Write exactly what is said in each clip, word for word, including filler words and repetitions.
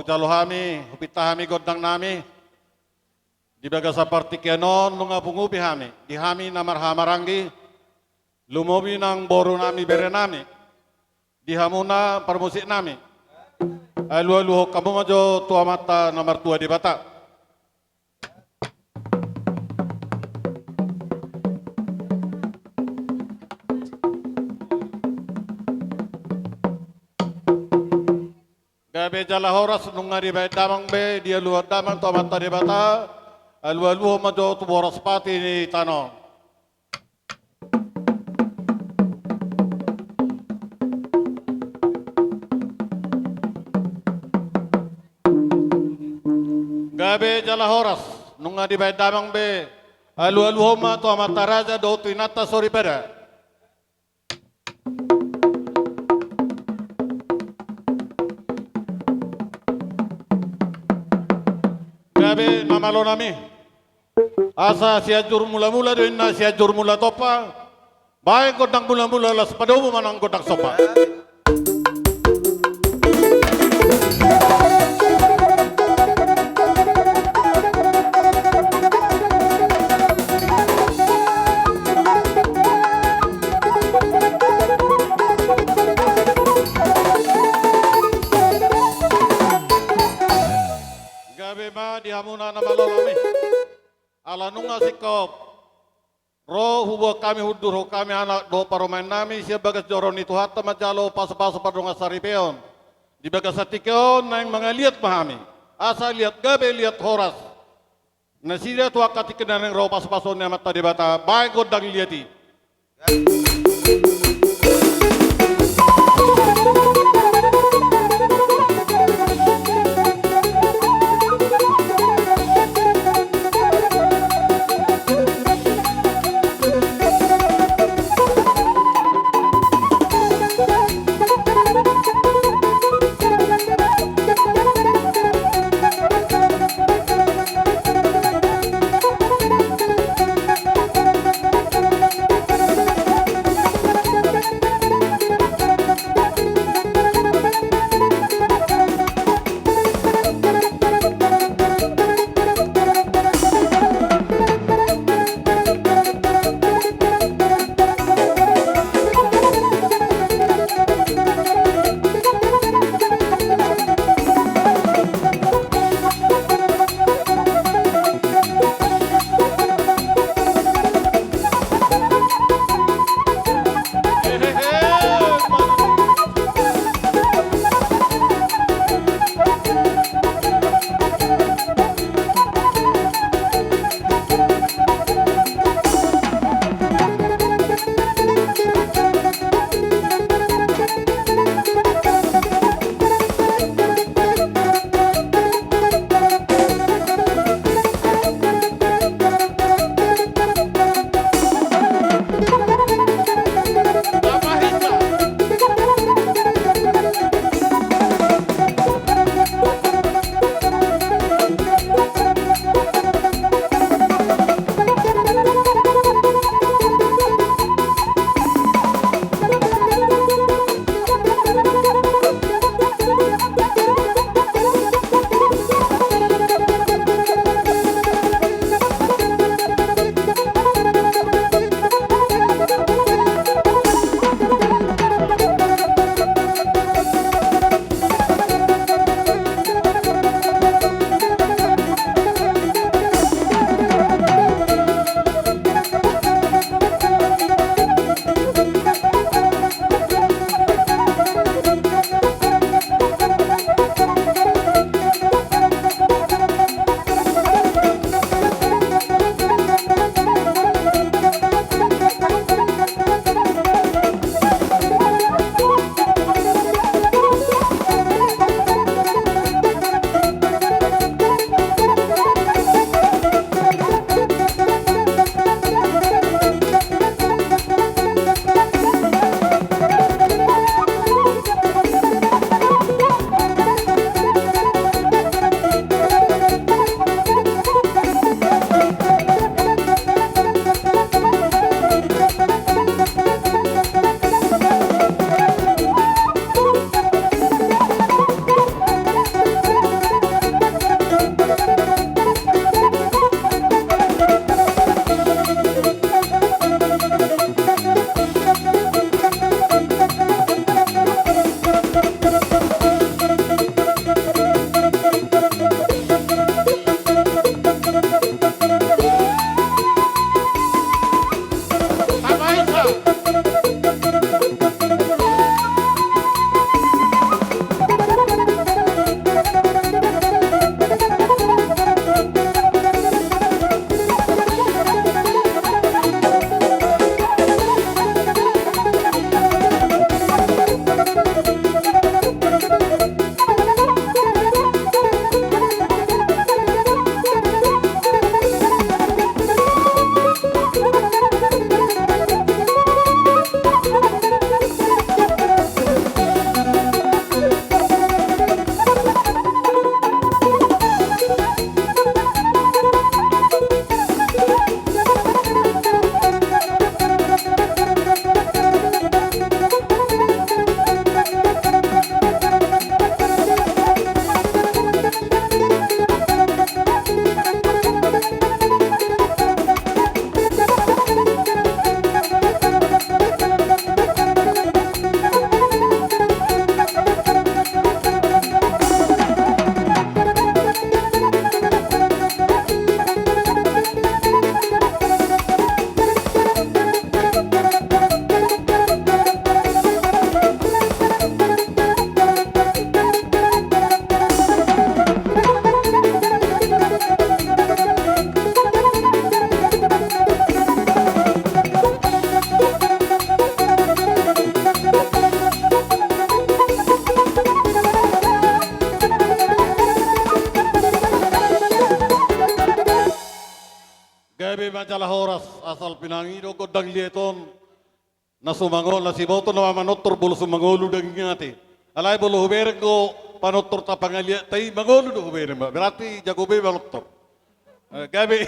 jalo hami, hupinta hami gondang nami. Di bagasan partingkian on nunga pungu be hami, di hami na marhahamaranggi, lumobi nang boru nami, bere nami, di hamuna parmusik nami. Alualuhon hamu ma jo tu Amanta na martua Debata. Gabe jala horas, nunga dibahen damang be, dialuhon damang tu Amanta Debata. Alualuhon ma jo tu boras pati ni tano on. Gabe jala horas, nunga dibahen damang be, alualuhon ma tu amanta raja dohot tu inanta soripada. Gabe na malo nami. Asa Sianjur Mulamula do inna Sianjur Mula Tompa. Bahen gondang mulamula, laos padomu ma nang gondang somba. Gabe ma di hamuna na malo nami. Ala nunga singkop ro huboan hami, hundurhon hami anak dohot parumaen nami sian bagas joro ni Tuhanta manjalo pasupasu pardongansaripeon. Di bagasan tingki on naeng mangaliat ma hami, asa liat gabe liat horas nasida tu angka tingki na naeng ro pasupasuon ni Amanta Debata. Bahen gondang liat i. Gabe ma jala horas, asal pinangido gondang liat on. Na so mangolu, na siboto nama manortor molo so mangolu daging ate. Alai molo hubereng do panortor tapangaliat tai mangolu do hubereng ma. Berarti jago be manortor. Eh, gabe.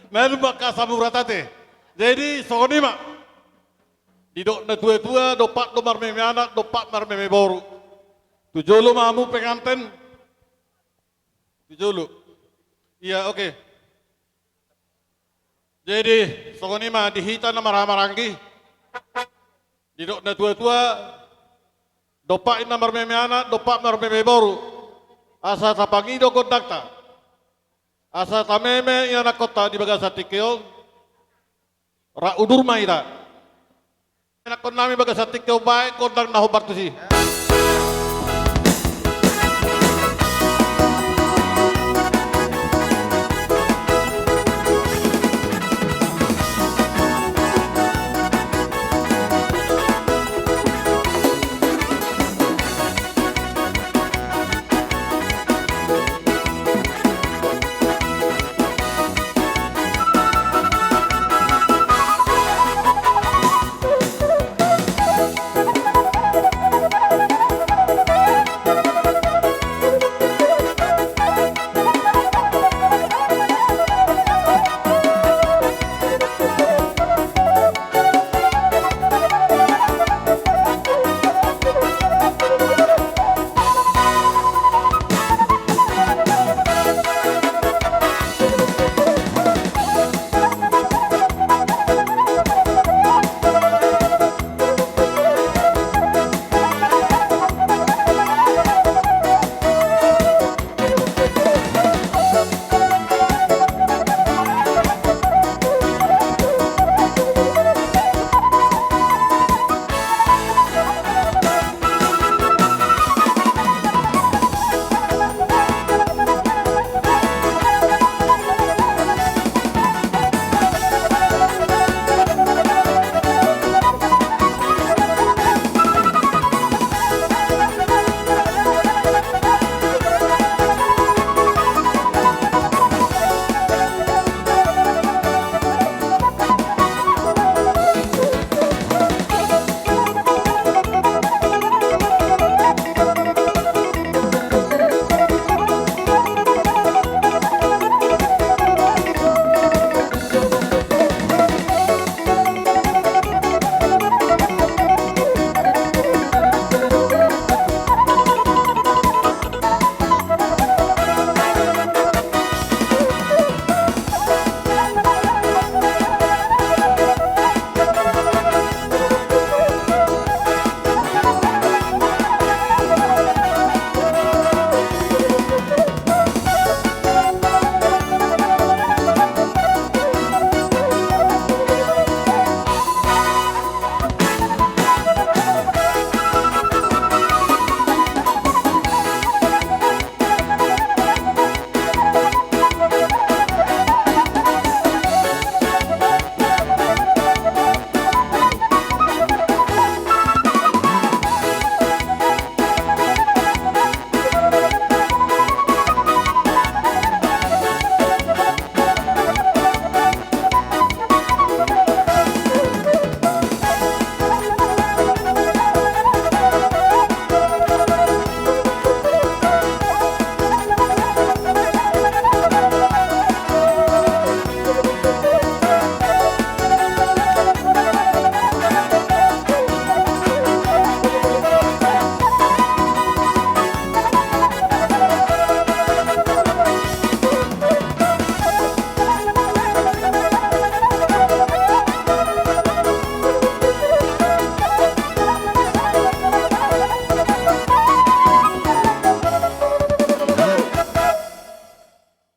Malum ma angka samurat ate. Jadi songon i ma. Didok na tua-tua, dompak do marmeme anak, dompak marmeme boru. Tu jolo ma hamu penganten. Tu jolo. Iya, oke. Jadi, songon i ma di hita na marhahamaranggi. Didok na tua-tua, dompak inna marmeme anak, dompak marmeme boru. Asa tapangido gondangta. Asa tameme ianakkonta di bagasan tingki on. Rap udur ma hita. Ianakkon nami, bagasan tingki on baen gondang na hombar tusi.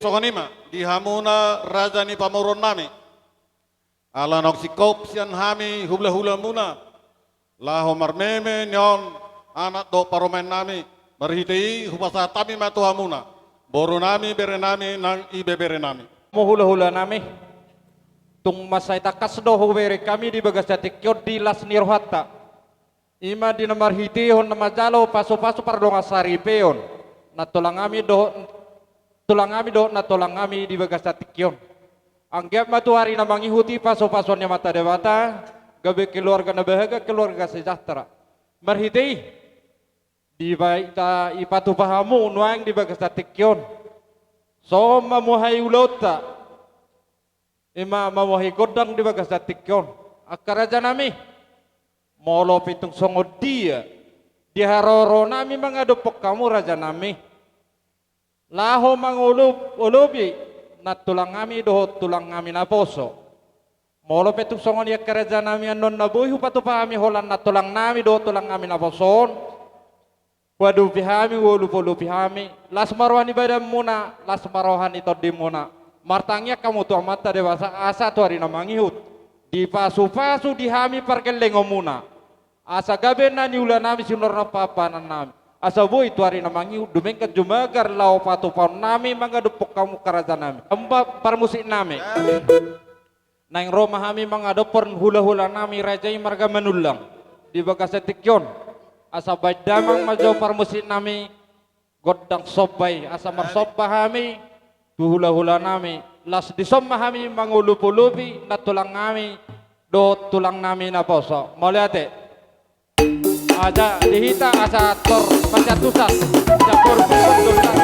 Songon i ma di hamuna raja ni pamoruon nami. Ala naung singkop sian hami hulahulamuna laho marmeme nion anak dohot parumaen nami, marhite i hupasahat hami ma tu hamuna boru nami, bere nami nang ibebere nami. Mo hulahula nami, tung mansai tangkas do hubereng hami di bagasan tingki on di las ni rohanta. I ma di na marhitehon na manjalo pasupasu pardongansaripeon nantolang hami dohot, nantolang hami dohot nantolang hami di bagasan tingki on. Anggiat ma tu ari na mangihut i pasu-pasuon ni Amanta Debata, gabe keluarga na bahagia, keluarga sejahtera. Marhite i, dibahen dipatupa hamu nuaeng di bagasan tingki on. Songon mamuhai ulaonta, i ma mamuhai gondang di bagasan tingki on. Angka rajanami, molo pe tung songon dia, di haroro nami mangadophon hamu rajanami, laho mangolop-olopi nantulang nami dohot tulang nami naposo. Molo pe tung songon i angka rajanami, annon na boi hupatupa hami holan nantulang nami dohot tulang nami naposo on, huadopi hami, huolop-olopi hami, las ma roha ni badanmuna, las ma roha ni tondimuna. Martangiang hamu tu Amanta Debata asa tu ari na mangihut, dipasu-pasu di hami pargellengonmuna. Asa gabe na niula nami, sinuhor nami, panganan nami. Asa boi tu ari na mangihut dumenggan jumagar laho patupaon nami mangadophon hamu angka rajanami. Hamu parmusiknami. Naeng ro ma hami mangadophon hula-hula nami raja i marga Manullang di bagasan tingki on. Asa bahen damang ma jo parmusiknami gondang somba i, asa marsomba hami tu hula-hula nami, laos dison ma hami mangolop-olopi nantulang nami dohot tulang nami naposo. Mauliate. Asa di hita asa tor pasiantusan. Asa tor pasiantusan.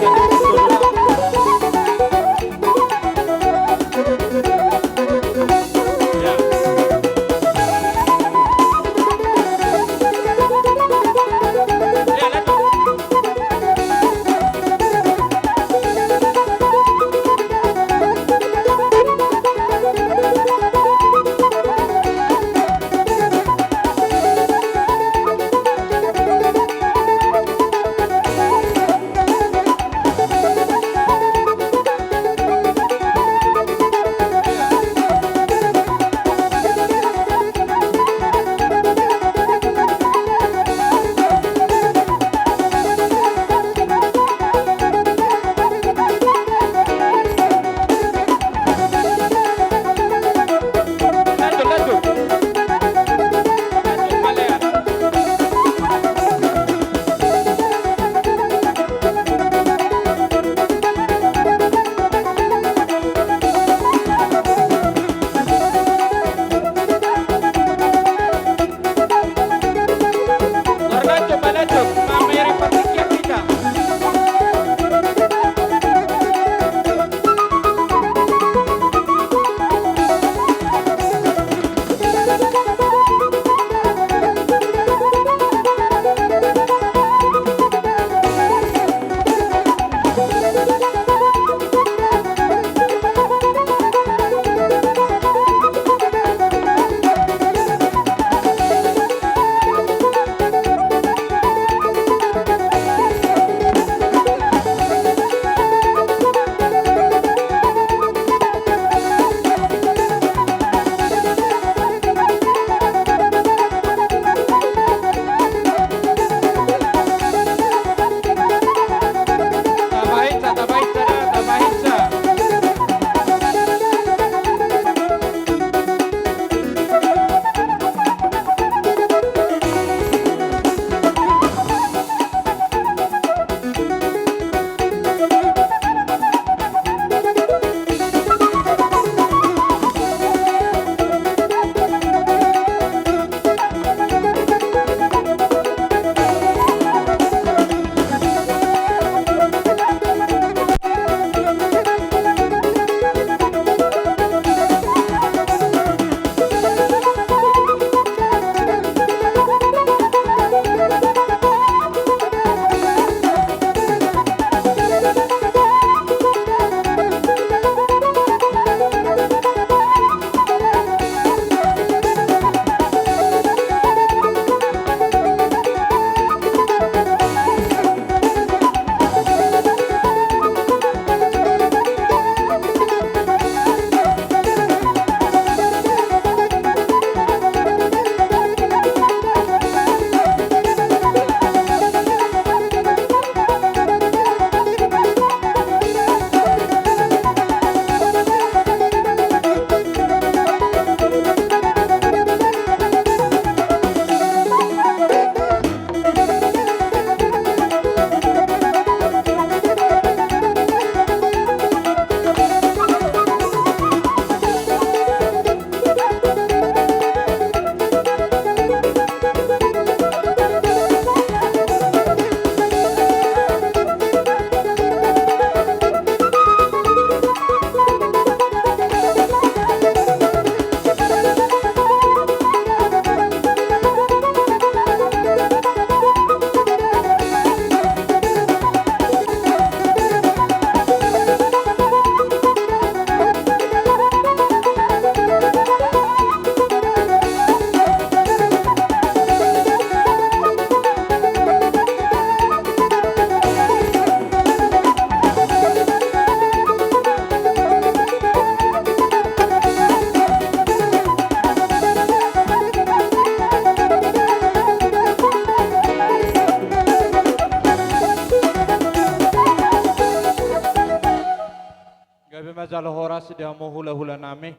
Di hamu hula-hula nami,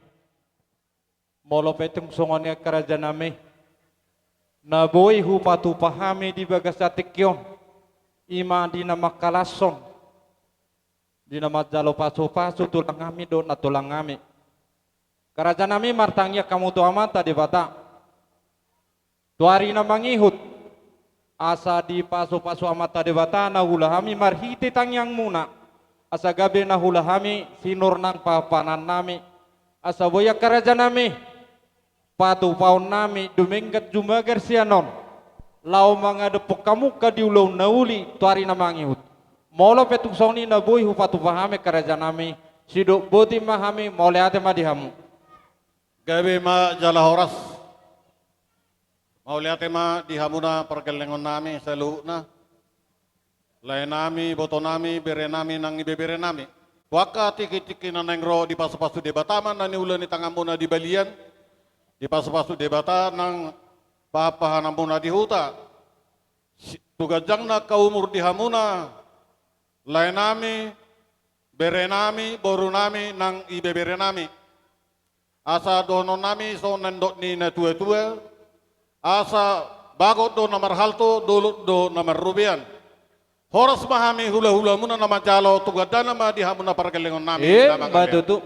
molo pe tung songon i angka raja nami, na boi hupatupa hami di bagasan tingki on, i ma di na mangkalashon, di na manjalo pasu-pasu tulang hami dohot nantulang hami. Angka raja nami, martangiang hamu tu Amanta Debata tu ari na mangihut, asa dipasu-pasu Amanta Debata na hula hami marhite tangiangmuna, asa gabe na hula hami sinur nang pahanpahanan nami, asa boi angka raja nami, patupaon nami dumenggan jumagar sian on, laho mangadophon hamu angka di ulaon na uli tu ari na mangihut. Molo pe tung songon i na boi hupatupa hami angka raja nami, sidok boti ma hami, mauliate ma di hamu. Gabe ma jala horas. Mauliate ma di hamuna pargellengon nami saluhutna, lae nami, boto nami, bere nami nang ibebere nami. Tu angka tingki-tingki na naeng ro, dipasu-pasu Debata ma na niula ni tanganmuna di balian, dipasu-pasu Debata nang pahanpahananmuna di huta. Si-, tu ganjangna angka umur di hamuna, lae nami, bere nami, boru nami nang ibebere nami. Asa dohonon nami songon na nidok ni na tua-tua, asa bagot do na marhalto, dolok do na marrobean. Horas ma hami hula-hulamuna na manjalo, tu gandana ma di hamuna pargellengon nami. Emma tutu.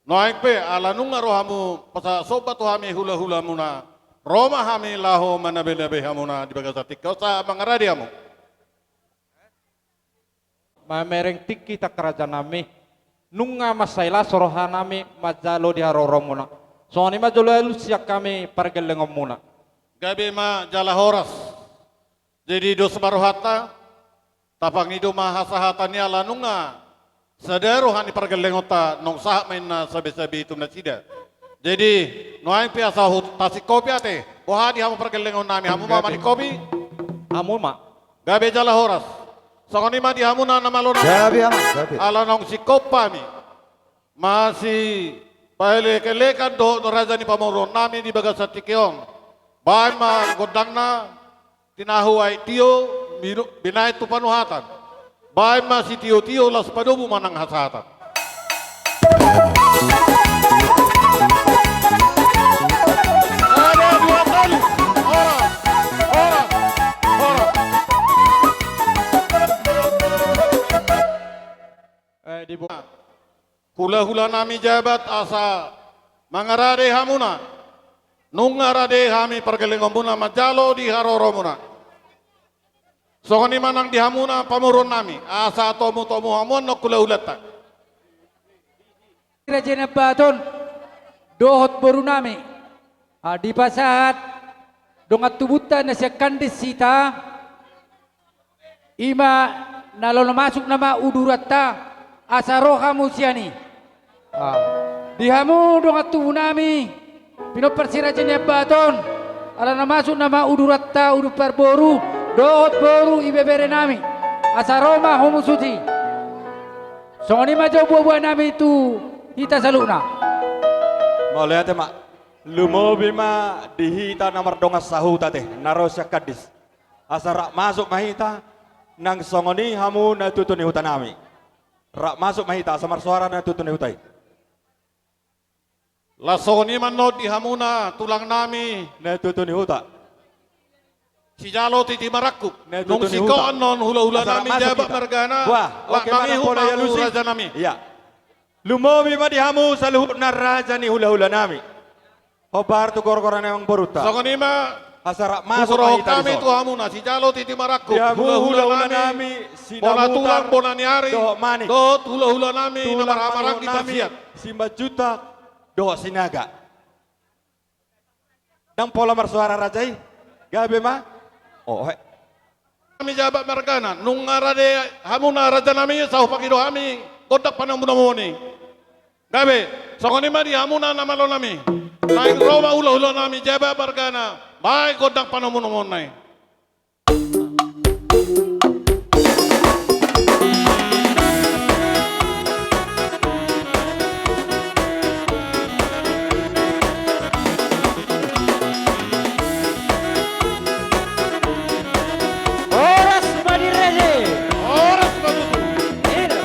Nuaeng pe ala nunga ro hamu pasahat somba tu hami hula-hulamuna, ro ma hami laho manabe-nabe hamuna di bagasan tingki on, asa mangarade hamu. Mamereng tingki, angka raja nami, nunga mansai las roha nami manjalo di haroromuna. Songon i ma jolo alus sian hami pargellengonmuna. Gabe ma jala horas. Jadi dos ma rohanta, tapangido ma hasahatan i ala nunga sada roha ni pargellengonta naung sahat ma inna sabe-sabe i tu nasida. Jadi nuaeng pe asa hutasingkopi ate, boha di hamu pargellengon nami, hamu ma maningkopi? Hamu ma. Gabe jala horas. Songon i ma di hamuna na malo nami. Gabe, amang, gabe. Ala naung singkop hami masipaelek-elekan dohot raja ni pamoruon nami di bagasan tingki on. Baen ma gondangna, tinahu aek tio, binu-, binaen tu panuhatan. Baen ma sitio-tio, laos padomu ma nang hasahatan. Ada dua kali. Horas, horas, horas. Eh, di bo- Hula-hula nami jabat asa mangarade hamuna. Nunga rade hami pargellengonmuna manjalo di haroromuna. Songon i ma nang di hamuna pamoruon nami, asa tomu-tomu hamu annon hula-hulanta. Raja Nabbaton dohot boru nami, ah, dipasahat dongan tubunta na sian Kandis hita, i ma na laho na masuk nama uduranta, asa ro hamu sian i. Ah. Di hamu dongan tubu nami, pinompar si Raja Nabbaton, ala na masuk nama uduranta, udur parboru dohot boru ibebere nami, asa ro ma hamu sude. Songon i ma jo buabua nami tu hita saluhutna. Mauliate ma. Lumobi ma di hita na mardongan sahuta ate, na ro sian Kandis. Asa rap masuk ma hita, nang songon i hamu na tutu ni huta nami. Rap masuk ma hita, asa marsoara na tutu ni huta i. Laos songon i ma annon di hamuna tulang nami. Na tutu ni huta. Sijalo titi marangkup. Na tutu ni huta. Nung singkop annon hula-hula nami jabat margana. Wah, oke, mangihut ma hamu raja nami. Iya. Lumobi ma di hamu saluhutna raja ni hula-hula nami. Hombar tu gor-goran ni amangborunta. Songon i ma. Asa rap masuk ma hita di son. Hurohom hami tu hamuna, sijalo titi marangkup. Di hamu hula-hula nami, Sidabutar, bona tulang, bona ni ari, dohot manik. Dohot hula-hula nami na marhaha-maranggi, Simarsiat, Simanjuntak dohot Sinaga. Ndang pola marsoara raja i. Gabe ma. Oh, he. Nami jabat margana, nunga rade hamuna raja nami, sai hupangido hami gondang panomunomuon i. Gabe, songon i ma di hamuna na malo nami. Naeng ro ma hula-hula nami jabat margana, baen gondang panomunomuonna i. Horas ma di rade. Horas ma tutu. Eda.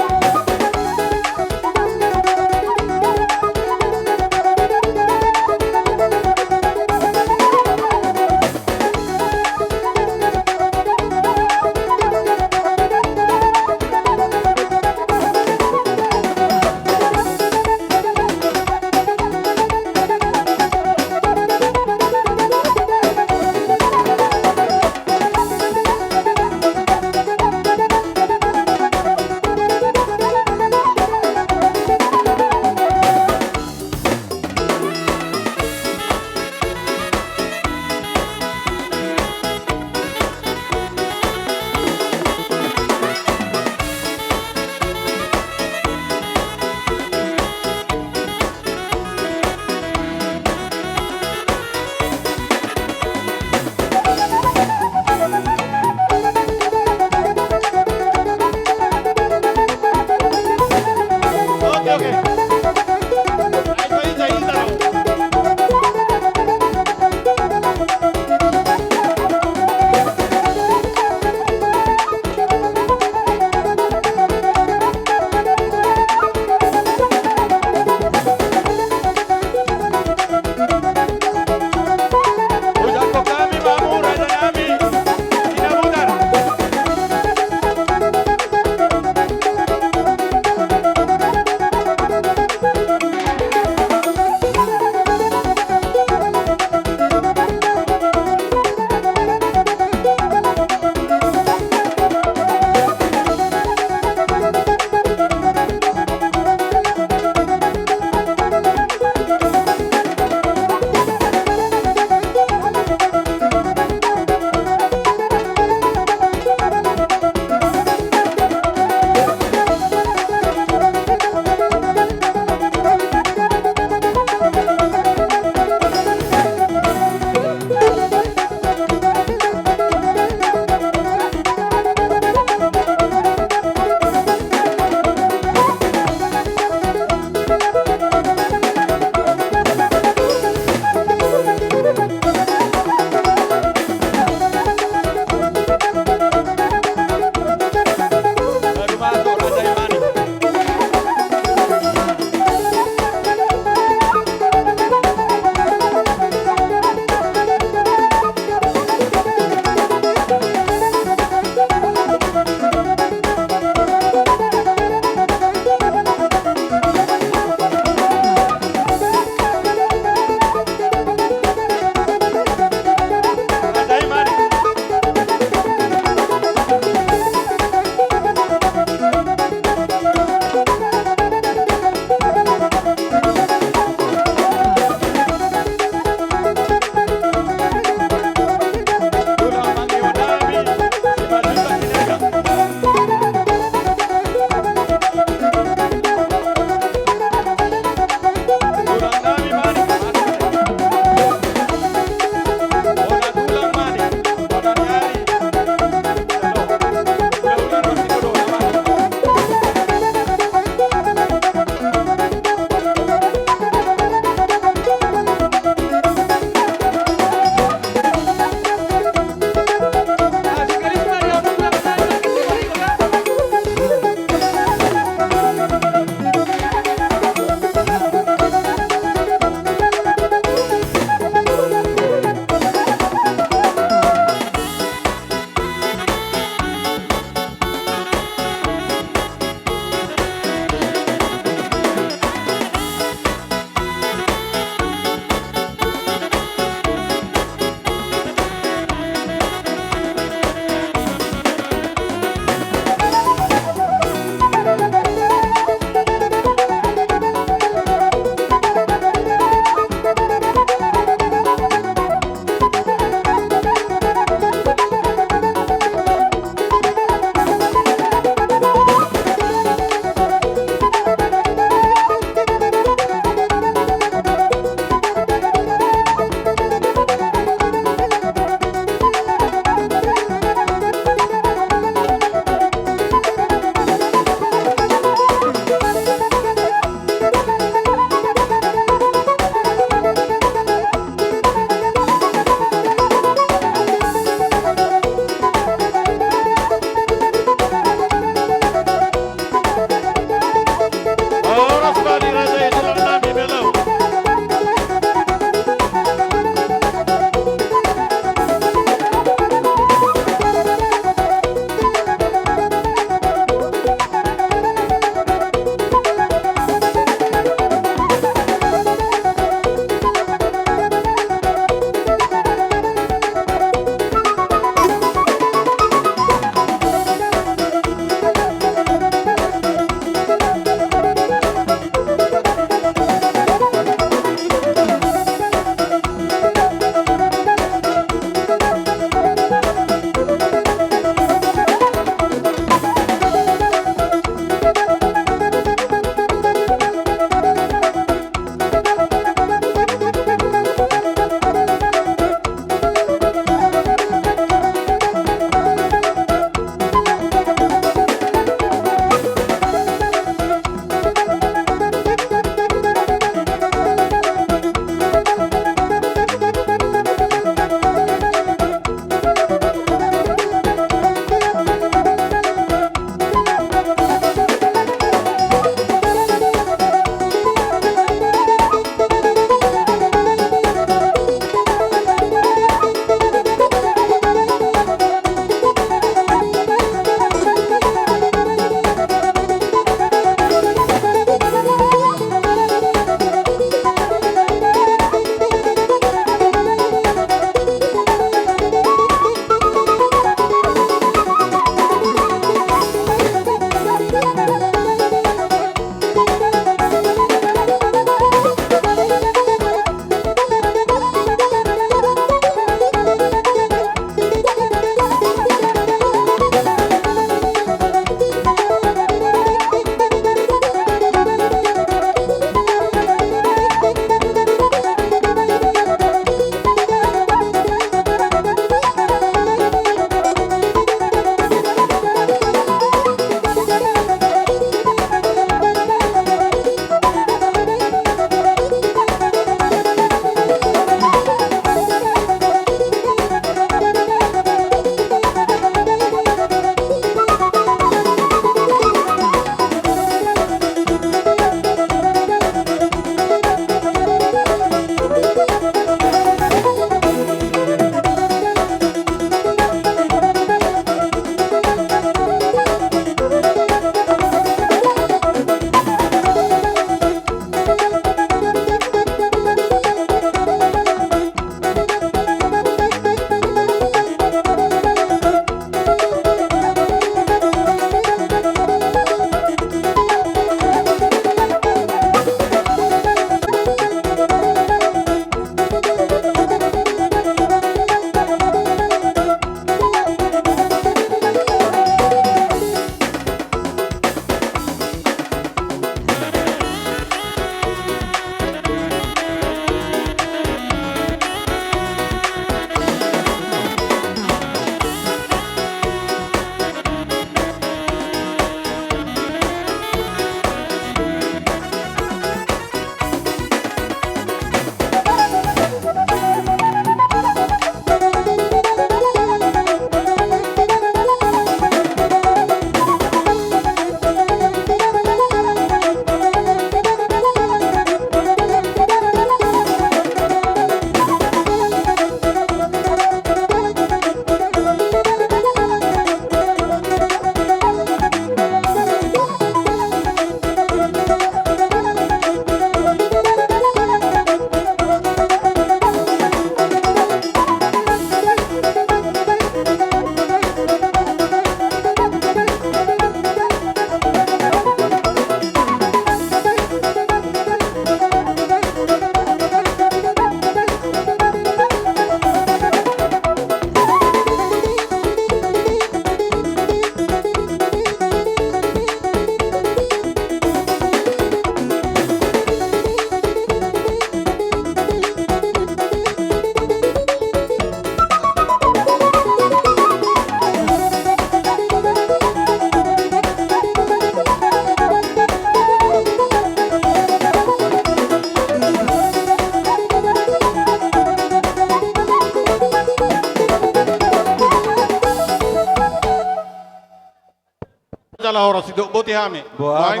Jala horas, didok boti hami. Boha,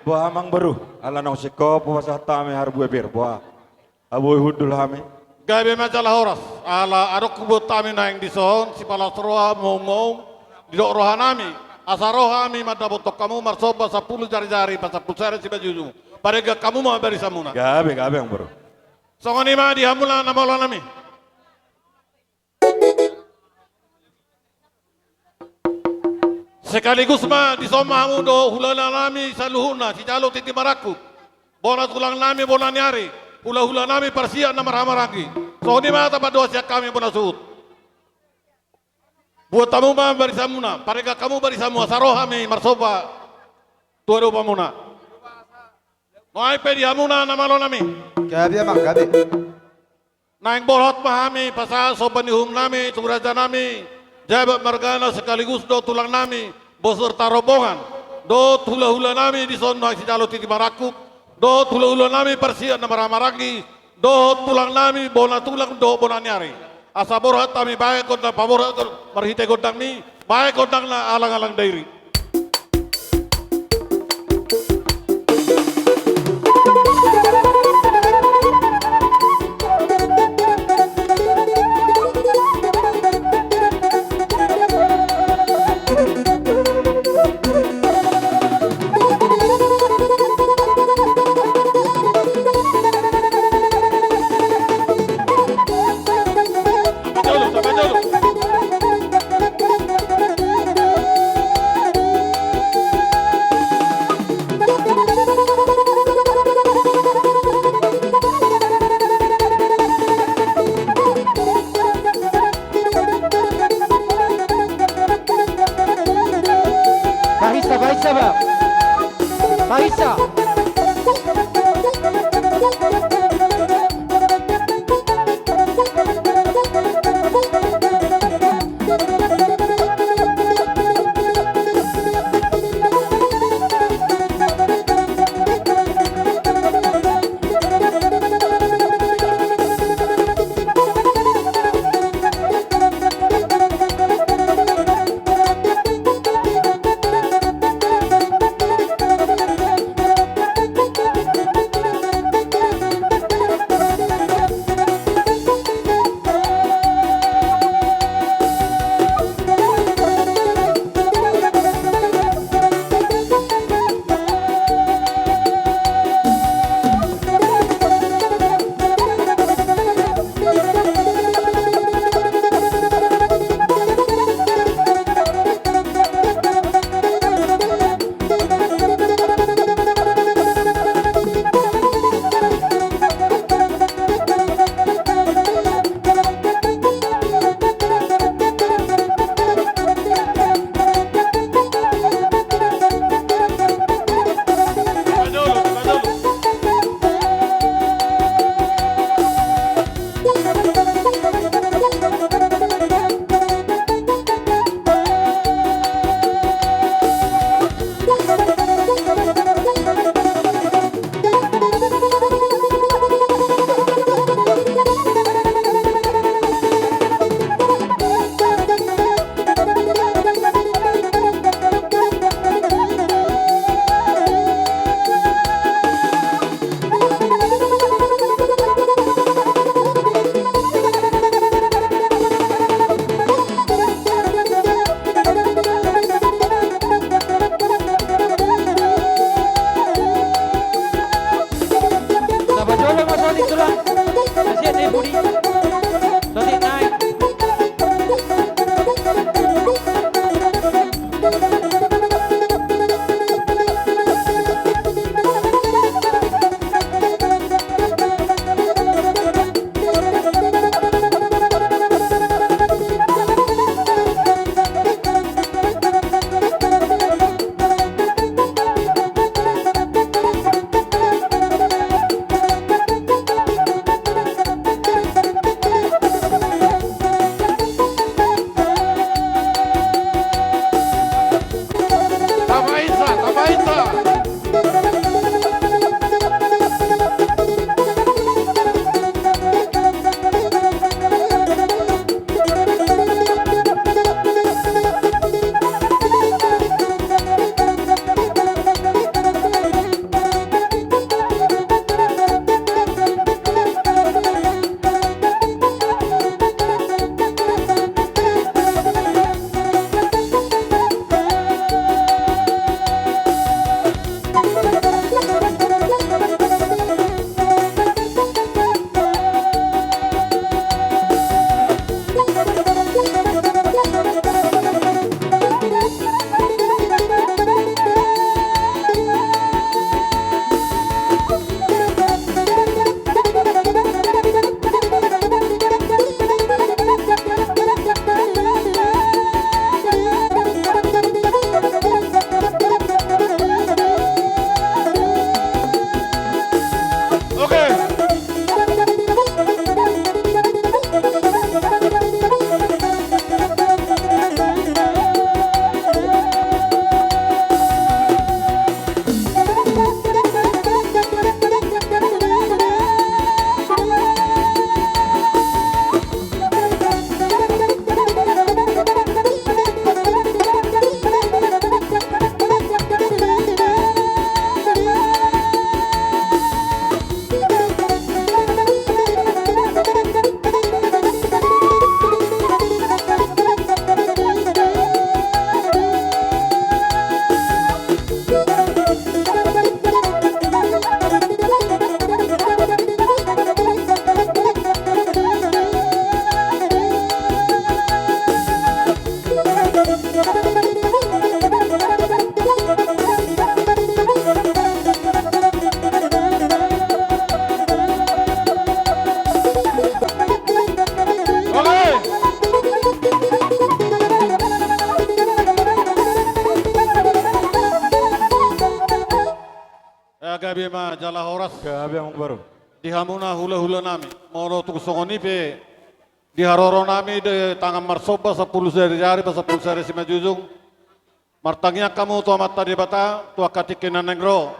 boha ma, amang boru? Ala naung singkop hupasahat hami harbue pir, boha? Boi hundul hami. Gabe ma jala horas, ala adong huboan hami naeng dison, sipalas roha, moumoum, didok rohanami, asa ro hami mandapothon hamu marsomba sampulu jarijari, pasampulu sada simanjujung. Paregang hamu ma barisamuna. Gabe, gabe, amang boru. Songon i ma di hamuna na mauliate nami. Sekaligus ma dison ma hamu dohot hulahula nami saluhutna, sijalo tintin marangkup, bona tulang nami, bona ni ari, hulahula nami parsiat na marhahamaranggi. Songon i ma tapadoa sian hami bona suhut. Buat hamu ma barisamuna, paregang hamu barisamu, asa ro hami marsomba tu adopanmuna. Nuaeng pe di hamuna na malo nami. Gabe, amang, gabe. Naeng borhat ma hami pasahat somba ni uhum nami tu raja nami Jabat margana, sekaligus dohot tulang nami Boserta rombongan, dohot hulahula nami dison naeng sijalo tintin marangkup, dohot hulahula nami parsiat na marhahamaranggi, dohot tulang nami bona tulang dohot bona ni ari. Asa borhat hami baen gondang paborhat marhite gondangmi, baen gondangna alang-alang dairi. Gabe ma jala horas. Gabe, amang boru. Di hamuna hula-hula nami. Molo tung songon i pe di haroro nami di tangan marsomba sampulu sadari ari, sampulu sadari simanjujung. Martangiang hamu tu Amanta Debata, tu angka tingki na naeng ro.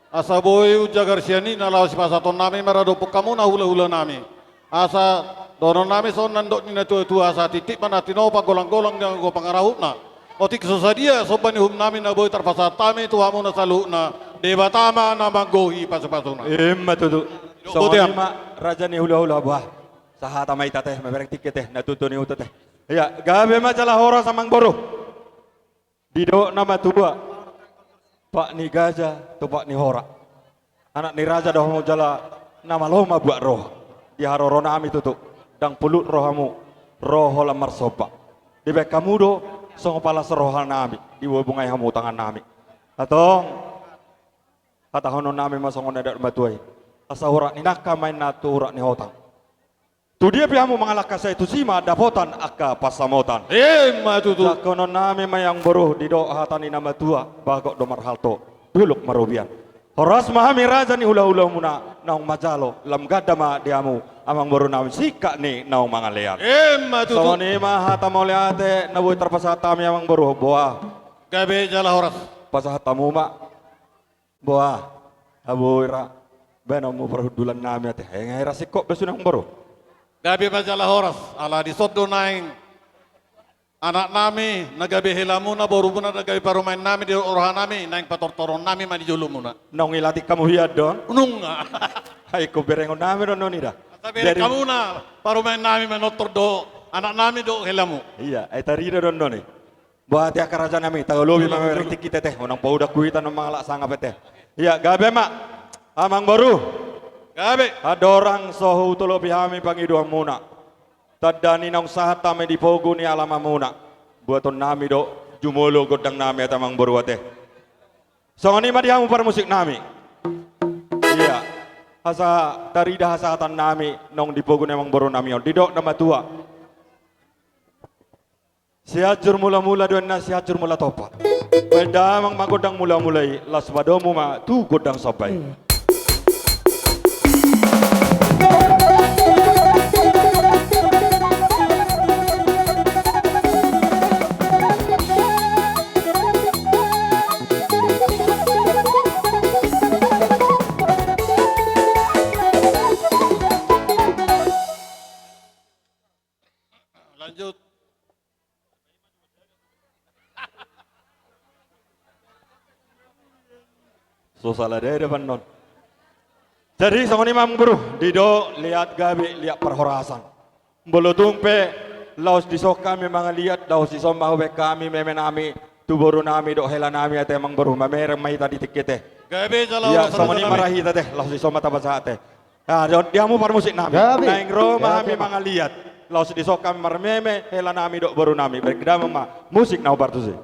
Asa boi unjagar sian i na laho sipasahaton nami maradophon hamuna hula-hula nami. Asa dohonon nami songon nidok ni na tua-tua, asa titip ma na tinopa, golang-golang ni anggo pangarahutna. Otik so sadia somba ni uhum nami na boi tarpasahat hami tu hamuna saluhutna. Debata ma na manggohi pasu-pasuna. Ima tutu. Songon i ma raja ni hula-hula, bah. Sahata ma hita te, mamereng tingki te, na tutu ni huta te. Ia, gabe ma jala horas, amang boru. Didok na matua, pat ni gaja tu pat ni hora. Anak ni raja do hamu jala na malo ma buat roha. Di haroro nami tutu, ndang pulut rohamu, ro holan marsomba. Dibaen hamu do songon palas roha nami, dibubungai hamu tangan nami. Antong, hatahonon nami ma songon na nidok ni na tua i. Asa urat ni nangka ma inna tu urat ni hotang. Tu dia pe hamu mangalangka, sai tusi ma dapotan angka pansamotan. Ima tutu. Jangkonon nami ma, amang boru, didok hata ni na matua, bagot do marhalto, dolok marobean. Horas ma hami raja ni hula-hula muna, naung manjalo, lam ganda ma di hamu, amang boru nami, singkat ni naung mangalean. Ima tutu. Songon i ma hata mauliate na boi tarpasahat hami, amang boru, boa. Gabe jala horas. Pasahat hamu ma. Boa, haboi ra, baenonmu parhundulan nami ate. Ai nga hira singkop be sude, amang boru. Gabe ma jala horas, ala dison do naeng anak nami na gabe helamuna, borumuna na gabe parumaen nami di roha nami, naeng patortoron nami ma di jolomuna. Naung dilatih hamu hian do on? Nunga. Ai ingkon berengon nami do on, nida. Asa bereng hamuna parumaen nami, manortor do anak nami dohot helamu. Ia, ai tarida do on i. Boa ate angka raja nami, tago lobi ma mamereng tingki te, unang paudak huhita na mangalap sangap ate. Ia, gabe ma, amang boru. Gabe. Andorang so hutolopi hami pangidoanmuna, tanda ni naung sahat hami di pogu ni alamanmuna, buaton nami do jumolo gondang nami ate, amang boru ate. Songon i ma di hamu parmusik nami. Ia, asa tarida hasahatan nami naung di pogu ni amang boru nami on, didok na matua. Sianjur mula-mula do inna Sianjur Mula Tompa. Baen damang ma gondang mula-mula i, laos padomu ma tu gondang somba i. Lanjut. So sala dede pannon. Jadi songon i ma, amang boru, didok liat gabe liat parhorasan. Molo tung pe laos dison hami mangaliat, laos dison ma hubaen hami meme nami tu boru nami dohot hela nami ate, amang boru, mamereng ma hita di tingki te. Gabe jala horas. Ia, songon i ma ra hita te, laos dison ma tapasahat te. Ah, di hamu parmusik nami. Gabe. Naeng ro ma hami mangaliat. Laos dison hami marmeme hela nami dohot boru nami. Bereng damang ma musik na hombar tusi.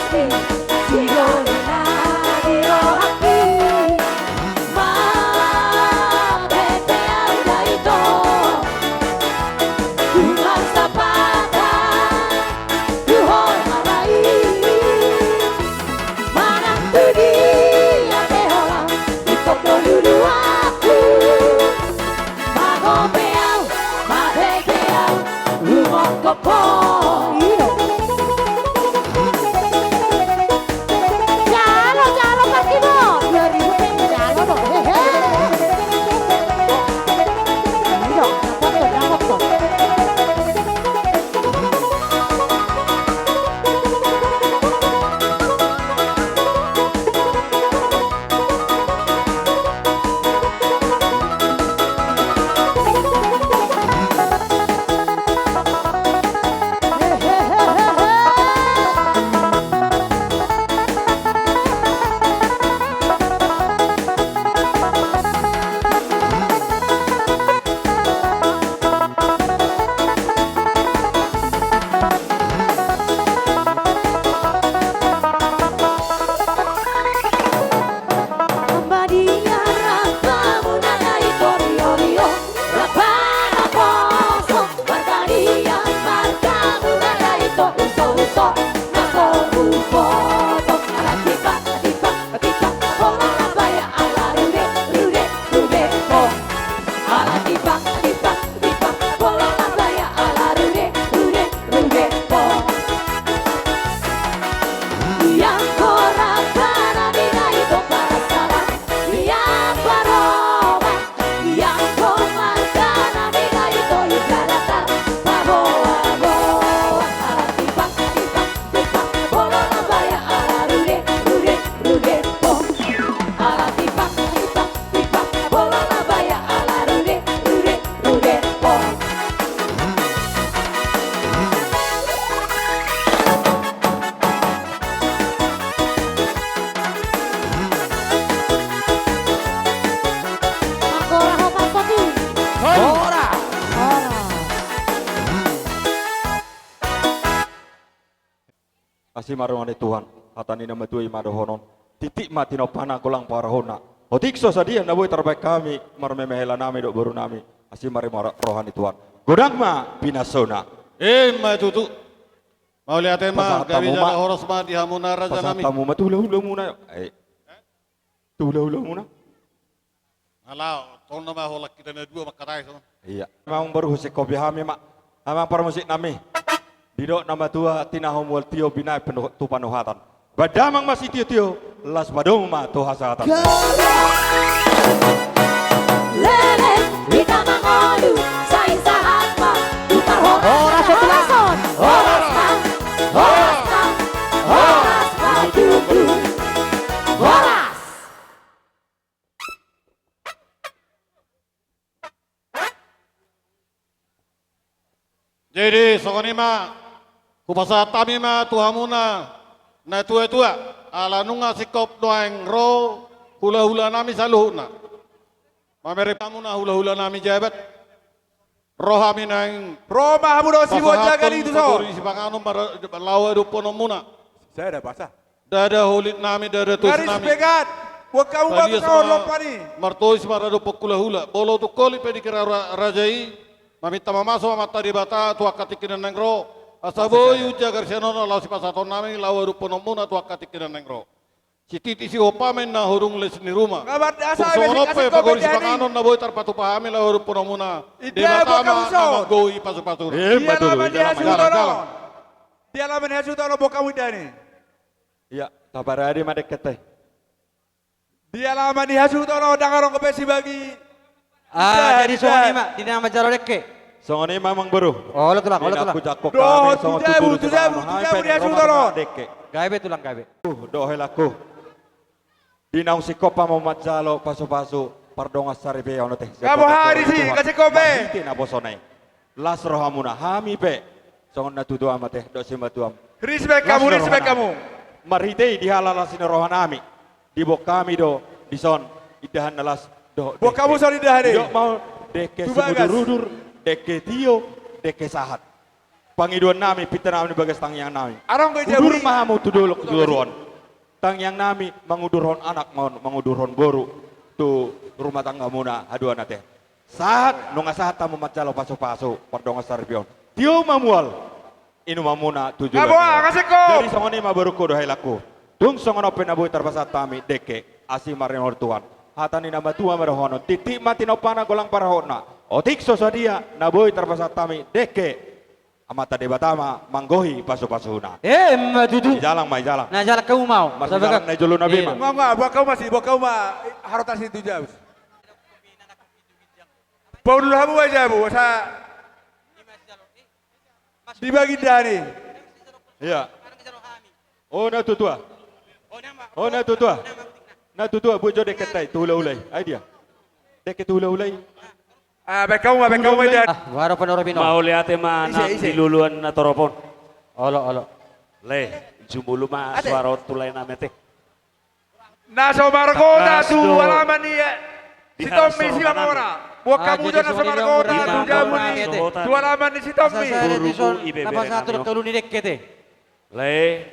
Sidoli na di rohangki, marhite au da ito, tu marsapata, tu ho na lain. Manang tu dia pe holan, ingkon do luluanku. Mago pe au, mate pe au, umongkop ho. Jalo, jalo, Pak Ibu. Dua ribu, jalo dong. Hehe. Ini dong, dapat tuh, dapat tuh. Horas. Asi ma roha ni Tuhan, hata ni na matua i ma dohonon. Titik ma tinompana, golang pangarahutna. Otik so sadia na boi tarbahen hami, marmeme helanami dohot borunami. Asi ma roha ni Tuhan. Godang ma pinasona. Ima tutu. Mauliate ma, gabe jala horas ma di hamuna rajanami. Pasahat hamu ma tu hulahulamuna. Eh. Tu hulahulamuna. Ala, tong nama holan hita na dua mangkatai songon. Iya. Amang boru, husingkopi hami ma. Amang parmusiknami. Didok na matua, tinahu mual tio, binahen penuh, tu panuhatan. Bahen damang ma sitiotio, las padomu ma tu hasahatan. Leleng hita mangolu, sai sahat ma tu parhorasan. Horas ma, horas ma, horas ma, horas ma tutu. Horas. Jadi songon i ma, hupasahat hami ma tu hamuna na tuatua, ala nunga singkop nuaeng ro hulahulanami saluhutna. Mamereng hamuna hulahulanami jabat. Ro hami naeng. Ro ma hamu dohot sibuat jagal i tu son. Pagori sipanganon mara-, laho adophononmuna. Sada pasa. Ndada holitnami, ndada tosinami. Garis pegat. Buat kamu batu naon lompan i. Martois maradophon hulahula. Molo tung holit pe dikira ra-, raja i. Maminta mamasu ma Amanta Debata tu angka tingki na naeng ro. Asa boi unjagar sian on laho sipasahatonnami laho adophononmuna tu angka tingki na naeng ro. Sititi sihompa ma inna hurung les ni ruma. Songon on pe pagori sipanganon na boi tarpatupa hami laho adophononmuna. Debata ma na manggoi pasupasuna. Di alaman ni hasuhuton on. Di alaman ni hasuhuton on, bokamu indahani. Iya, taparade ma dengkenta i. Di alaman ni hasuhuton on, ndang adong dope sibagi. Ah, jadi songon i ma, di na manjalo dengke. Songon i ma amang boru. Olo tulang, olo tulang. Dohot tu jabu, tu jabu, tu jabu ni hasuhuton on. Gabe tulang, gabe. Uh, dohot helangku. Di naung singkop hamu manjalo pasupasu pardongan saripeon, otik. Gabe hari si, kasih kope. Marhite naposona i. Las rohamuna, hami pe songon natuatua ma, ate, dohot simatuam. Respect hamu, respect hamu. Marhite i di halalas ni rohanami, diboan hami do dison indahan na las dohot dengke. Boan hamu son indahan i. Didok ma on, dengke simudurudur, dengke tio, dengke sahat. pangidoan nami, pinta nami di bagas tangiang nami. Adong be jabu i. Udur ma hamu tu dolok tu toruan. Tangiang nami mangudurhon anak, ma-, mangudurhon boru tu rumah tanggamuna haduan ate. Sahat, nunga sahat hamu manjalo pasu-pasu pardongan saripeon. Tio ma mual inumanmuna tu joloan ni on. Jadi songon i ma borungku dohot helangku. Tung songon on pe na boi tarpasahat hami dengke, asi ma ringot Tuhan. Hata ni na matua ma dohonon, tintin ma tinompana, golang parahutna. Otik so sadia na boi tarpasahat hami dengke, Amanta Debata ma manggohi pasu-pasuna. Emma tutu. Ijalang ma, ijalang. Na jalang hamu ma. Marsijalang na i jolo na be ma. Nga, nga, buat hamu ma si, buat hamu ma, eh, harotas i tu jabu. Paulul hamu ma jabu, asa dibagi dani. Iya. O, na tutua. O, na tutua. Na tutua, buat jo dengkenta i tu hula-hula i. Ai dia. Dengke tu hula-hula i. Ah, baen hamu ma, baen hamu ma. Hula-hula i. Ah, baru penoro pino. Mauliate ma nang di luluan na torop on. Olo, olo. Le, jumolo ma suara on tu lae nami ate. Na so margota tu alaman ni, eh, Sitommy Simamora. Buat hamu jo na so margota tu jabu ni, tu alaman ni Sitommy. Borungku, ibebere nami on. Lae.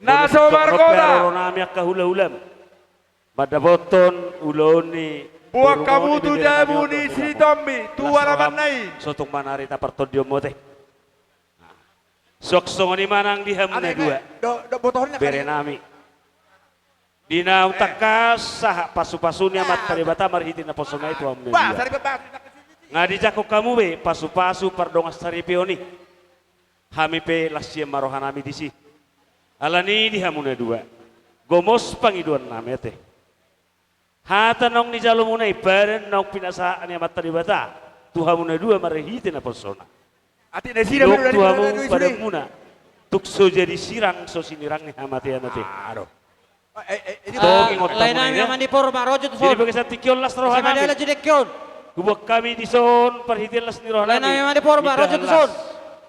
Na so margota. Roro nami angka hula-hulam. Mandapothon ulaon ni borungku on, ibebere nami on. Buat hamu tu jabu ni Sitommy tu alamanna i. Sotung ma na rita partondionmu ate. Suang songon i ma nang di hamu na dua. Bere nami. Di naung tangkas sahat pasu-pasu ni Amanta Debata marhite naposona i tu hamu na dua. Nga dijangkon hamu be pasu-pasu pardongan saripeon i. Hami pe las sian ma roha nami disi. Alani di hamu na dua, gomos pangidoan nami ate. Hata naung nijalomuna i, badan naung pinasahat ni Amanta Debata tu hamu na dua marhite naposona. Ate nasida didok tu hamu badanmuna, tung so jadi sirang so sinirang ni hamatean ate. Aduh. Tong ingot hamu na i. Lae nami, amang ni Por, marojo tu son. Jadi bagasan tingki on las roha nami. Hubuat hami dison parhitean las ni roha nami. Lae nami, amang ni Por, marojo tu son.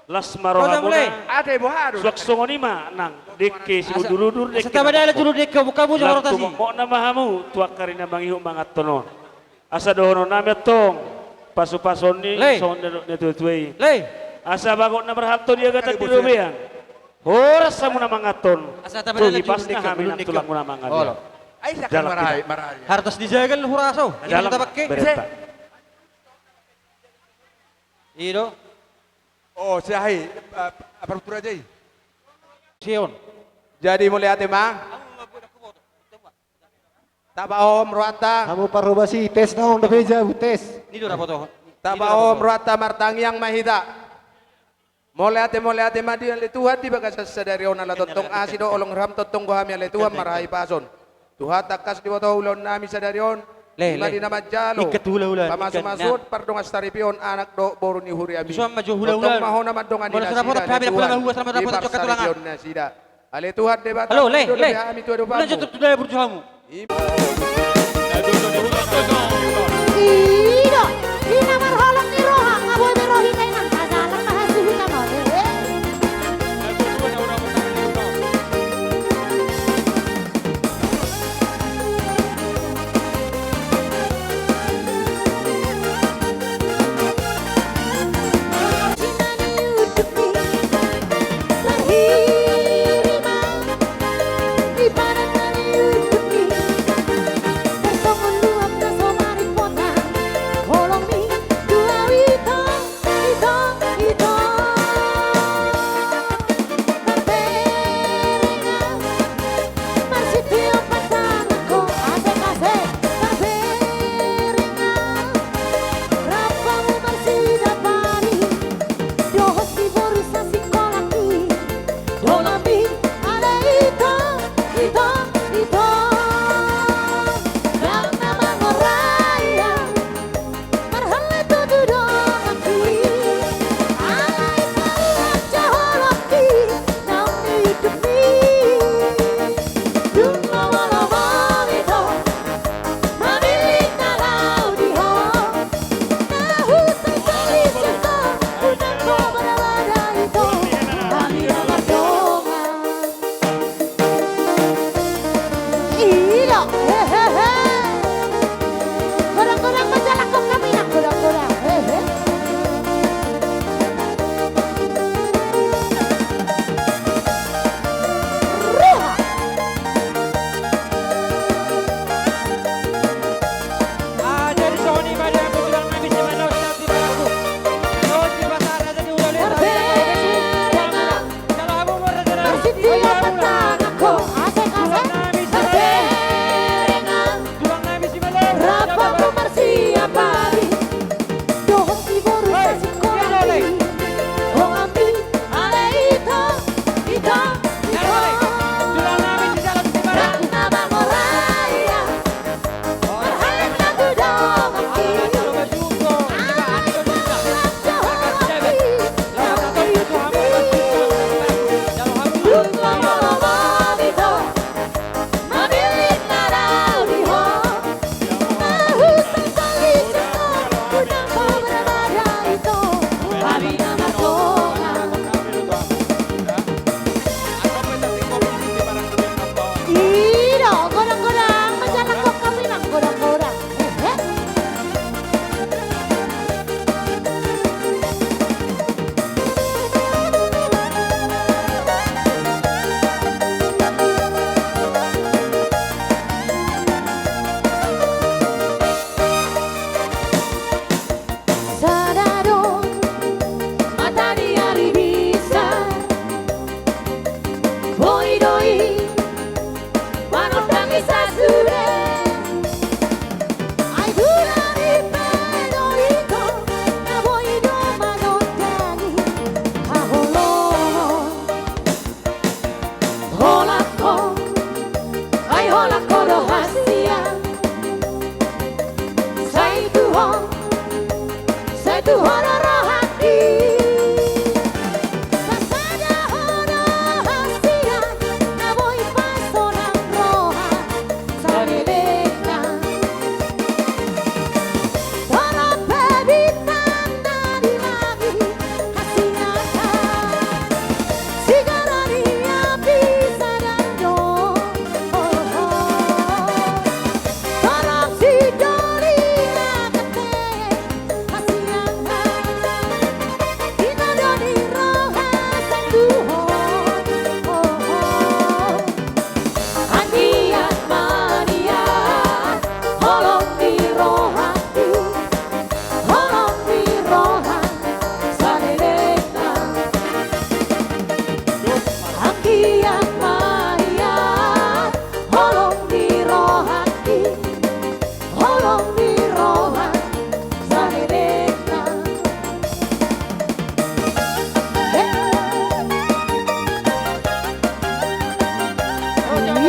Las ma rohamuna. Ate boha do. Suang songon i ma nang dengke simudur-udur, dengke. Asa tabadai julu dengke, buka buka. Lam tu mokmokna ma hamu tu angka ari na mangihut manganhon on. Asa dohonon nami antong, pasu-pasu on i songon na nidok ni natua-tua i. Asa bagot na marhalto di agatang di robean. Horas hamuna manganhon. Asa tabadai julu dengke, hami nang tulangmuna mangalehon. Dalam. Hartas dijaga huraso. Dalam. Berenta. I do. O, si aha i, eh, aparatur raja i. Sion. Jadi mauliate ma. Tapaihon rohanta. Hamu parhobas i, tes naung dope jabu, tes. Tapaihon rohanta, martangiang ma hita. Mauliate, mauliate ma di ale Tuhan di bagasan sadari on, ala tongtong asi do holong ni roham, tongtong do hami ale Tuhan marhahipason. Tuhan, tangkas diboto ulaon nami sadari on. Ima di na manjalo pamasu-masuon pardongan saripeon anak dohot boru ni huriami. Tongtong ma hona mandongani nasida ale Tuhan di parsaripeon nasida. Ale Tuhan Debata, hami tu adopan. Ida, ina marholong ni roha, nga boi be ro hita inang, hagalan ma hasuhuton on.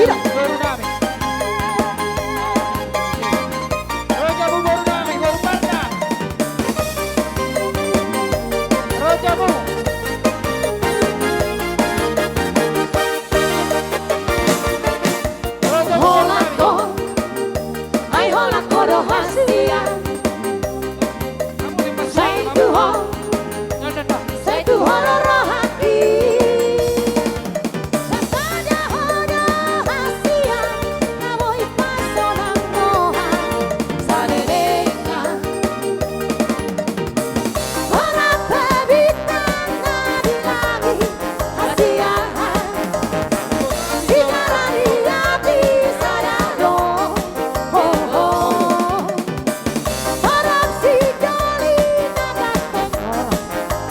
Boru nami. Ro hamu boru nami, boru Parna. Ro hamu. Ro hamu boru nami. Holan ho, ai holan ho do hasian. Sai tu ho, sai tu ho do rohangki. Sasada ho do hasian, na boi pasonang roha saleleng. Holan pe bintang na di langit hasian. Sigaran ni api sada do. Ho, ho. Holan sijoli na ganteng.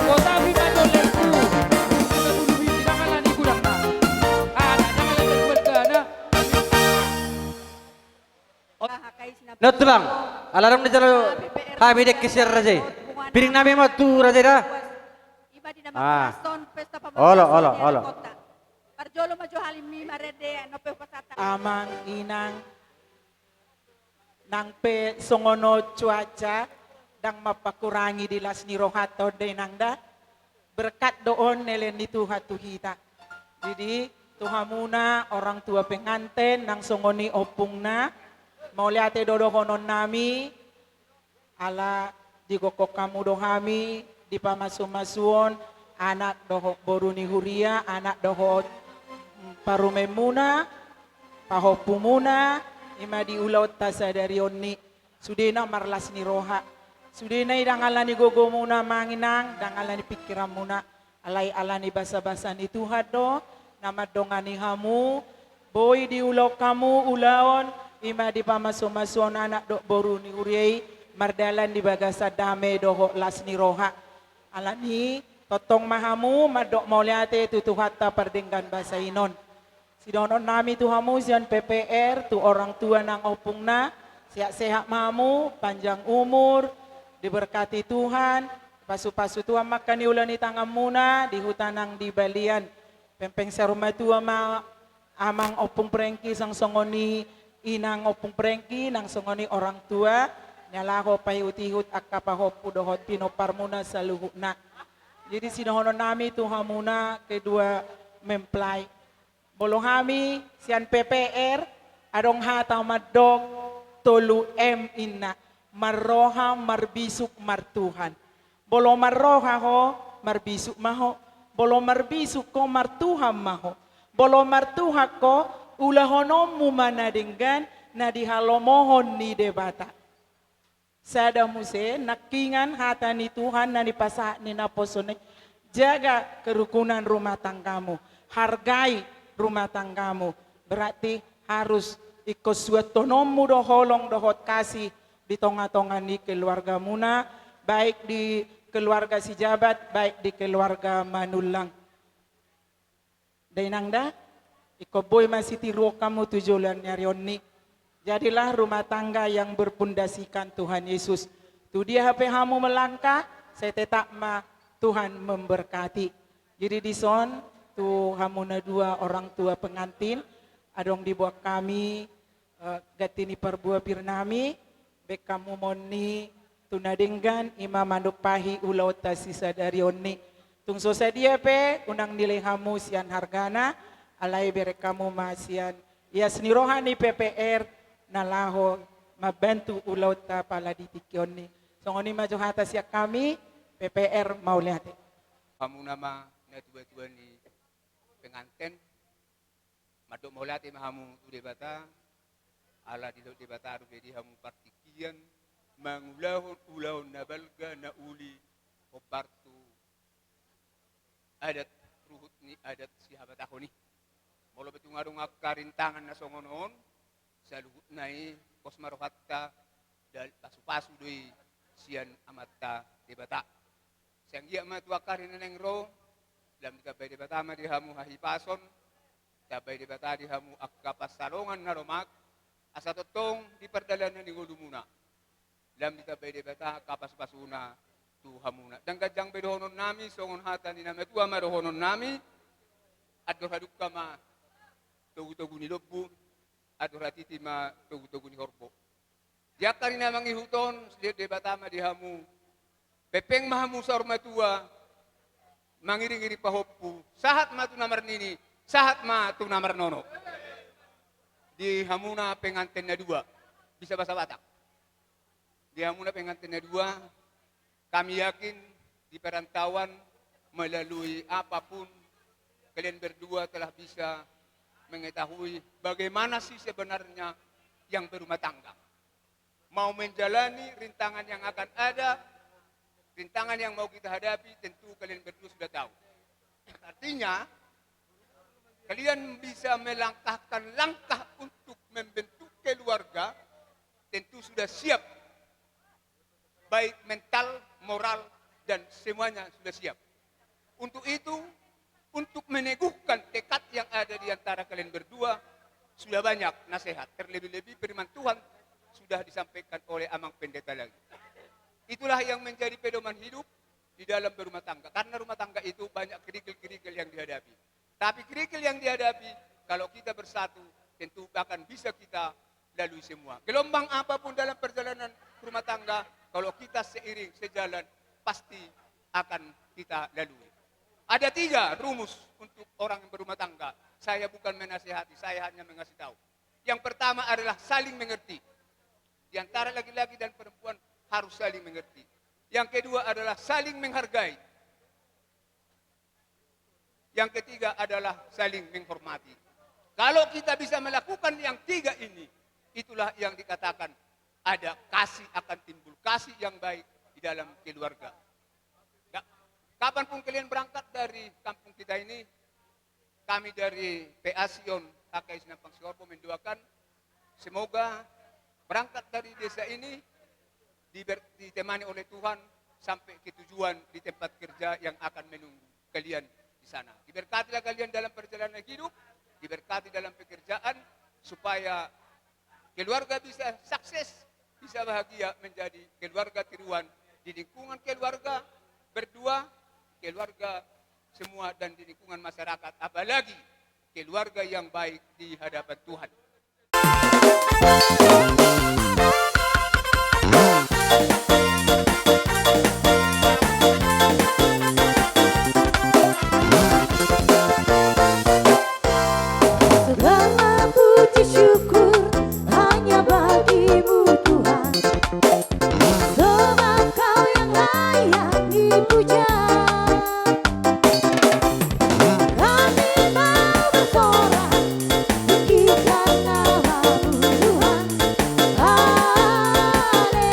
Kota Bima Jolengku. Ada bulu biji, jangan lani gudang na. Ada, jangan lani gudang na. Nah, tulang. Ala dung dijalo hami dengke sian raja i. Piring nami ma tu raja i da. Ah. Olo, olo, olo. Parjolo ma jo halimmi marende, nang pe hupasahat. Amang, inang, nang pe songon on cuaca, ndang mampakurangi di las ni rohanta on da, inang da. Berkat do on na lehon ni Tuhan tu hita. Jadi, tu hamuna orang tua penganten, nang songon i ompungna, mauliate do dohonon nami, ala digokhon hamu do hami, dipamasu-masuon anak dohot boru ni huria, anak dohot, mm, parumaenmuna, pahompumuna, i ma di ulaonta sadari on ni. Sudena marlas ni roha. Sudena i ndang ala ni gogomuna amang inang, ndang ala ni pingkiranmuna. Alai ala ni basa-basa ni Tuhan do, na mandongani hamu, boi diulahon hamu ulaon, i ma dipamasu-masuon anak dohot boru ni huria i, mardalan di bagasan dame dohot las ni roha. Alani, tongtong ma hamu, mandok mauliate tu Tuhanta pardenggan basa i non. Sidohonon nami tu hamu sian P P R, tu orang tua nang ompungna, sehat-sehat ma hamu, panjang umur, diberkati Tuhan, pasu-pasu Tuhan ma angka ni ula ni tanganmuna, di huta nang di balian. Pengpeng saur matua ma amang ompung Prengki, nang songon i inang ompung Prengki, nang songon i orang tua, na laho paihut-ihut angka pahompu dohot pinomparmuna saluhutna. Jadi sidohonon nami tu hamuna kedua mempelai. Molo hami sian P P R, adong hata mandok tolu M inna, marroha, marbisuk, martuhan. Molo marroha ho, marbisuk ma ho. Molo marbisuk ho, martuhan ma ho. Molo martuhan ho, ulahononmu ma na denggan na dihalomohon ni Debata. Sada muse, nangkingan hata ni Tuhan na nipasahat ni naposo na i, jaga kerukunan rumah tanggamu, hargai rumah tanggamu. Berarti harus ingkon suanhononmu do holong dohot kasih di tonga-tonga ni keluargamuna, baik di keluarga sijabat, baik di keluarga manullang. Da inang da, ingkon boi ma sitiruon hamu tu joloan ni ari on ni. Jadilah rumah tangga yang berpondasikan Tuhan Yesus. Tu dia hape hamu melangkah, sai tetap ma Tuhan memberkati. Jadi dison, tu hamu na dua orang tua pengantin, adong diboan hami, eh, ganti ni parbue pir nami, baen hamu ma on ni tu na denggan, i ma manumpahi ulaonta sisadari on ni. Tung so sadia pe, unang nilai hamu sian hargana, alai bereng hamu ma sian ias ni roha ni P P R, na laho mambantu ulaonta pala di tingki on ni. Songon i ma jo hata sian hami, P P R mauliate. Hamu nama na tua-tua ni penganten, mandok mauliate ma hamu tu Debata, ala didok Debata dope di hamu partingkian, mangulahon ulaon na balga na uli, hombar tu adat ruhut ni adat sihabatahon i. Molo pe tung adong angka rintangan na songon on, saluhutna i pos ma rohanta, dal-, pasu-pasu do i sian Amanta Debata. Sai anggiat ma tu angka ari na naeng ro, lam ditambai Debata ma di hamu hahipason, tambai Debata di hamu angka pansalongan na lomak, asa tongtong di pardalanan ni ngolumuna. Lam ditambai Debata angka pasu-pasuna tu hamuna. Ndang ganjang be dohonon nami, songon hata ni na matua ma dohonon nami, andor hadungka ma togu-togu ni lombu, andor hatiti ma togu-togu ni horbo. Di angka ari na mangihut on, sude Debata ma di hamu. Pengpeng ma hamu saur matua, mangiring-iring pahompu, sahat ma tu na marnini, sahat ma tu na marnono. Di hamuna penganten na dua, bisa bahasa Batak. Di hamuna penganten na dua, kami yakin di perantauan melalui apapun kalian berdua telah bisa mengetahui bagaimana sih sebenarnya yang berumah tangga. Mau menjalani rintangan yang akan ada, rintangan yang mau kita hadapi, tentu kalian berdua sudah tahu. Artinya, kalian bisa melangkahkan langkah untuk membentuk keluarga, tentu sudah siap. Baik mental, moral, dan semuanya sudah siap. Untuk itu, untuk meneguhkan tekad yang ada di antara kalian berdua, sudah banyak nasihat, terlebih-lebih firman Tuhan sudah disampaikan oleh Amang Pendeta lagi. Itulah yang menjadi pedoman hidup di dalam berumah tangga. Karena rumah tangga itu banyak kerikil-kerikil yang dihadapi. Tapi kerikil yang dihadapi, kalau kita bersatu, tentu akan bisa kita lalui semua. Gelombang apapun dalam perjalanan rumah tangga, kalau kita seiring, sejalan, pasti akan kita lalui. Ada tiga rumus untuk orang yang berumah tangga. Saya bukan menasihati, saya hanya mengasih tahu. Yang pertama adalah saling mengerti. Di antara laki-laki dan perempuan harus saling mengerti. Yang kedua adalah saling menghargai. Yang ketiga adalah saling menghormati. Kalau kita bisa melakukan yang tiga ini, itulah yang dikatakan ada kasih, akan timbul kasih yang baik di dalam keluarga. Ya, kapanpun kalian berangkat dari kampung kita ini, kami dari P A Sion H K I Sinampang Sihorbo mendoakan semoga berangkat dari desa ini diber-, ditemani oleh Tuhan sampai ke tujuan di tempat kerja yang akan menunggu kalian di sana. Diberkatilah kalian dalam perjalanan hidup, diberkati dalam pekerjaan, supaya keluarga bisa sukses, bisa bahagia menjadi keluarga tiruan di lingkungan keluarga berdua, keluarga semua, dan di lingkungan masyarakat, apalagi keluarga yang baik di hadapan Tuhan. Segala puji syukur hanya bagi-Mu, Tuhan. Sebab Kau yang layak dipuja. Kami mau bersorak tinggikan nama-Mu, Tuhan. Haleluya.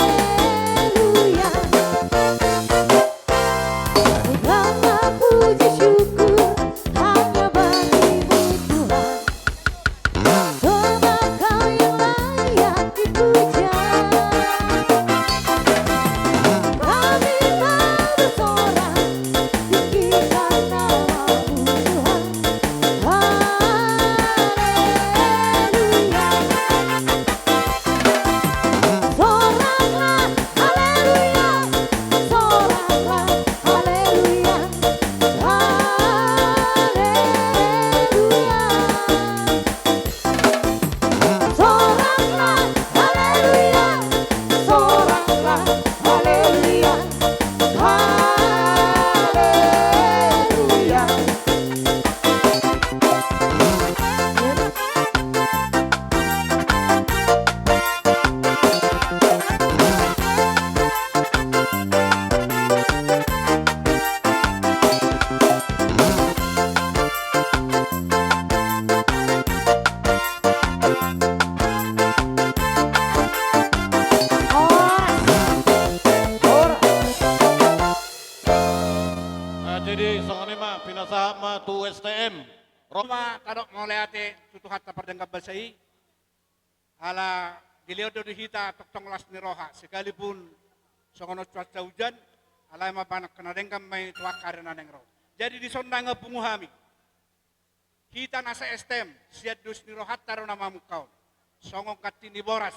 Segala puji syukur hanya bagi-Mu, Tuhan. Sebab Kau yang layak dipuja. Kami mau bersorak tinggikan nama-Mu, Tuhan. Haleluya. Soraklah, haleluya. Soraklah, haleluya. Haleluya. Soraklah, haleluya. Soraklah, haleluya. Haleluya. Horas. Horas. Nah, jadi songon i ma, pinasahat ma tu S T M. Ro ma tadok mauliate tu Tuhanta pardenggan basa i. Ala dilehon do di hita tongtong las ni roha, sekalipun songon on cuaca ujan, alai mambahen angka na denggan ma i tu angka ari na naeng ro. Jadi dison nunga pungu hami. Hita nasa S T M, sian dos ni rohanta do na mamungka on. Songon kanti ni boras,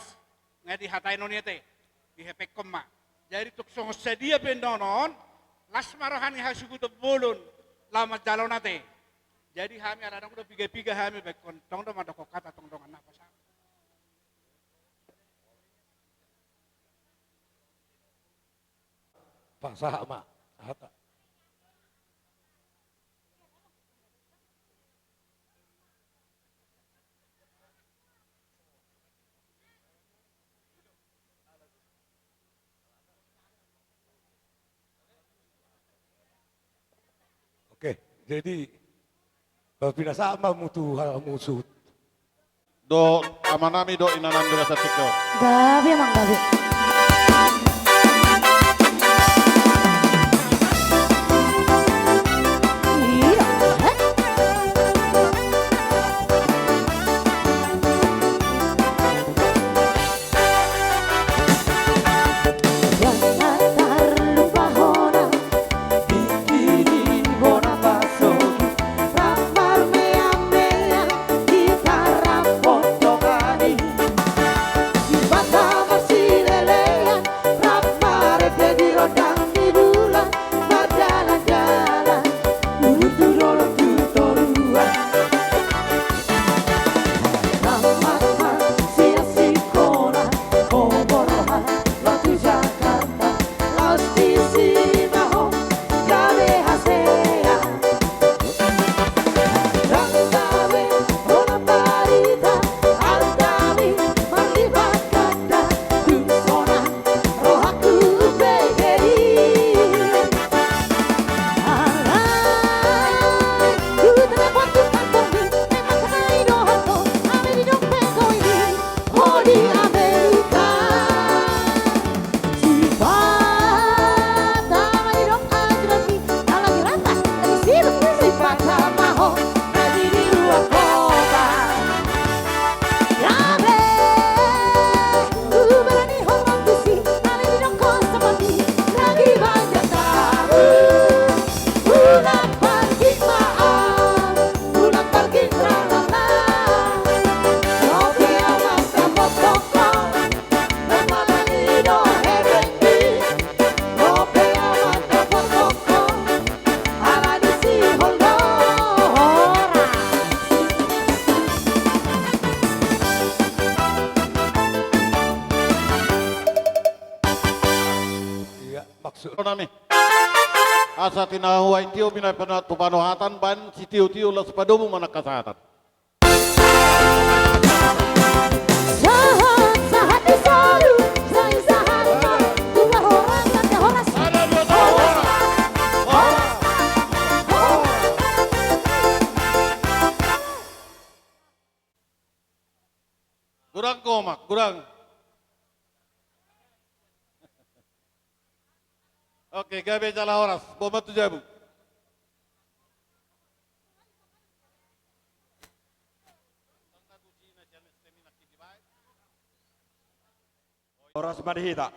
nga dihatai on i ate, dihepengkon ma. Jadi tung songon sadia pe nono on, las ma roha ni hasuhuton bolon, laho manjalo on ate. Jadi hami ala adong do piga-piga hami baen tong do mandok hata tong dongan napa sa. Pasahat ma hata. Oke, jadi pinasahat ma hamu tu hamu suhut. Dohot amanami dohot inanami di bagasan tingki on. Gabe amang gabe. Iya, eh? Jangan tarlupa hona. Iya, maksud nami. Asa tinahu ai tio bina pena tu panohatan baen sitio-tio las padomu manang kasahatan. Sahat, sahat di solu, sai sahat ma, dua horas, ate horas. Ada dua horas. Horas. Horas. Godang gomak, godang. Oke, gabe jala horas, boha ma tu jabu. Horas ma di hita.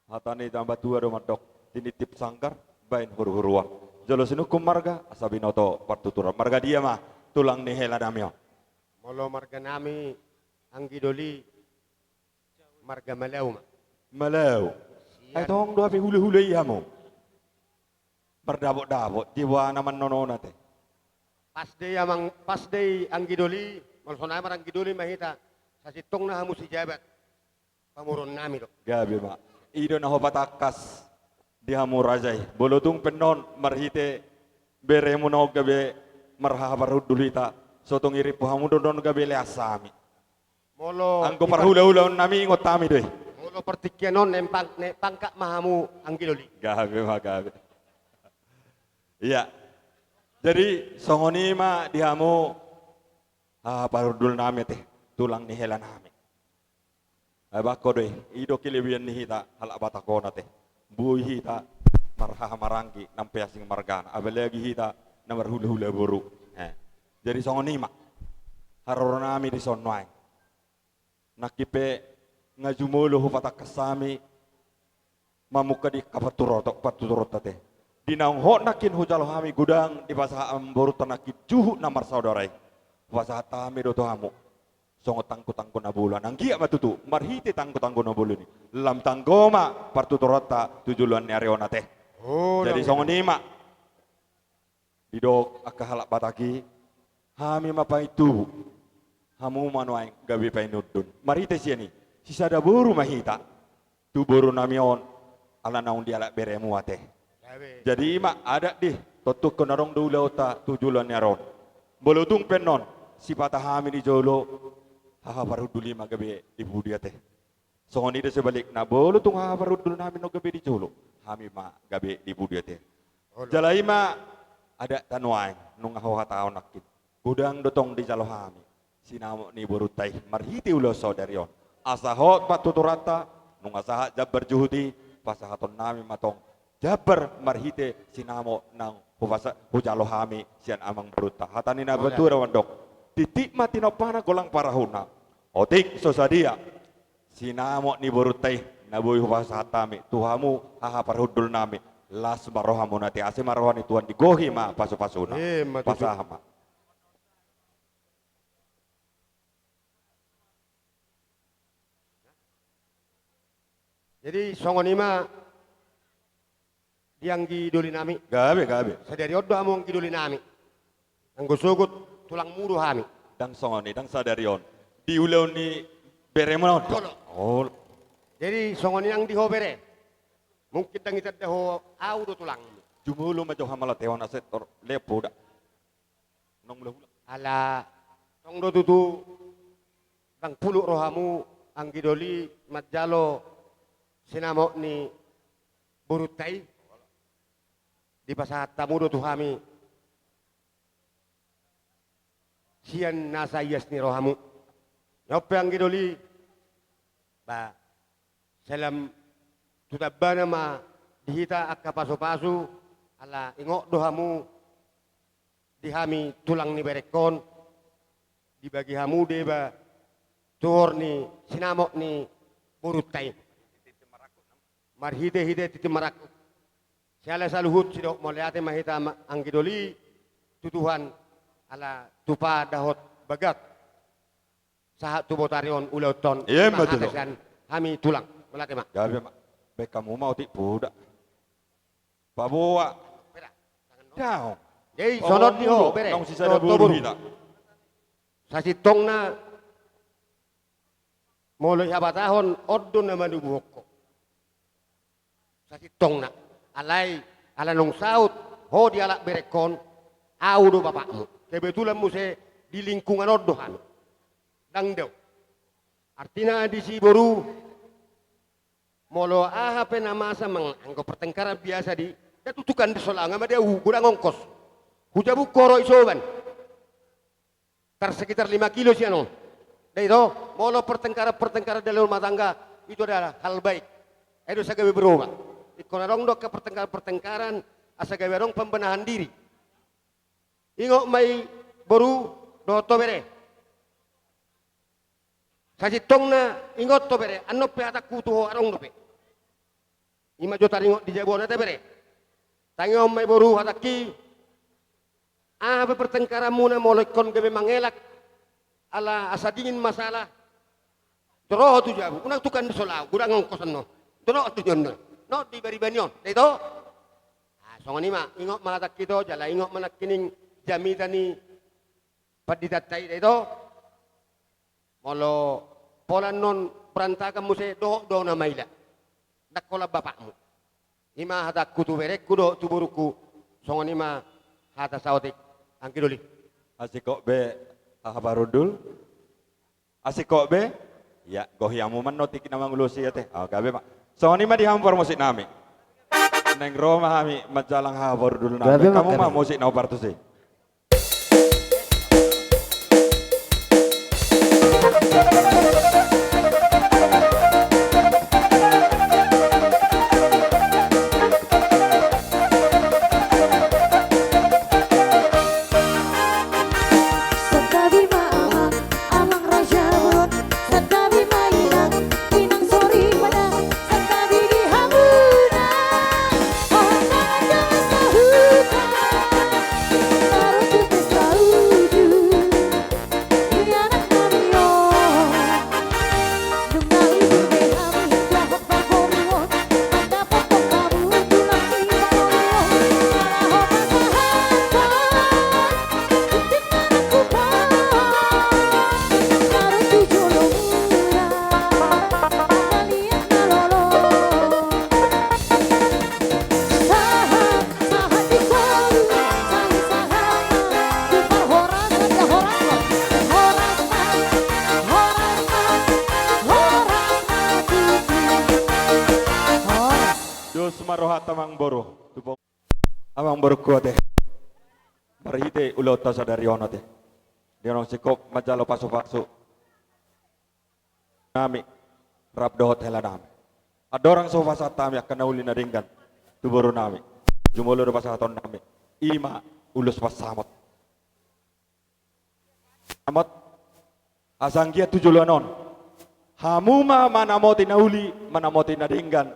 Hata ni tamba tua do mandok, tinitip sanggar, baen huru-huruan. Jolo sinungkun marga, asa binoto partuturan. Marga dia ma, tulang ni hela nami on. Molo marga nami, anggi doli, marga Malau ma. Malau. Sian. Ai tong do hape hula-hula i hamu. Mardapot-dapot, jiwa na mannonona te. Pas de i amang, pas de i anggi doli, molo sonai maranggi doli ma hita, sasintongna hamu sijabat. Pamoruon nami do. Gabe ma. I do na hupatangkas di hamu raja i. Molo tung pe annon marhite beremu na on gabe marhaha parhundul hita. So tung irimpu hamu do annon gabe leas hami. Molo anggo parhula-hulaon nami ingot hami do i. Molo partingkian on naeng pang-, naeng pangkat ma hamu anggi doli. Gabe ma gabe. Iya. Jadi songon i ma di hamu, ah, parhundul nami ate, tulang ni hela nami. Ai bangko do i, i do kelebihan ni hita halak Batak on ate. Boi hita marhaha maranggi nang pe asing margana, apalagi hita na marhula-hula boru. Eh. Jadi songon i ma haroro nami di son nuaeng. Nangkin pe nga jumolo hupatangkas hami mamungka di angka partuturonta, partuturonta ate. Di naung hot nangkin hujalo hami godang dipasahat amangborunta nangkin juhut na marsaudara i. Hupasahat hami do tu hamu. Songon tanggo-tanggo na bolon. Anggiat ma tutu, marhite tanggo-tanggo na bolon i. Lam tanggo ma partuturonta tu joloan ni ari on ate. Oh, jadi songon i ma. Didok angka halak Batak i, hami ma paintubu, hamu ma nuaeng gabe painundun. Marhite sian i, sisada boru ma hita tu borunami on, ala naung dialap beremu ate. Jadi i ma adat di, tontu ingkon adong do ulaonta tu joloan ni ari on. Molo tung pe annon sipata hami di jolo, haha parhundul i ma gabe di pudi ate. Songon i do sebalikna, molo tung haha parhundulnami annon gabe di jolo, hami ma gabe di pudi ate. Jala i ma adatta nuaeng, nunga huhatahon nangkin. Godang do tong dijalo hami sinamot ni borunta i marhite ulaon sadari on. Asa hot ma tuturanta, nunga sahat jambar juhut i, pasahatonnami ma tong jambar marhite sinamot naung hupasa-, hujalo hami sian amangborunta. Hata ni na tuatua do mandok, titip ma tinompana golang parahuna. Otik so sadia sinamot ni borunta i na boi hupasahat hami tu hamu haha parhundulnami. Las ma rohamuna ate, ase ma roha ni Tuhan, digohi ma pasupasuna. Pasahat ma. Jadi songon i ma di anggi dolinami. Gabe, gabe. Sadari on do hamu anggi dolinami. Anggo sogot tulangmu do hami. Ndang songon i, ndang sadari on. Di ulaon ni beremu on do. Olo. Jadi songon i nang di ho bere. Mungkin ndang itanda ho au do tulangmu. Jumolo ma jo hamalateon ase tor lepo da. Nang mula-mula. Ala tong do tutu ndang puluk rohamu anggi doli manjalo sinamot ni borunta i. Dipasahat hamu do tu hami sian nasa ias ni rohamu. Nyope anggi doli, ba, salam tu tambana ma di hita angka pasupasu, ala ingot do hamu di hami tulang ni berengkon, dibagi hamu deba tuhor ni sinamot ni borunta i. Marhite-hite tintin marangkup. Siala saluhut sidok mauliate ma hita ma-, anggi doli tu Tuhan ala tupa dohot bagat. Sahat tu botari on ulaonta on. Ima tutu. Hami tulang. Mauliate ma. Gabe ma. Baen hamu ma otik poda. Paboa. Peda. Tangan no. Daong. Jadi songon i ho bere. Naung sisada boru hita. Sasintongna molo dihabatahon on do na manubuhon ho. Sasintongna. Alai, ala naung saut ho dialap berengkon, au do bapakmu. Kebetulan muse di lingkungan on do hami. Ndang dao. Artina disi boru, molo aha pe na masa mang-, anggo pertengkaran biasa di, da tutukan di sola, nga ma dao, godang ongkos. Hujabu horo isoban. Tar sekitar lima kilo sian on. Da ito, molo pertengkaran-pertengkaran dalam rumah tangga, itu adalah hal baik. Ai do asa gabe berubah. Ingkon adong do angka pertengkaran-pertengkaran, asa gabe adong pembenahan diri. Ingot ma i boru, dohot ho bere. Sasintongna ingot ho bere, annon pe hatangku tu ho adong dope. Ima jo taringot di jabu on ate bere. Tangihon ma i boru hatangki, aha pe pertengkaranmuna molo ingkon gabe mangelak, ala asa dingin masalah. Jolo ho tu jabu, unang tukan di sola, godang ongkos annon. Jolo ho tu ni on. Naung di bariba ni on, da ito. Ah, songon i ma, ingot ma hatangki ito, jala ingot ma nangkining jamita ni panditanta i da ito. Molo pola annon berantakan muse dohot do na maila. Ndang holan bapakmu. Ima hatangku tu berengku dohot tu borungku. Songon i ma hata saotik anggi doli. Asing hot be haha parhundul. Asing hot be. Ia, gohi hamu ma annon tingki na mangulosi ate. Oh, gabe ma. Songon i ma di hamu parmusiknami. Naeng ro ma hami manjalang haha parhundulnami. Gabe ma, gabe. Hamu ma musik na upartusi. Santabi ma amang, amang raja bolon. Santabi ma inang, inang soripada. Santabi di hamuna, amang raja sahuta. Tarutu pesta uju. Di anak nami on. Marrohanta amangboru. Amangborungku ate. Marhite ulaonta sadari on ate. Di naung singkop manjalo pasupasu nami rap dohot hela nami. Andorang so pasahat hami angka na uli na denggan tu boru nami, jumolo do pasahaton nami. Ima ulos pansamot. Samot. Asa anggiat tu joloan on hamu ma manamoti na uli, manamoti na denggan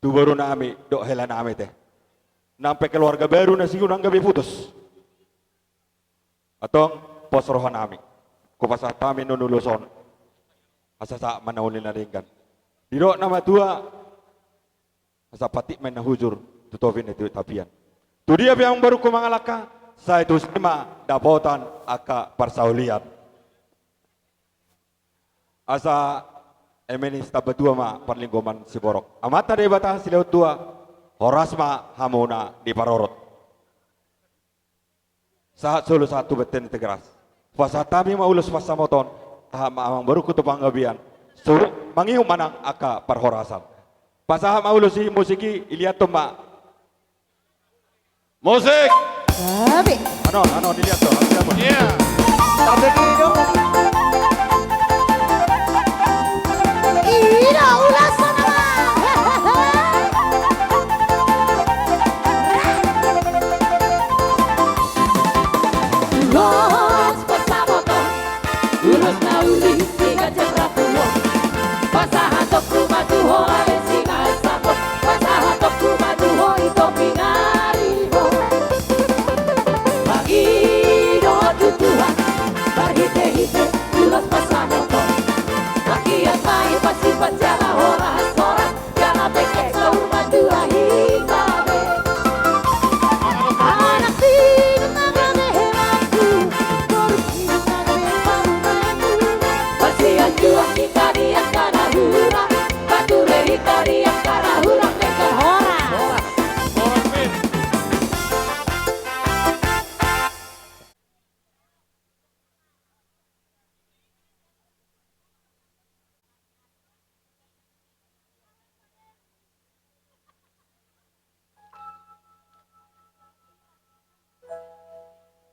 tu boru nami dohot hela nami te. Nang pe keluarga baru na singunan gabe putus. Antong pos roha nami. Hupasahat hami nuaeng ulos on. Asa sahat ma na uli na denggan. Didok na matua. Asa patik ma inna hujur tu topi ni tapian. Tu dia pe amangborungku mangalangka, sai tusi ma dapotan angka parsaulian. Asa eme ni sitamba tua ma parlinggoman siborok. Amanta Debata silehon tua, horas ma hamuna diparorot. Sahat solu sahat tu bontean ni Tigaras. Pasahat hami ma ulos pansamot on, sahat ma amangborungku tu panggabean. Surut mangihut ma nang angka parhorasan. Pasahat ma ulos i, musik i, iliathon ma. Musik. Gabe. Anon, anon, iliathon. Iya. Ida ulas sama. Ulos pansamot on, ulos na uli siganjang rap on. Pasahatonku ma tu ho ale singa sapot, pasahatonku ma tu ho ito pinaribot. Mangido tu Tuhan marhitehite ulos pansamot on. Anggiat ma i pasipat jala horas-horas. Jala bengke saur matua hita be. Anak sinur na gabe helangku, boru sinur na gabe parumaenku. Basian juang hita di angka na hurang, bature hita di angka na hurang, denggan horas.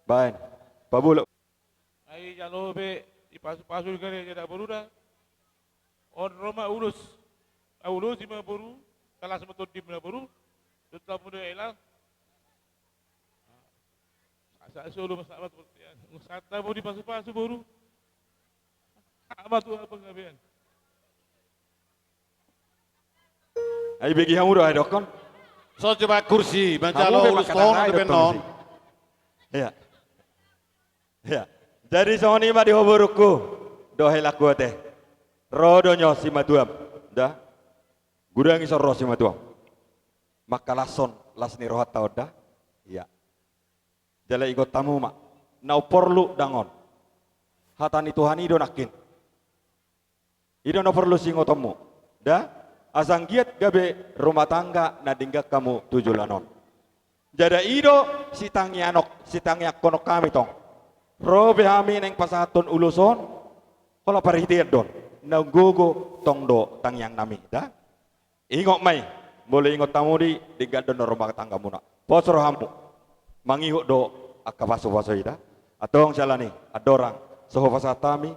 Baen. Pabolak. Ai jalo be dipasupasu di gareja da boru da. On ro ma ulos. Au ulos i ma boru. Kalas ma tondim na boru. Dot tamu da ela. Sa solo ma sahabat. Sata mau dipasupasu boru. Ama tu abang gabean. Ai begi hamu do ai dokkon. So coba kursi, manjalo ulos pohon ada benon. Iya. Iya. Jadi songon i ma di ho borungku. Dohot helangku ate. Ro do nyo simatuam. Da. Godang i so ro simatuam. Mangkalashon las ni rohanta on da. Iya. Jala ingot hamu ma. Na umporlu ndang on. Hata ni Tuhan i do nangkin. I do na porlu siingotonmu. Da, asa anggiat gabe rumah tangga na denggan hamu tu joloan on. Jala i do sitangianghon, sitangianghonon hami tong. Ro pe hami naeng pasahathon ulos on, holan parhitean do on. Naung gogo tong do tangiang nami, da. Ingot ma i, molo ingot hamu di, denggan do na rumah tanggamuna. Pos rohamu. Mangihut do angka pasupasu i da. Antong siala ni, andorang so hupasahat hami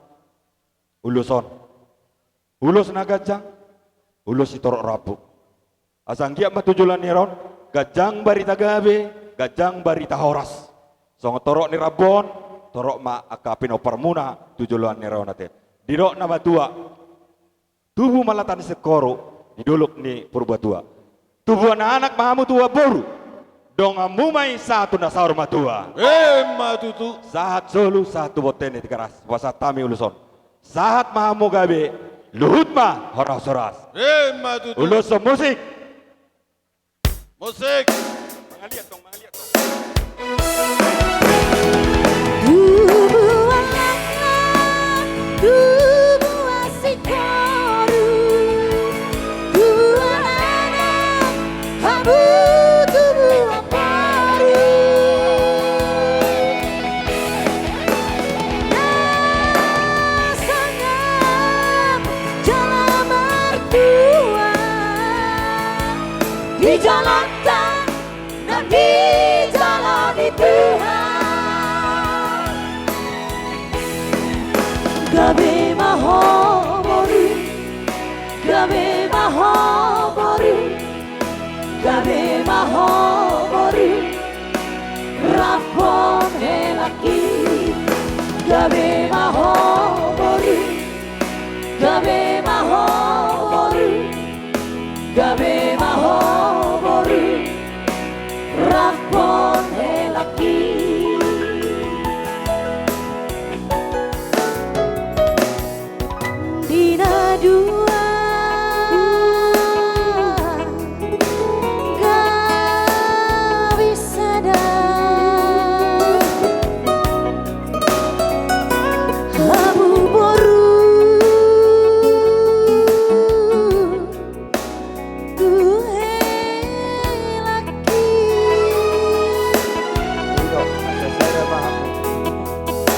ulos on. Ulos na ganjang, ulos sitorop rambu. Asa anggiat ma tu joloan ni ari on, ganjang barita gabe, ganjang barita horas. Songon torop ni rambu on, torop ma angka pinomparmuna tu joloan ni ari on ate. Didok na matua, tubu ma lata ni singkoru di dolok ni Purbatua. Tubuan anak ma hamu tubuan boru. Donganmu ma i sahat tu na saur matua. Emma tutu. Sahat solu, sahat tu bontean ni Tigaras. Pasahat hami ulos on. Sahat ma hamu gabe, luhut ma horas-horas. Emma tutu. Ulos on musik. Musik. Mangaliat tong, mangaliat tong. Tubuan, tubuan singkoru, tubuan anak, hamu tubuan boru. Na sangap jala martua. Gabe ma ho boru, gabe ma ho boru, gabe ma ho boru, rap dohot helangki. Gabe ma ho boru, gabe ma ho boru, gabe ma ho boru, rap dohot helangki. Di na dua gabe sada, hamu boru tu helangki.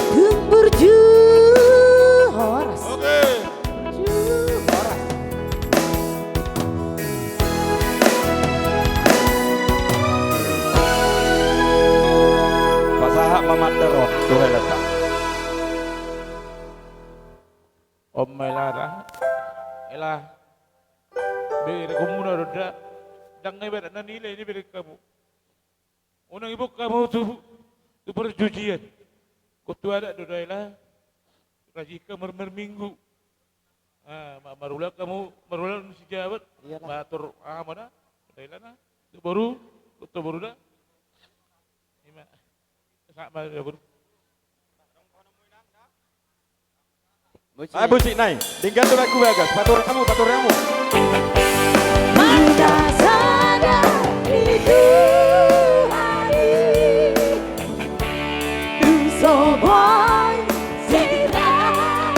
Tung burju, horas. Oke. Burju, horas. Pasahat ma mandar on tu helangta. Om, ela da. Ela. Bere komuna do da. Ndang na ibarat na nilai ni bere hamu. Unang iboan hamu tu, tu parjujian. Ingkon tu adat do da, ela. Rajin hamu mar-, marminggu. Ah, ma-, marulang hamu, marulang sijabat. Iyalah. Mator, ah, mana? Da, ela na. Tu boru, tu boru da. Ima. Sama da boru. Musik. Ah, musik nai. Denggan tu lagu bagas. Patur hamu, patur hamu. Marga sada di Tuhan i, tung so boi sirangoni.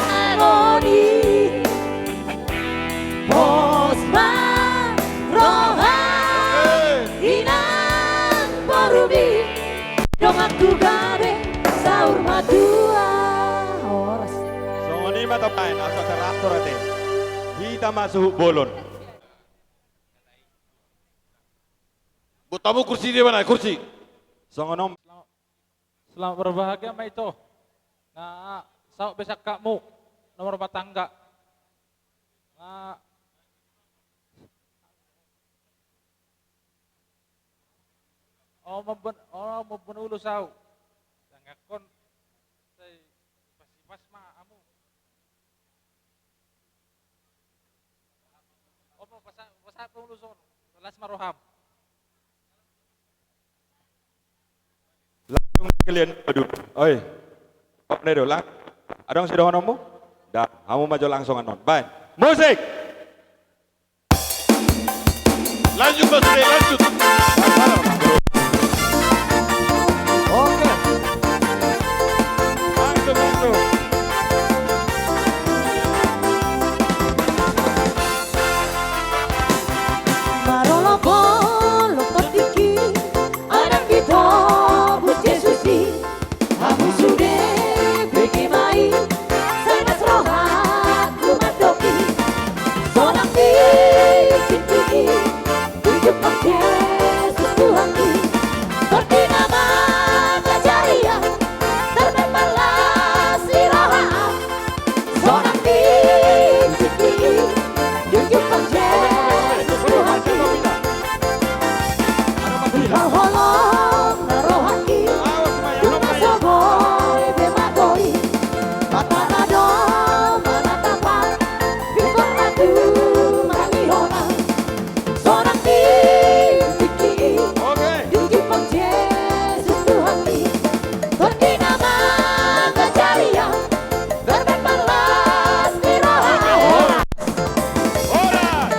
Pos ma roha, eh, inang borumi. Donganku gabe saur matua. Horas. Songon i ma tabaen, asa taratur ate. Hita ma suhut bolon. Buat hamu kursi dia mana? Kursi. Songon on. Selamat berbahagia ma ito. Na saut be sangkapmu na marumah tangga. Na, oh, mambuat, oh, mambuat ulos au. Tanggakon sai sipas-sipas ma hamu. Oh, mau pasa-, pasahat pe ulos on. Las ma roham. Langsung kalian, aduh. Oi. Kok ne do, lang? Adong sidohononmu? Ndang, hamu ma jo langsung annon. Baen. Musik. Lanjut, Mas Ade, lanjut. Oke. Langsung, langsung. Marolopolop tingki, anak ni Tuhan Jesus i. Hamu sude bege ma i, sai las rohangku mandok i. Sonang di tingki i, tunjukkan Jesus Tuhan i. Tondi na mangajari au, tarbaen ma las ni roha. Sonang di tingki i, tunjukkan Jesus Tuhan i. Di holong ni rohangki, tung na so boi be magori. Mata na do manatapan, pintor na tumangi hona. Sonang di tingki i, oke, tunjukkan Jesus Tuhan i. Tondi na mangajari au, tarbaen ma las ni roha. Horas. Horas.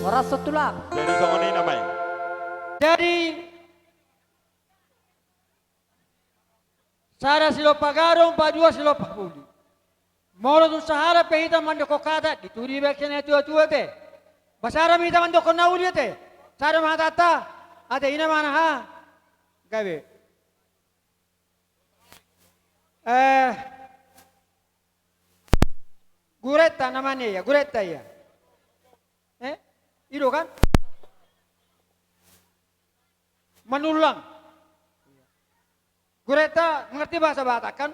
Horas, tulang. Jadi songon i nama i. Jadi, sada silompa gadong, padua silompa uli. Molo tung sahalak pe hita mandokkon hata, di tu dibaen sian natuatua ate. Ba sada ma hita mandokkon na uli ate. Sada ma hatanta, ate, i na ma na ha. Gabe. Eh, gureta namanya ya, gureta ya. Eh, i do kan? Manullang. Gureta mengerti bahasa Batak kan?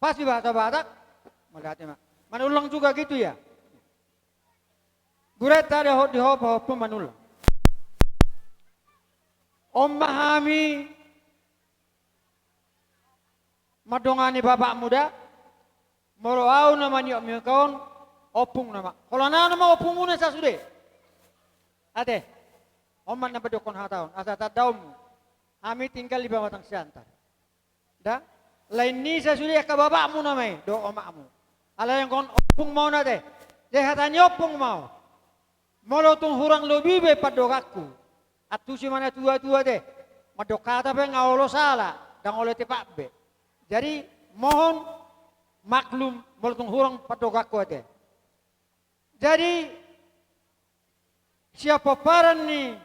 Pas di bahasa Batak, mauliate ma. Manullang juga gitu ya. Gureta, di ho, di ho pahompu manullang. On ma hami mandongani bapakmu da. Molo au na maniop-niop on, ompung nama. Holan au nama ompungmuna sa sude. Ate. On ma na padokkon hata on, asa tandaonmu. Hami tinggal di Pamatang Siantar. Da? Lain ni sa sude angka bapakmu nama i dohot omakmu. Alai anggo on ompung ma on ate. Jadi hata ni ompung ma on. Molo tung hurang lobi be pandohanku, antusi ma na tua-tua ate. Mandok hata pe nga olo sala, ndang olo tepat be. Jadi mohon maklum molo tung hurang pandohanku ate. Jadi sian pomparan ni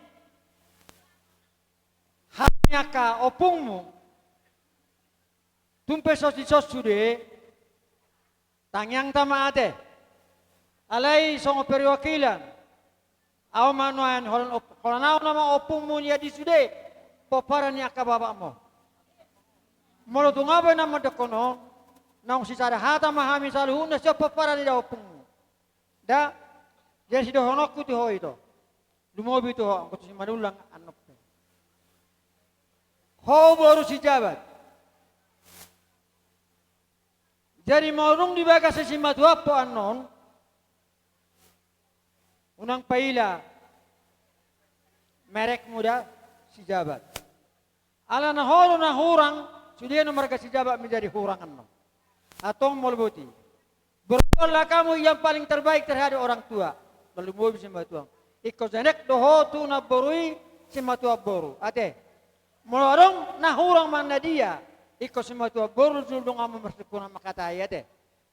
hami angka ompungmu, tung pe so dison sude, tangiangta ma ate. Alai songon perwakilan, au ma nuaeng holan op, holan au nama ompungmu nian di sude, pomparan ni angka bapakmu. Molo tung au pe na mandokkon on, naung sisada hata ma hami saluhutna sian pomparan ni da ompungmu. Da, jadi sidohononku tu ho ito. Lumobi tu ho, anggo tu si Manullang annon pe. Ho boru Sijabat. Jadi molo dung di bagasan simatuam pe annon, unang paila merekmu da Sijabat. Ala na ho do na hurang, sude do marga Sijabat menjadi hurang annon. Antong molo boti. Berbuatlah kamu yang paling terbaik terhadap orang tua. Lumobi simatuam. Ingkon janek do ho tu namboru i, simatuam boru. Ate. Molo adong na hurang manang na dia, ingkon simatuam boru do jolo donganmu marsungkunan mangkatai ate.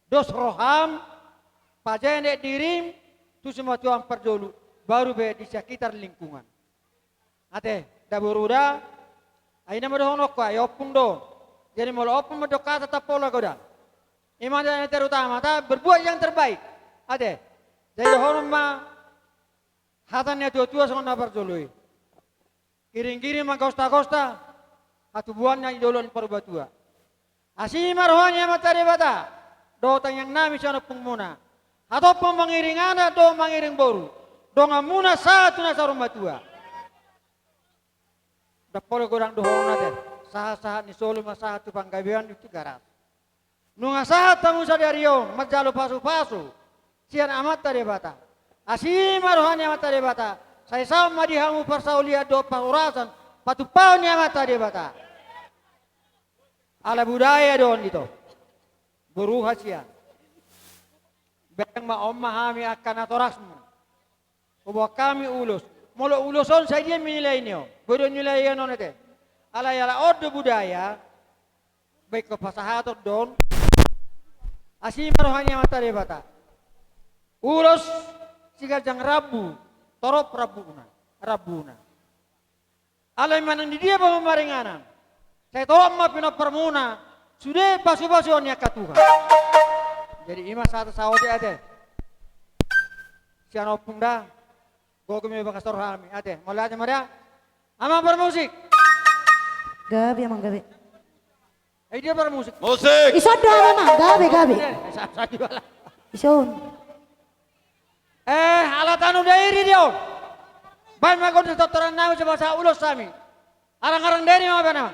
Dos roham, pajanek dirim, tu simatuam parjolo, baru pe di sekitar lingkungan. Ate, da boru da, ai na ma dohononku, ai ompung do. Jadi molo ompung mandok hata tapolak do da. I ma na terutama, ta berbuat yang terbaik. Ate, jadi dohonon ma, hata ni natua-tua songon na parjolo i. Iring-iring ma gosta-gosta, hatubuanna di dolok ni Parubatua. Asi ma roha ni Amanta Debata, dohot tangiang nami sian ompungmuna. Hatop ma mangiring anak dohot mangiring boru, donganmuna sahat tu na saur matua. Ndang pola godang dohonon ate, sahat-sahat ni solu ma sahat tu panggabean di Tigaras. Nunga sahat hamu sadari on manjalo pasu-pasu sian Amanta Debata. Asi ma roha ni Amanta Debata, sai saut ma di hamu parsaulian dohot parhorasan patupaon ni Amanta Debata. Ala budaya do on ito. Boru hasian. Bereng ma on ma hami angka natorasmu. Huboan hami ulos. Molo ulos on sai dia menilai ni on? Boi do nilaion on ate. Alai ala on do budaya. Baik ko pasahaton do on. Asi ma roha ni Amanta Debata. Ulos siganjang rambu, torop rambuna, rambuna. Alai manang di dia pe hamu maringanan, sai torop ma pinomparmuna sude pasu-pasuon ni angka Tuhan. Jadi i ma sahat saotik ate. Sian ompung da, gogo ma bagas tor hami ate. Mauliate ma da. Amang parmusik. Gabe amang gabe. Eh, dia parmusik. Musik. Ison do amang, gabe, gabe. Eh, sa, sa, jual. Ison. Eh, ala tanu dairi dia on. Baen ma gondang tortoran nami coba sa ulos hami. Arang-arang dairi ma bana.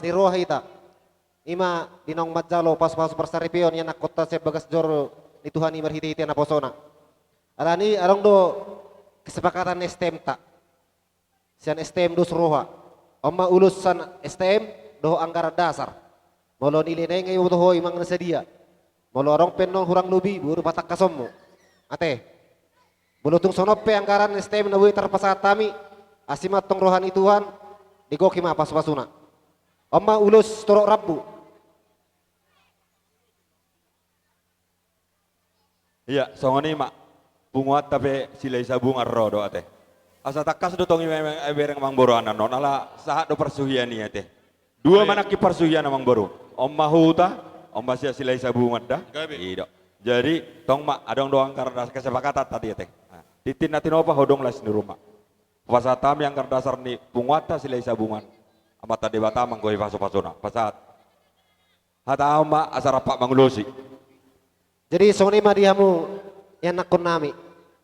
ni roha hita. Ima di naung manjalo pasupasu parsaripeon ianakhonta sian bagas joro ni Tuhan i marhitehite naposona. Alani adong do kesepakatan S T M ta. Sian S T M dos roha. On ma ulos sian S T M dohot anggaran dasar. Molo nilai na inga iboto ho i manang na sadia. Molo adong pe annon hurang lobi, boru patangkasonmu. Ate. Molo tung songon on pe anggaran S T M na boi tarpasahat hami, asi ma antong roha ni Tuhan, digohi ma pasupasuna. On ma ulos torop rambu. Ia, songon i ma. Punguanta pe Silahisabungan ro do ate. Asa tangkas do tong i memang, eh, bereng amangboru annon, ala sahat do parsuhian i ate. Dua ma nangkin parsuhian amangboru. On ma huta, on ma Silahisabungan da. Gabe. I do. Jadi, tong ma, adong do anggaran dasar kesepakatan tadi ate. Nah, tintin na tinopa ho do las ni roha. Pasahat hami anggaran dasar ni punguanta Silahisabungan. Amanta Debata manggohi pasupasuna. Pasahat. Hata on ma asa rap mangulosi. Jadi songon i ma di hamu ianakhon nami.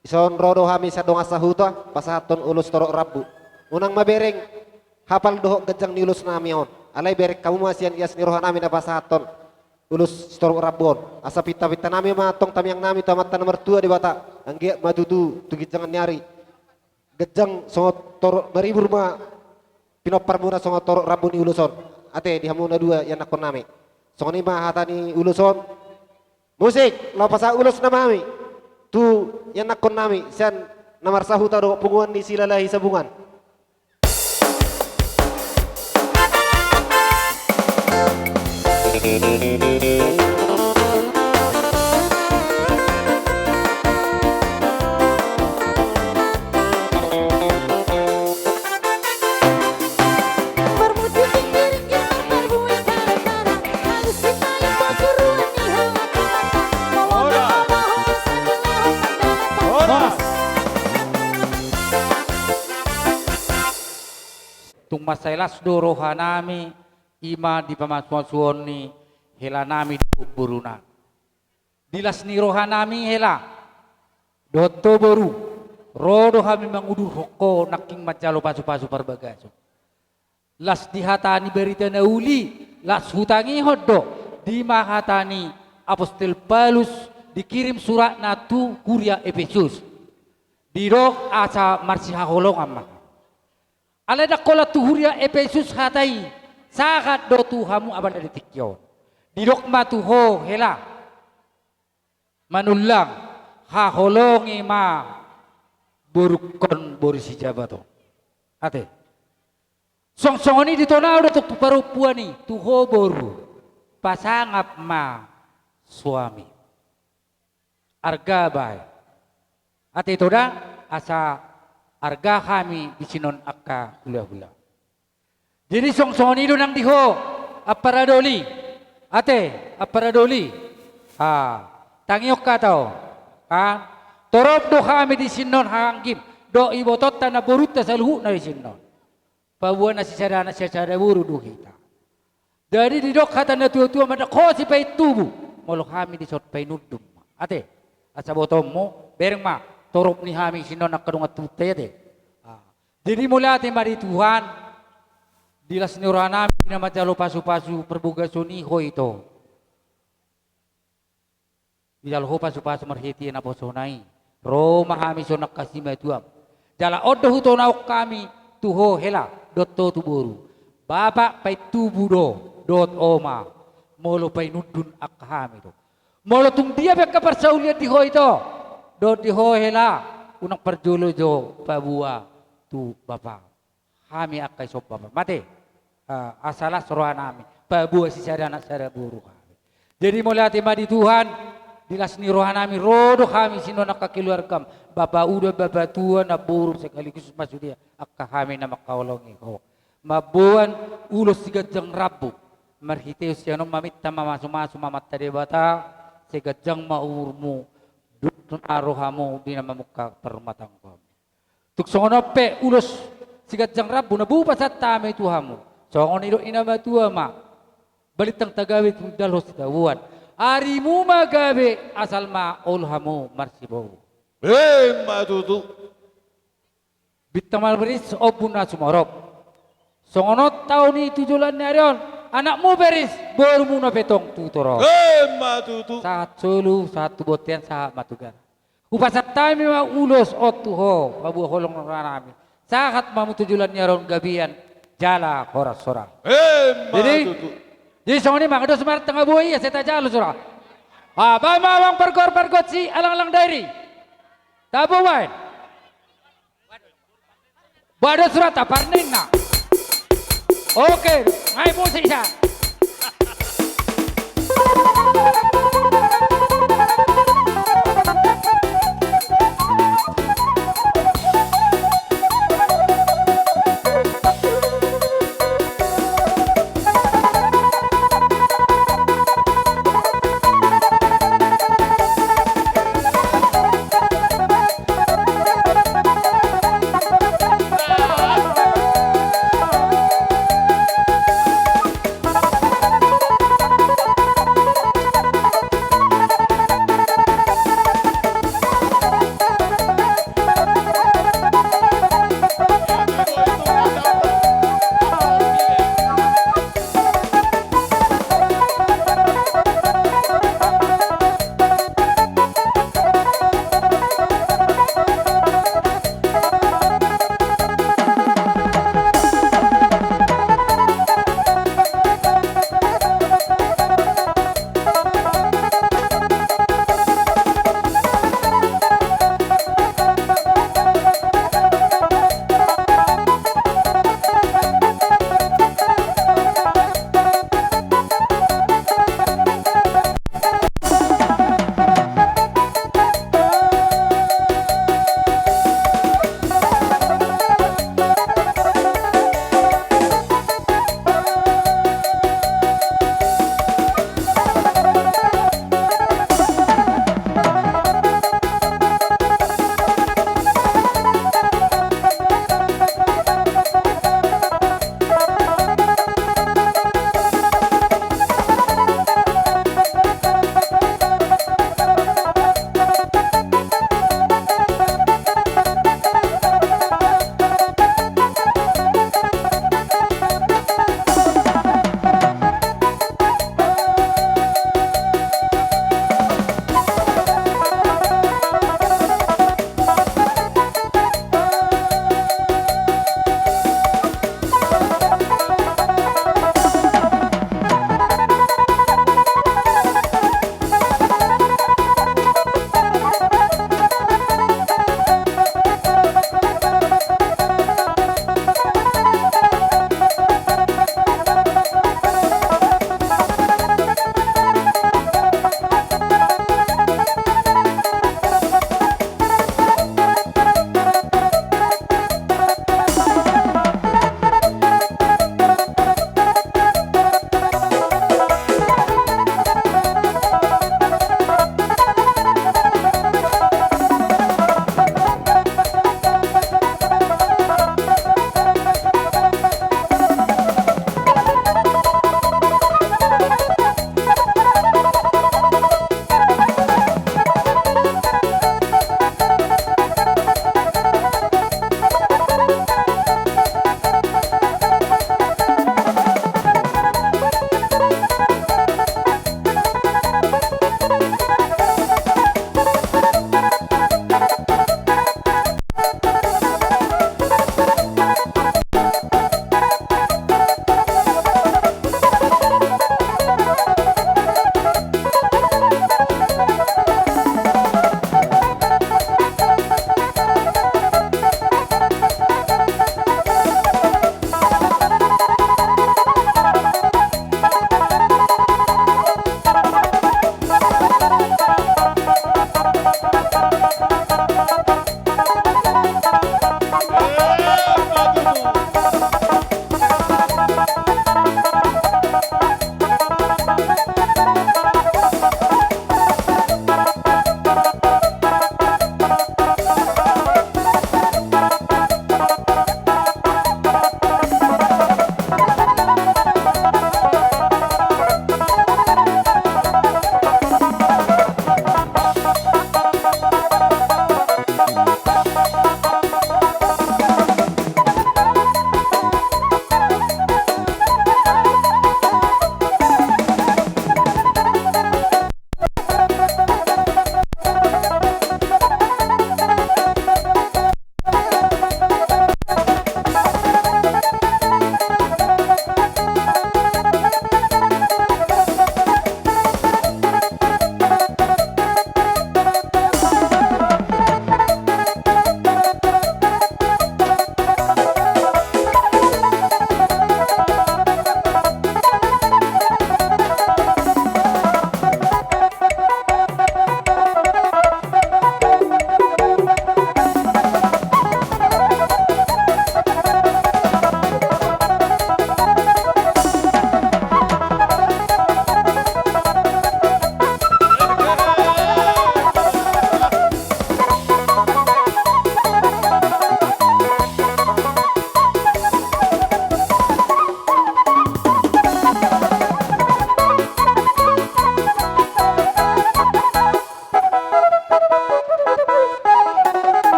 Dison ro do hami sian dongan sahuta pasahathon ulos torop rambu. Unang ma bereng hapal dohot ganjang ni ulos nami on. Alai bereng hamu ma sian ias ni roha nami na pasahathon ulos torop rambu on. Asa pintapinta nami ma antong tamiang nami tu Amanta na martua Debata. Anggiat ma tutu tu ginjangan ni ari. Ganjang songon torop, maribur ma pinomparmuna songon torop rambu ni ulos on. Ate di hamu na dua ianakhon nami. Songon i ma hata ni ulos on. Musik, laho pasahat ulos nama hami. Tu ianakhon nami sian na marsahuta dohot punguan ni Silahisabungan. Tung mansai las do roha nami, ima di pamasumasuon ni hela nami dohot boruna. Di las ni roha nami hela, dohot ho boru, ro do hami mangudurhon ho nangkin manjalo pasupasu parbagason. Las di hata ni barita na uli, las hutangihon do, di ma hata ni apostel Paulus dikirim suratna tu huria Epesus. Didok asa marsihaholongan ma. Alai ndang holan tu huria Epesus hata i, sahat do tu hamu abang na di tingki on. Didok ma tu ho hela. Manullang, haholongi ma borungkon boru si Jabat on. Ate. Song songon i di tona do tu parompuan i, tu ho boru. Pasangap ma suami. Arga bae. Ate to da, asa arga hami di sinon angka hulahula. Jadi song songon i do nang di ho, ampara doli. Ate, ampara doli. Ah, tangihon hata on. Kan? Torop do hami di sinon hanggim. Dohot ibotonta namborunta saluhutna di sinon. Paboa na sisada anak sisada boru do hita. Jadi didok hata na tuatua ma, ndang ho sipaintubu. Molo hami dison painundun ma. Ate, asa botoonmu, bereng ma, torop ni hami sinon angka dongan tubuta i ate. Ah. Jadi mauliate ma di Tuhan, di las ni roha nami, di na manjalo pasupasu parbagason i ho ito. Dijalo ho pasupasu marhite naposona i. Ro ma hami sian angka simatuam. Jala on do hutonahon hami tu ho hela, dohot ho tu boru. Bapak paintubu do, dohot oma. Molo painundun angka hami do. Molo tung dia pe angka parsaulian di ho ito. Dohot di ho hela, unang parjolo jo paboa tu bapa. Hami angka i somba ma ate. Ah, asa las roha nami. Paboa sisada anak sada boru hami. Jadi mauliate ma di Tuhan, di las ni roha nami ro do hami sinon angka keluargam. Bapa uda, bapa tua, namboru sekaligus ma sude angka hami na mangkaholongi ho. Mamboan ulos siganjang rambu. Marhite sian on maminta mamasumasu ma Amanta Debata, sai ganjang ma umurmu, dung na rohamu di na mamungka parrumatanggaon. Tung songon on pe ulos siganjang rambu na boi pasahat hami tu hamu. Songon nidok ni na matua ma. Balintang tagabe tumundalhon sitadoan. Arimu ma gabe asal ma olo hamu marsiboru. Emma tutu. Bintang Marbris ombun na sumorop. Songon on taon i tu joloan ni ari on, anakmu Peris, borumuna pe tong tu Toraja. Emma tutu. Sahat solu, sahat tu bontean, sahat ma tu ganup. Hupasahat hami ma ulos on tu ho, paboa holong ni roha nami. Sahat ma hamu tu joloan ni ari on gabean jala horas-horas. Emma tutu. Jadi, jadi songon i ma, dos ma tangkas boi, asa tajalo sura. Ah, baen ma amang pargor-pargor si alang-alang dairi. Tabo baen. Ba dos sura ta parningna. Oke, ngai musik sa.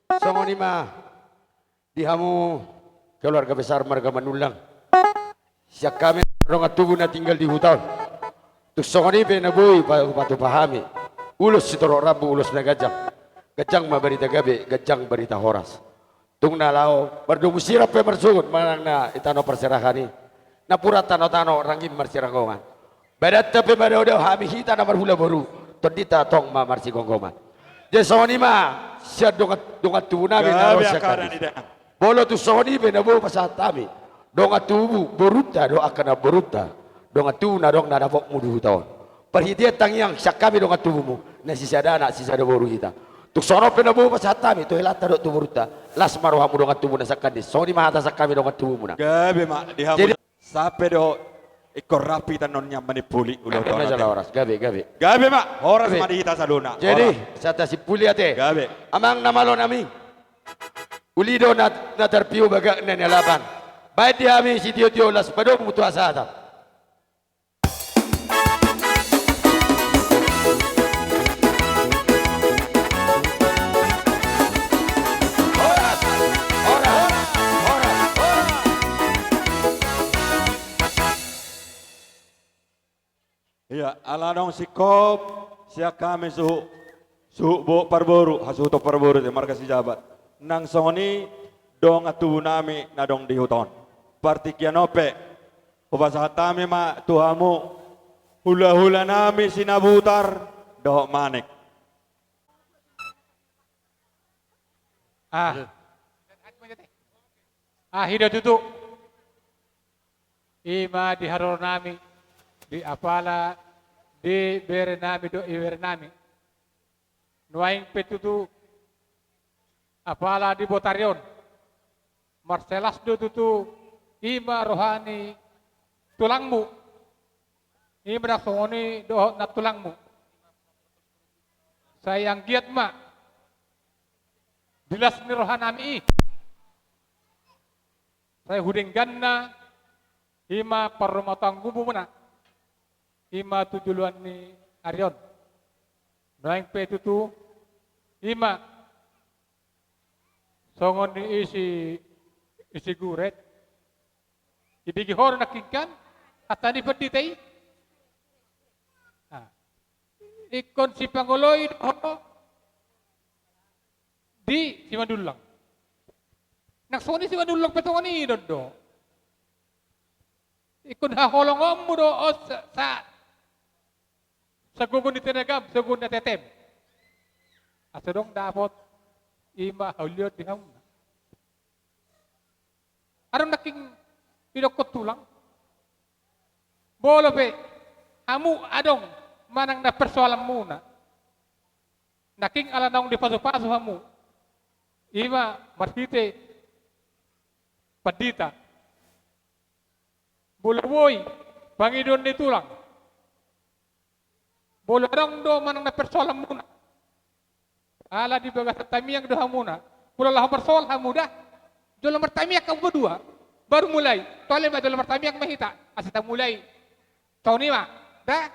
Songon i ma di hamu keluarga besar marga Manullang. Sian hami dongan tubu na tinggal di huta on. Tung songon i pe na boi pa-, patupa hami. Ulos sitorop rambu, ulos na ganjang. Ganjang ma barita gabe, ganjang barita horas. Tung na laho mardomu sirang pe marsogot manang na i tano parserahan i. Napuran tano-tano rangging marsiranggongan. Badanta pe madaodao, hami hita na marhula boru, tondinta tong ma marsigomgoman. Jadi songon i ma sian dongan, dongan tubu nami na ro sian Gadis. Molo tung songon i pe na boi pasahat hami, dongan tubu borunta dohot angka namborunta, dongan tubu na adong na dapotmu di huta on. Parhitean tangiang sian hami dongan tubumu, na sisada anak sisada boru hita. Tung songon on pe na boi pasahat hami tu helanta dohot tu borunta, las ma rohamu dongan tubu na sian Gadis. Songon i ma hata sian hami dongan tubumuna. Gabe ma di hamu. Jadi Sape do ingkon rap hita annon nian manimpuli ulaon on. Gabe ma jala horas, gabe, gabe. Gabe ma, horas ma di hita saluhutna. Jadi, horas. Sahat simpuli ate. Gabe. Amang na malo nami. Uli do na, na tarpiu bagak na nialapan. Baen di hami sitiotio las padomu tu hasahatan. Ia, ala naung singkop sian hami suhut, suhut bo-, parboru, hasuhuton parboru ate, marga Sijabat. Nang songon i dongan tubu nami na adong di huta on. Partingkian on pe, hupasahat hami ma tu hamu hulahula nami Sinabutar dohot Manik. Ah. Ah, i do tutu. I ma di haroro nami, di apala, di bere nami dohot ibebere nami. Nuaeng pe tutu, apala di botari on. Marsilas do tutu, i ma roha ni tulangmu. I ma nang songon i dohot nantulangmu. Sai anggiat ma di las ni roha nami i, sai hudengganna i ma parrumatanggamuna, i ma tu joloan ni ari on. Nuaeng pe tutu, i ma songon ni isi, isi guret. Ibege ho do nangkin kan, hata ni pandita i. Ah. Ingkon sipangoloi do ho di Simanullang. Nang songon i Simanullang pe songon i do do. Ingkon haholongonmu do on sa, sa, sagogo ni tenagam, sagogo ni ateatem. Asa dong dapot i ma haulion di hamuna. Adong nangkin didokkon tulang. Molo pe hamu adong manang na persoalanmuna, nangkin ala naung dipasupasu hamu, i ma marhite pandita. Molo boi pangidoan ni tulang, molo adong do manang na persoalanmuna, ala di bagasan tamiang do hamuna. Molo laho marsoal hamu da, jolo martamiang hamu madua, baru mulai. Tole ma jolo martamiang ma hita, asa tamulai. Songon i ma da.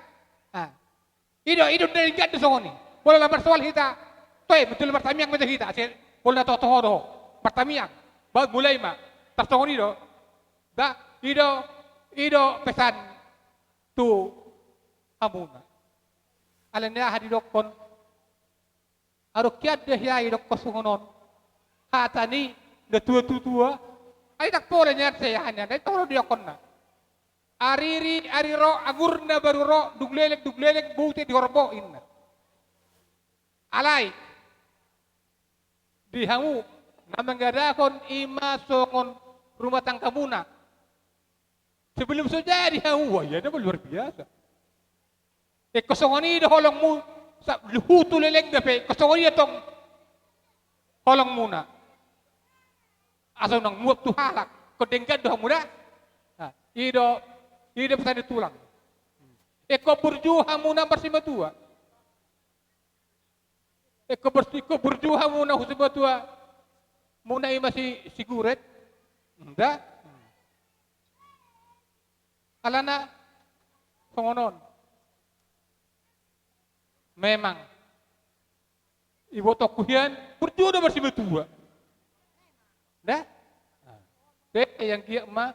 Ah. I do, i do na denggan do songon i. Molo laho marsoal hita, toe ma jolo martamiang ma da hita, asa molo na tohotoho do ho, martamiang, baru mulai ma. Tarsongon i do da. I do, i do pesan tu hamuna. Alani aha didokkon, adong hian do hea didokkon songon on, hata ni na tua-tua. Ai ndang pola nian sai aha nian, ai toho do didokonna. Ariri ari ro, anggur na baru ro, dung leleng, dung leleng boute di horbo, inna. Alai di hamu na mangadahon i ma songon rumah tanggamuna. Sebelum so jadi hamu, wah, ia nama luar biasa. Ingkon songon i do holongmu, sa-, luhut tu lelengna pe ingkon songon i antong holongmuna. Asa unang muap tu halak, ingkon denggan do hamu da. Nah, i do, i do pesan ni tulang. Ingkon burju hamuna marsimatua. Ingkon bers-, ingkon burju hamuna marsimatua. Muna i ma si, si guret. Nda. Alana songon on. Memang Ibotongku hian burju do marsimatua. Nda? Pe, anggiat ma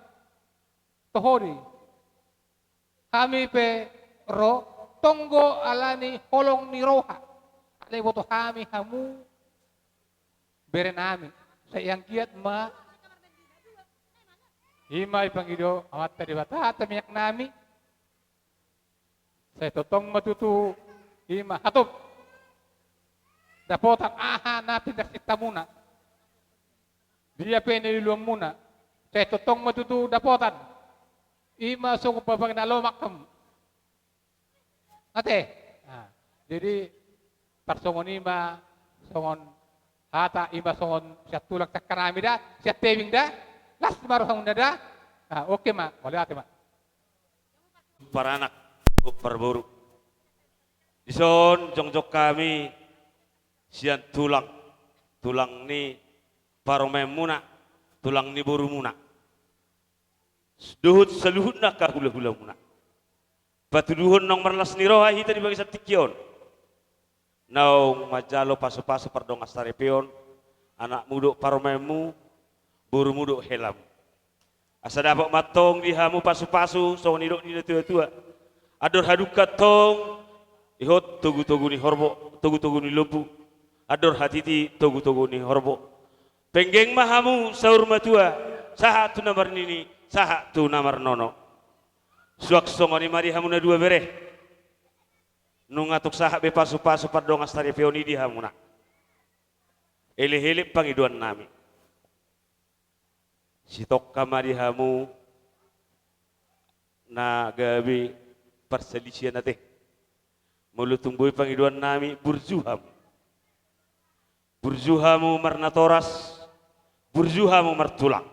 toho do i. Hami pe ro, tong do alani holong ni roha. Alai iboto hami hamu berenami. Sai anggiat ma. I ma dipangido Amanta Debata tangiangnami. Sai tongtong ma tutu i ma hatop dapotan aha na pinarsintamuna. Dia pe niluluanmuna. Sai tongtong ma tutu dapotan. I ma songon pamangina lomak hamu. Ate. Nah, jadi tarsongon i ma songon hata, i ma songon sian tulang sian hanami da, sian tebing da. Las ma rohamuna da. Nah, oke ma, mauliate ma. Paranak, parboru. Dison jongjong hami sian tulang, tulang ni parumaenmuna, tulang ni borumuna. Dohot saluhutna angka hulahulamuna. Patuduhon naung marlas ni roha hita di bagasan tingki on. Naung manjalo pasupasu pardongansaripeon, anakmu dohot parumaenmu, borumu dohot helamu. Asa dapot ma antong di hamu pasupasu songon nidok ni natuatua. Andor hadungka antong ihot togutogu ni horbo, togutogu ni lombu. Andor hatiti togutogu ni horbo. Penggeng ma hamu saur matua, sahat tu na marnini, sahat tu na marnono. Suang songon i ma di hamu na dua bere. Nunga tung sahat be pasupasu pardongansaripeon i di hamuna. Elekelek pangidoannami. Sitongka ma di hamu na gabe parsalisian ate. Molo tung boi pangidoannami, burju hamu. Burju hamu marnatoras, burju hamu martulang.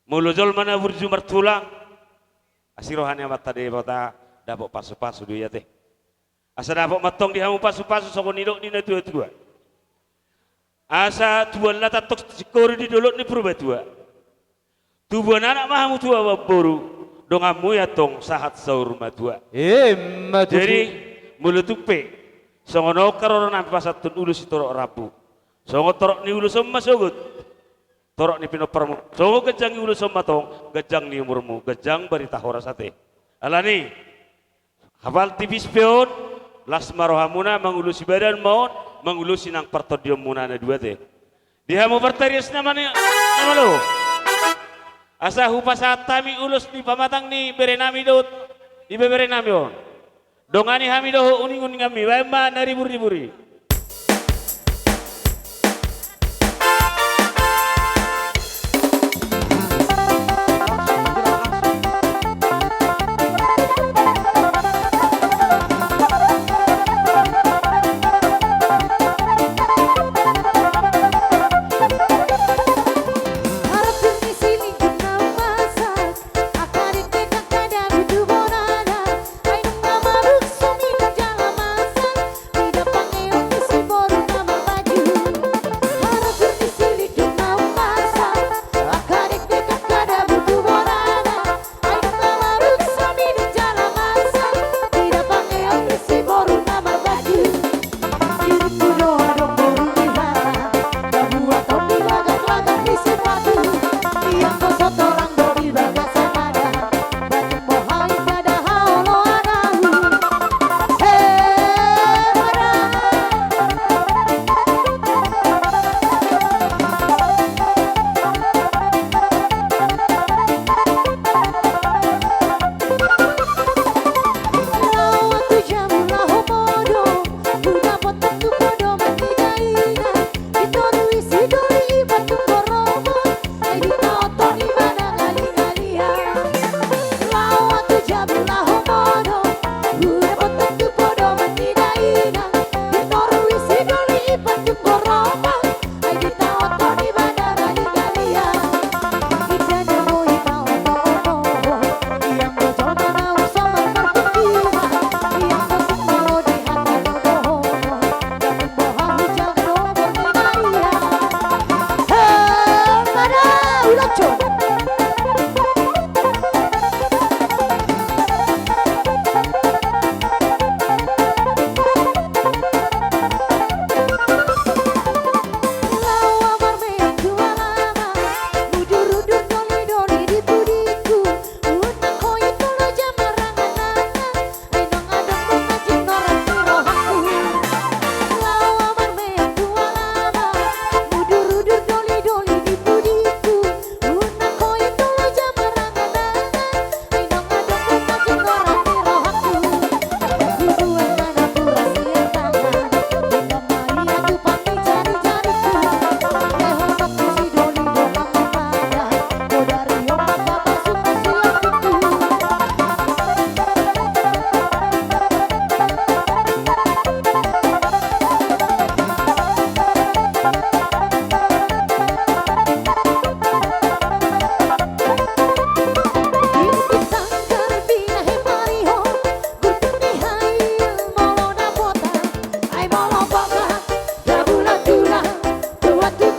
Molo jolma na burju martulang, asi roha ni Amanta Debata dapot pasupasu do i ate. Asa dapot ma antong di hamu pasupasu songon nidok ni natuatua. Asa tubuan lata antong singkoru di dolok ni Purbatua. Tubuan anak ma hamu tu anak boru, donganmu i antong sahat saur matua. Emma tutu. Jadi, molo tung pe songon on haroronami pasahathon ulos sitorop rambu. Songon torop ni ulos on ma sogot torop ni pinomparmu. Songon ganjang ni ulos on ma tong ganjang ni umurmu, ganjang barita horas ate. Alani hapal tipis pe on, las ma rohamuna, mangulosi badan ma on, mangulosi nang partondionmuna na dua ate. Di hamu partarias na mani-, na malo. Asa hupasahat hami ulos ni pamatang ni berenami dohot ibeberenami on. Dongani hami dohot uninguninganmi, baen ma na riburibur i.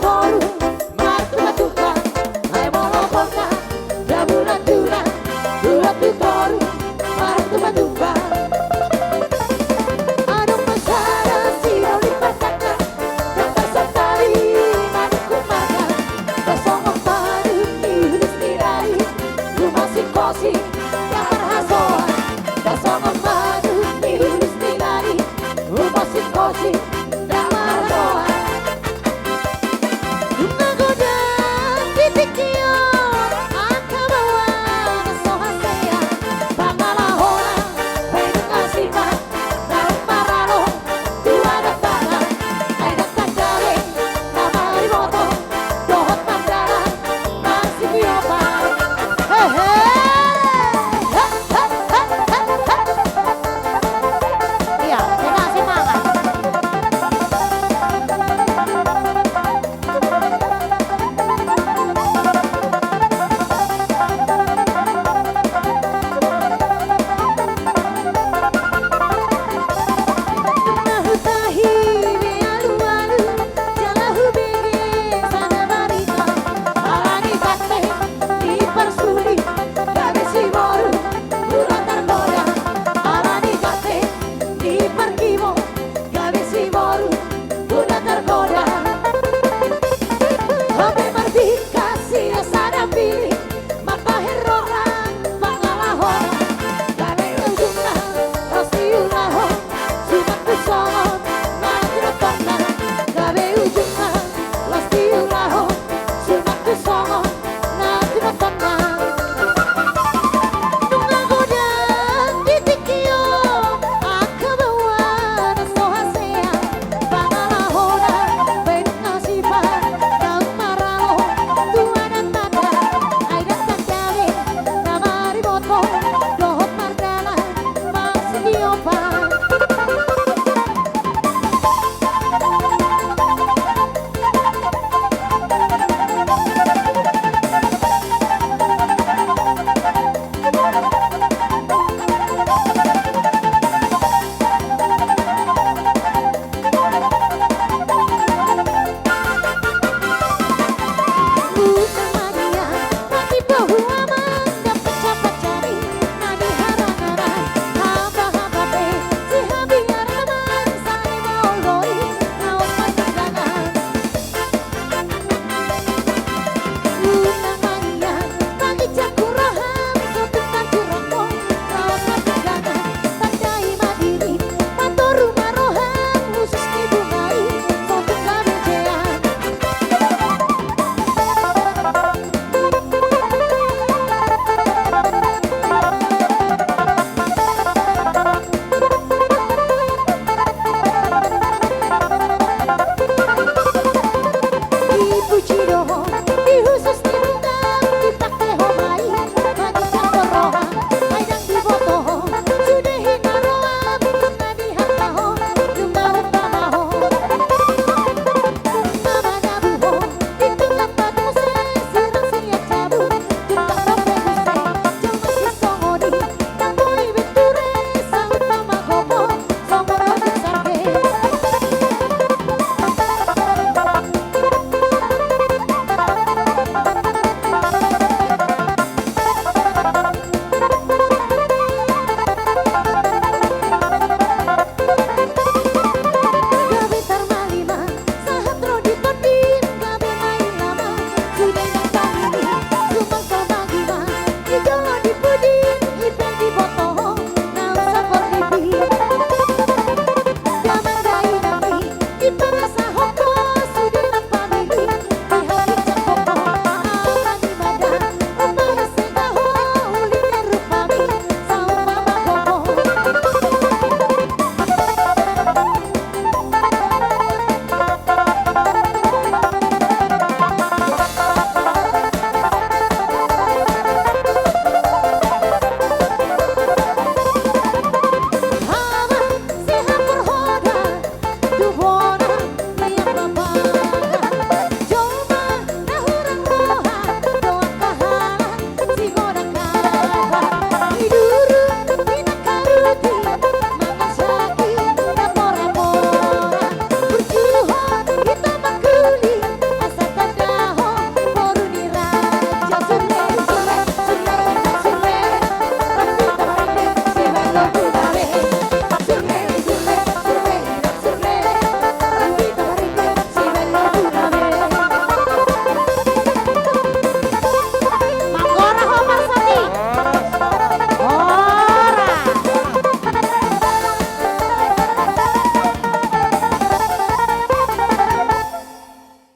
toru martupa-tupa, ai molo bona, dabulan-dulan, bulan tu toru martupa-tupa. Adong ma sada sioloi patangka, ndang tarsatali manungkun mangan, ndang songon manuk ni ulos ni lai, rumasingkosing ndang marhasoan, ndang songon manuk ni ulos ni lai, rumasingkosing ndang marhasoan. Di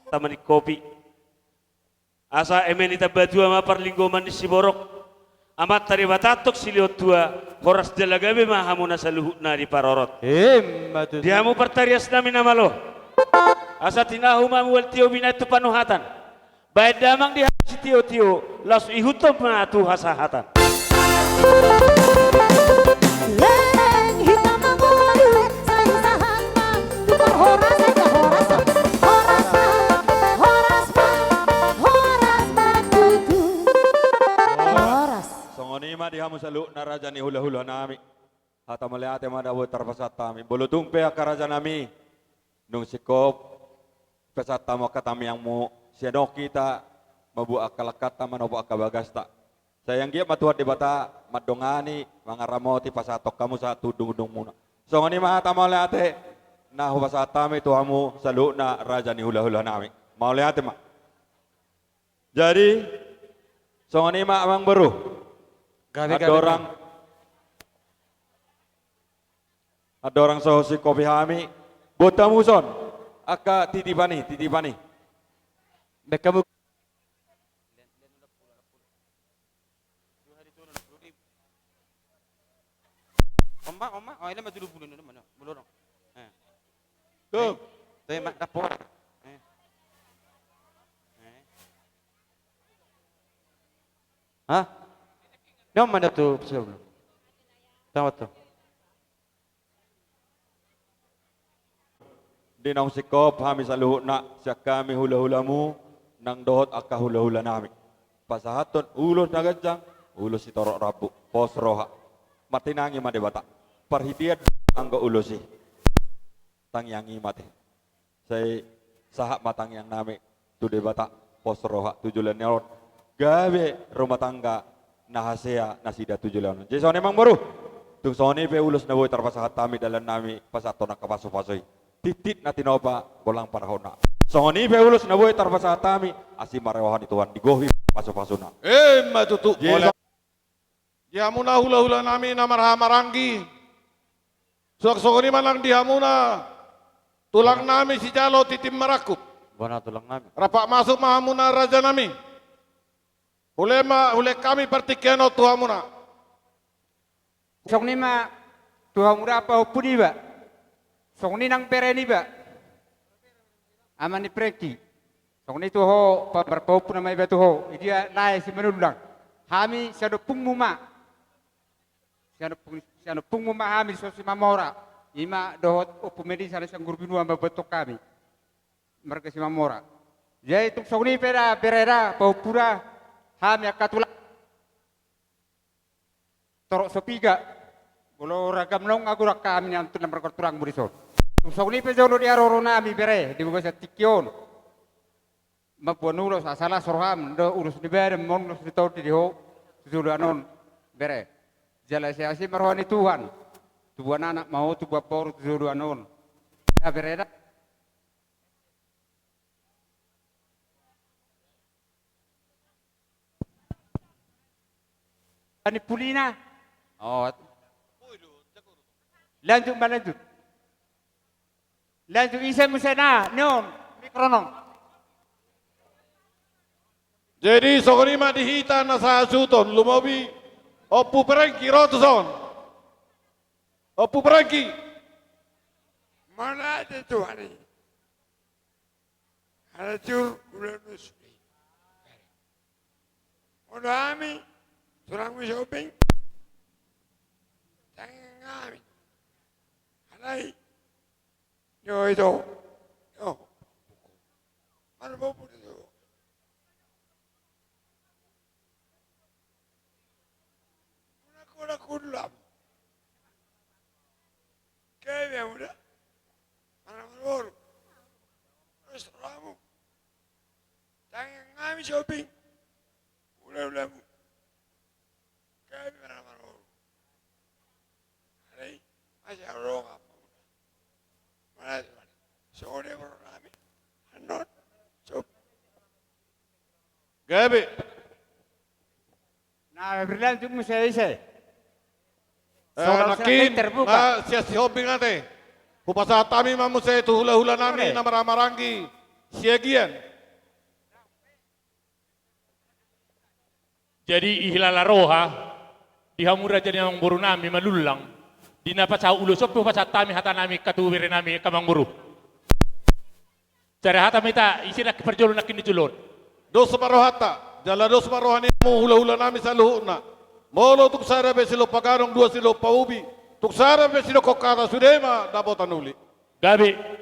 Taman ni kopi. Asa eme ni Tambatua ma parlinggoman ni siborok. Amanta Debata antong silehon tua, horas jala gabe ma hamuna saluhutna diparorot. Ima tutu. Di hamu partariasnami na malo. Asa tinahu ma mual tio binahen tu panuhatan. Baen damang di hamu sitiotio, laos ihuthon ma tu hasahatan. Leleng hita mangolu, sai sahat ma tu parhorasan, horas, horas ma, horas ma, horas ma tutu. Horas. Songon i ma di hamu saluhutna raja ni hulahulanami. Hata mauliate ma na boi tarpasahat hami. Molo tung pe angka rajanami, nunga singkop pasahat hamu angka tangiangmu, sian on hita mambuat angka langkanta, manopot angka bagasta. Sai anggiat ma Tuhan Debata mandongani, mangaramoti, pasahathon hamu sahat tu undungundungmuna. Songon i ma hata mauliate na hupasahat hami tu hamu saluhutna raja ni hulahulanami. Mauliate ma. Jadi, songon i ma amangboru. Gabe, gabe, andorang, gabe. Andorang so singkopi hami, boan hamu son angka titipan i, titipan i. Baen hamu. Oma, oma, oh, ini mah dulu bulan ini mana? Belum. Eh. Tuh. Eh, tuh, Mak, dapur. Eh. Eh. Hah? Ini mana tuh, sebelum? Tahu tuh. Di naung singkop hami saluhutna, sian hami hulahulamu, nang dohot angka hulahulanami. Pasahathon ulos na ganjang, ulos sitorop rambu, pos roha. Martinangi ma Debata. Parhitean anggo ulos i. Tangiang i ma te. Sai sahat ma tangiangnami tu Debata, pos roha tu joloan on, gabe rumah tangga na hasea nasida tu joloan on. Jadi songon i amangboru, tung songon i pe ulos na boi tarpasahat hami dalannami pasahathon angka pasupasu i. Titik na tinopa golang parhona. Songon i pe ulos na boi tarpasahat hami, asi ma roha ni Tuhan, digohi pasupasuna. Ima tutu. Jadi di hamuna hulahulanami na marhahamaranggi. Suang songon i ma nang di hamuna tulangnami sijalo tintin marangkup. Bona tulangnami. Rap masuk ma hamuna rajanami. Hulehon ma, hulehon hami partingkian on tu hamuna. Songon i ma tu hamuna pahompu niba. Songon i nang bere niba. Ama ni Prengki. Songon i tu ho, pa-, marpahompu nama iba tu ho. Idia lae Simanullang. Hami sian ompungmu ma. Sian ompung, sian ompungmu ma hami so Simamora. Ima dohot Ompu Melisa na sian Gurubinua mambotohon hami. Marga Simamora. Jadi tung songon i pe da, bere da, pahompu da. Hami angka tulang. Torop so piga. Molo ragam naung agur angka hami na antun na marga tulang mudi son. Tung songon i pe jolo di haroronami bere, di bagasan tingki on. Mamboan ulos, asa las roham, do ulos ni badan, maol ulos ni tondi di ho, tu joloan on, bere. Jala asi-asi ma roha ni Tuhan. Tubuan anak ma ho, tubuan boru tu joloan on. Ya, bere da. Ani pulina. Oh. Lanjut ma, lanjut. Lanjut, ise muse na, non, mikron on. Jadi, songon i ma di hita na sahasuhuton, lumobi, Ompu Prengki, ro tu son. Ompu Prengki. Mana ada Tuhan i. Ala jur ulaon sude. Molo hami, tulang Sihombing. Tangiang hami. Alai. Yo, ito. Yo. Marbobu do. Muna kola kudulamu. Kebe muda. Mana marboru. Terus ramu. Tangiang hami Sihombing. Ulaulamu. Kebe mana marboru. Alai, masih ada orang apa muda. Mana tu mana. Songon i boru nami. Annon. Sihombing. Gabe. Na, berlanjut muse ise. Eh, songon nangkin, terbuka. Na, sian Sihombing ate. Hupasahat hami ma muse tu hulahulanami na marhahamaranggi. Siagian. Jadi, ihilala roha di hamu raja ni amangboru nami Manullang, di na pasahat ulos on pe hupasahat hami hata nami angka tu bere nami angka amangboru. Sada hata ma hita, ise nangkin parjolo nangkin ni jolo on. Dos ma rohanta, jala dos ma roha ni hamu hulahula nami saluhutna. Molo tung sada pe silompa gadong, dua silompa ubi, tung sada pe sidokkon hata, sude ma dapotan uli. Gabe.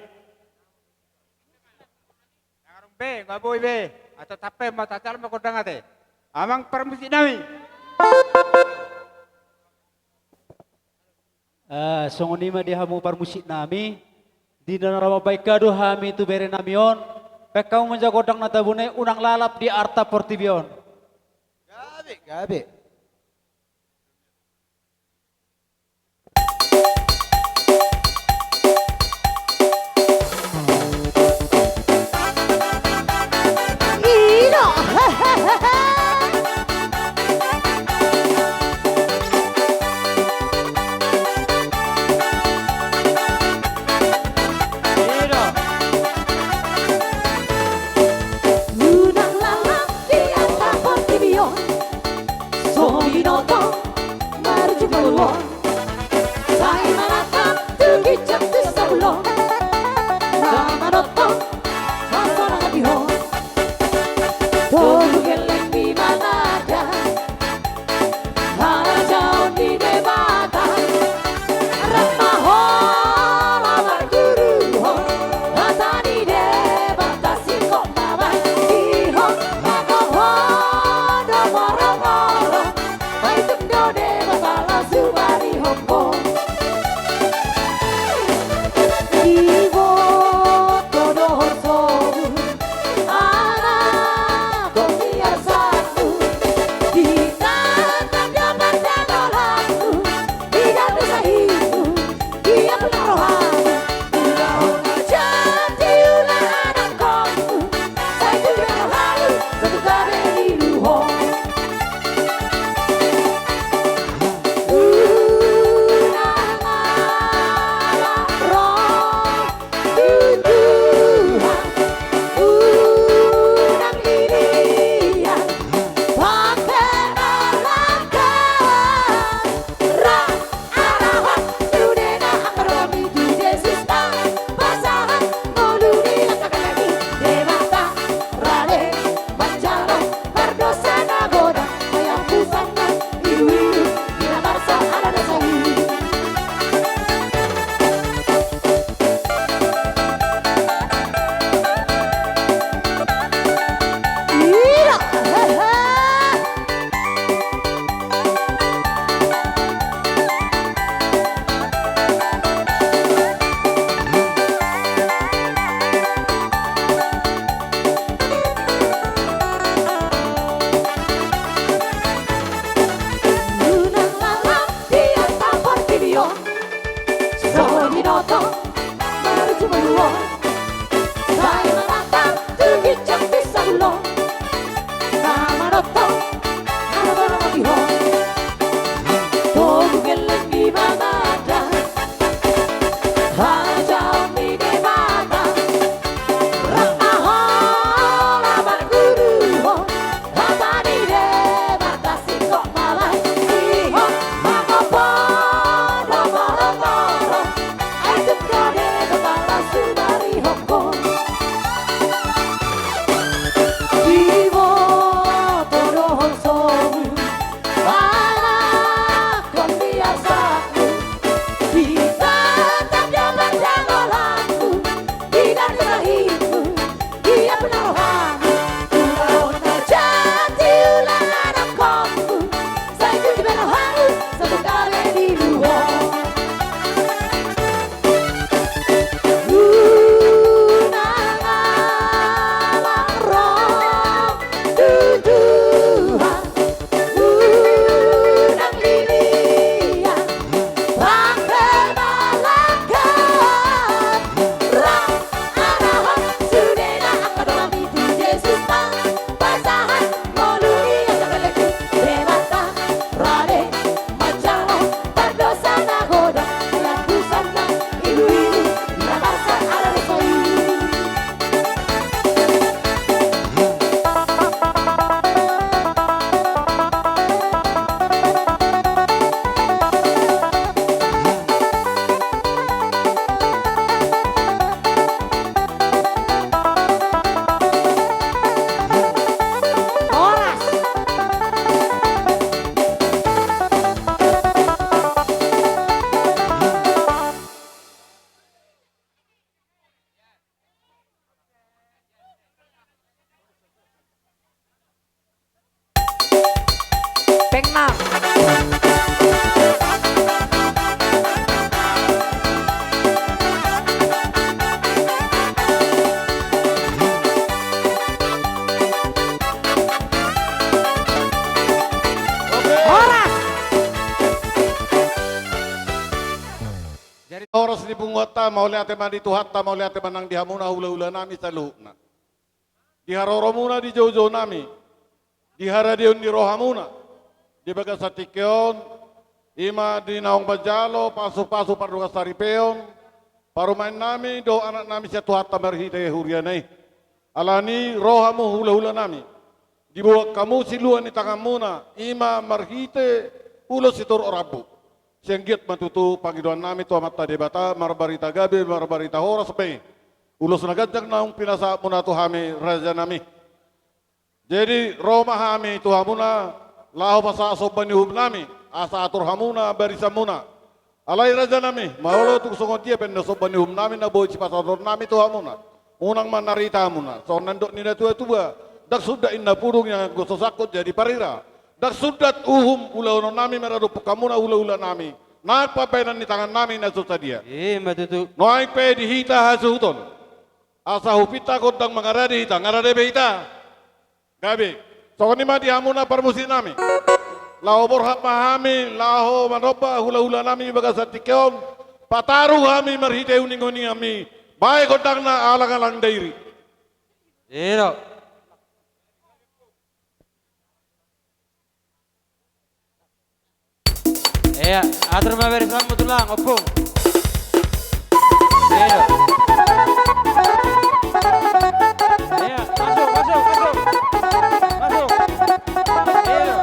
Be, nga boi be. Atau tape ma tatal ma gondang ate. Amang parmusik nami. Ah, songon i ma di hamu parmusik nami. Di na ro mambahen hami tu bere nami on. Bahen hamu ma jala gondang na tabune, unang lalap di arta portibi on. Gabe, gabe. Tenang. Horas. Jadi horas ni punguanta, mauliate ma di Tuhanta, mauliate ma nang di hamuna hulahula nami saluhutna. Di haroromuna, di joujou nami, di haradeon ni rohamuna, di bagasan tingki on, i ma di naung manjalo pasupasu pardongansaripeon parumaen nami dohot anak nami sian Tuhanta marhite huriana i. Alani i ro hamu hulahula nami, diboan hamu silua ni tanganmuna, i ma marhite ulos sitorop rambu. Sai anggiat ma tutu pangidoan nami tu Amanta Debata, marbarita gabe, marbarita horas ma i ulos na ganjang naung pinasahatmuna tu hami, raja nami. Jadi ro ma hami tu hamuna laho pasahat somba ni uhum nami, asa atur hamuna barisanmuna. Alai raja nami, molo tung songon dia pe na somba ni uhum nami na boi sipasahaton nami tu hamuna, unang ma narita hamuna songon na nidok ni natuatua: Ndang sundat inna pudung, ia anggo so sangkot jadi parira. Ndang sundat uhum ulaonon nami maradophon hamuna hulahula nami nang pambahenan ni tangan nami na so sadia. I ma tutu. Nuaeng pe di hita hasuhuton, asa hupinta gondang mangarade hita, ngarade be hita. Gabe. Songon i ma di hamuna parmusik nami. Laho borhat ma hami laho manomba hulahula nami bagasan tingki on, pataru hami marhite uninguningan nami, bahen gondangna alangalang dairi. I do. Ia, atur ma barisanmu tulang, ompung. Ia. Ia, masuk, masuk, masuk. Masuk. Ia. Ia.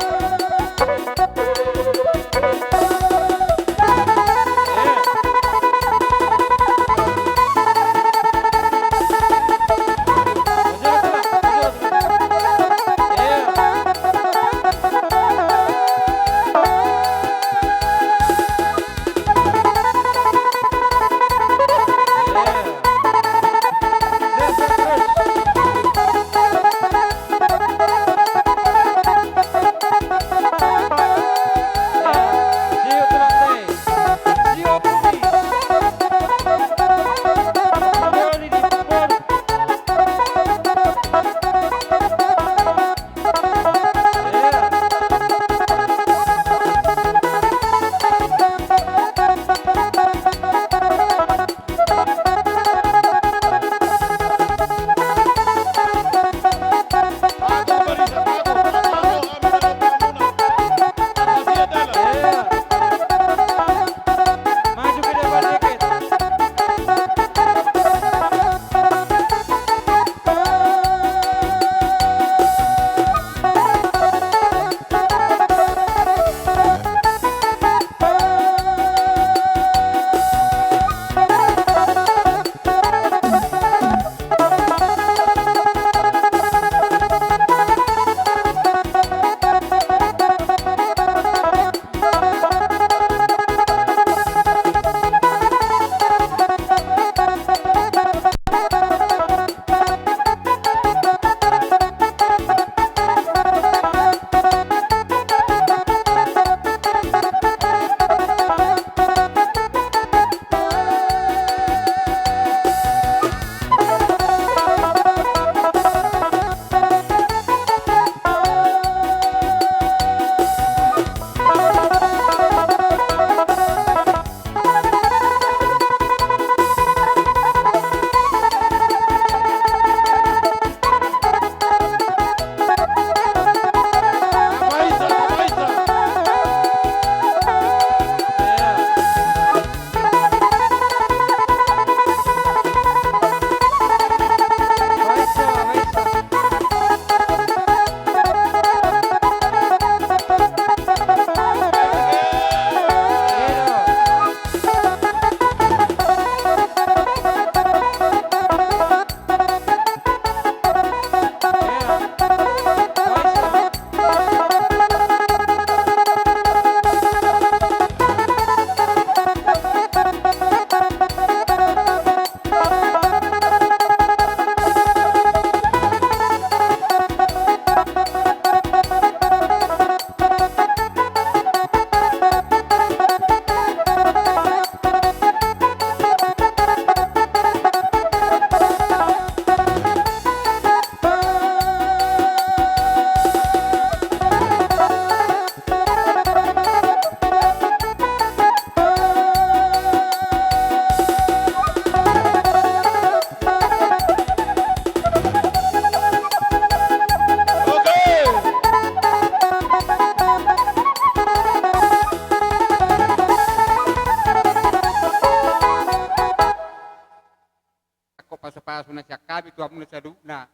saluhutna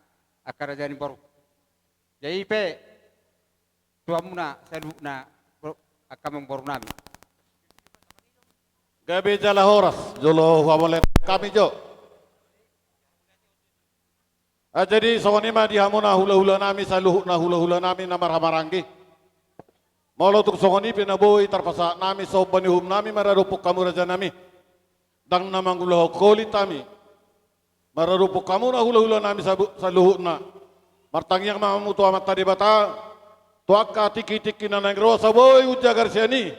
angka raja ni boru. Jadi pe tu hamuna saluhutna, angka amangboru nami. Gabe jala horas jolo huhaholongi hami jo. Ah, jadi songon i ma di hamuna hulahula nami saluhutna, hulahula nami na marhahamaranggi. Molo tung songon i pe na boi tarpasahat nami somba ni uhum nami maradophon hamu raja nami, ndang na mangulahon holit hami maradophon hamu na hulahula nami sabu-, saluhutna. Martangiang ma hamu tu Amanta Debata tu angka tingki-tingki na naeng ro asa boi unjagar sian i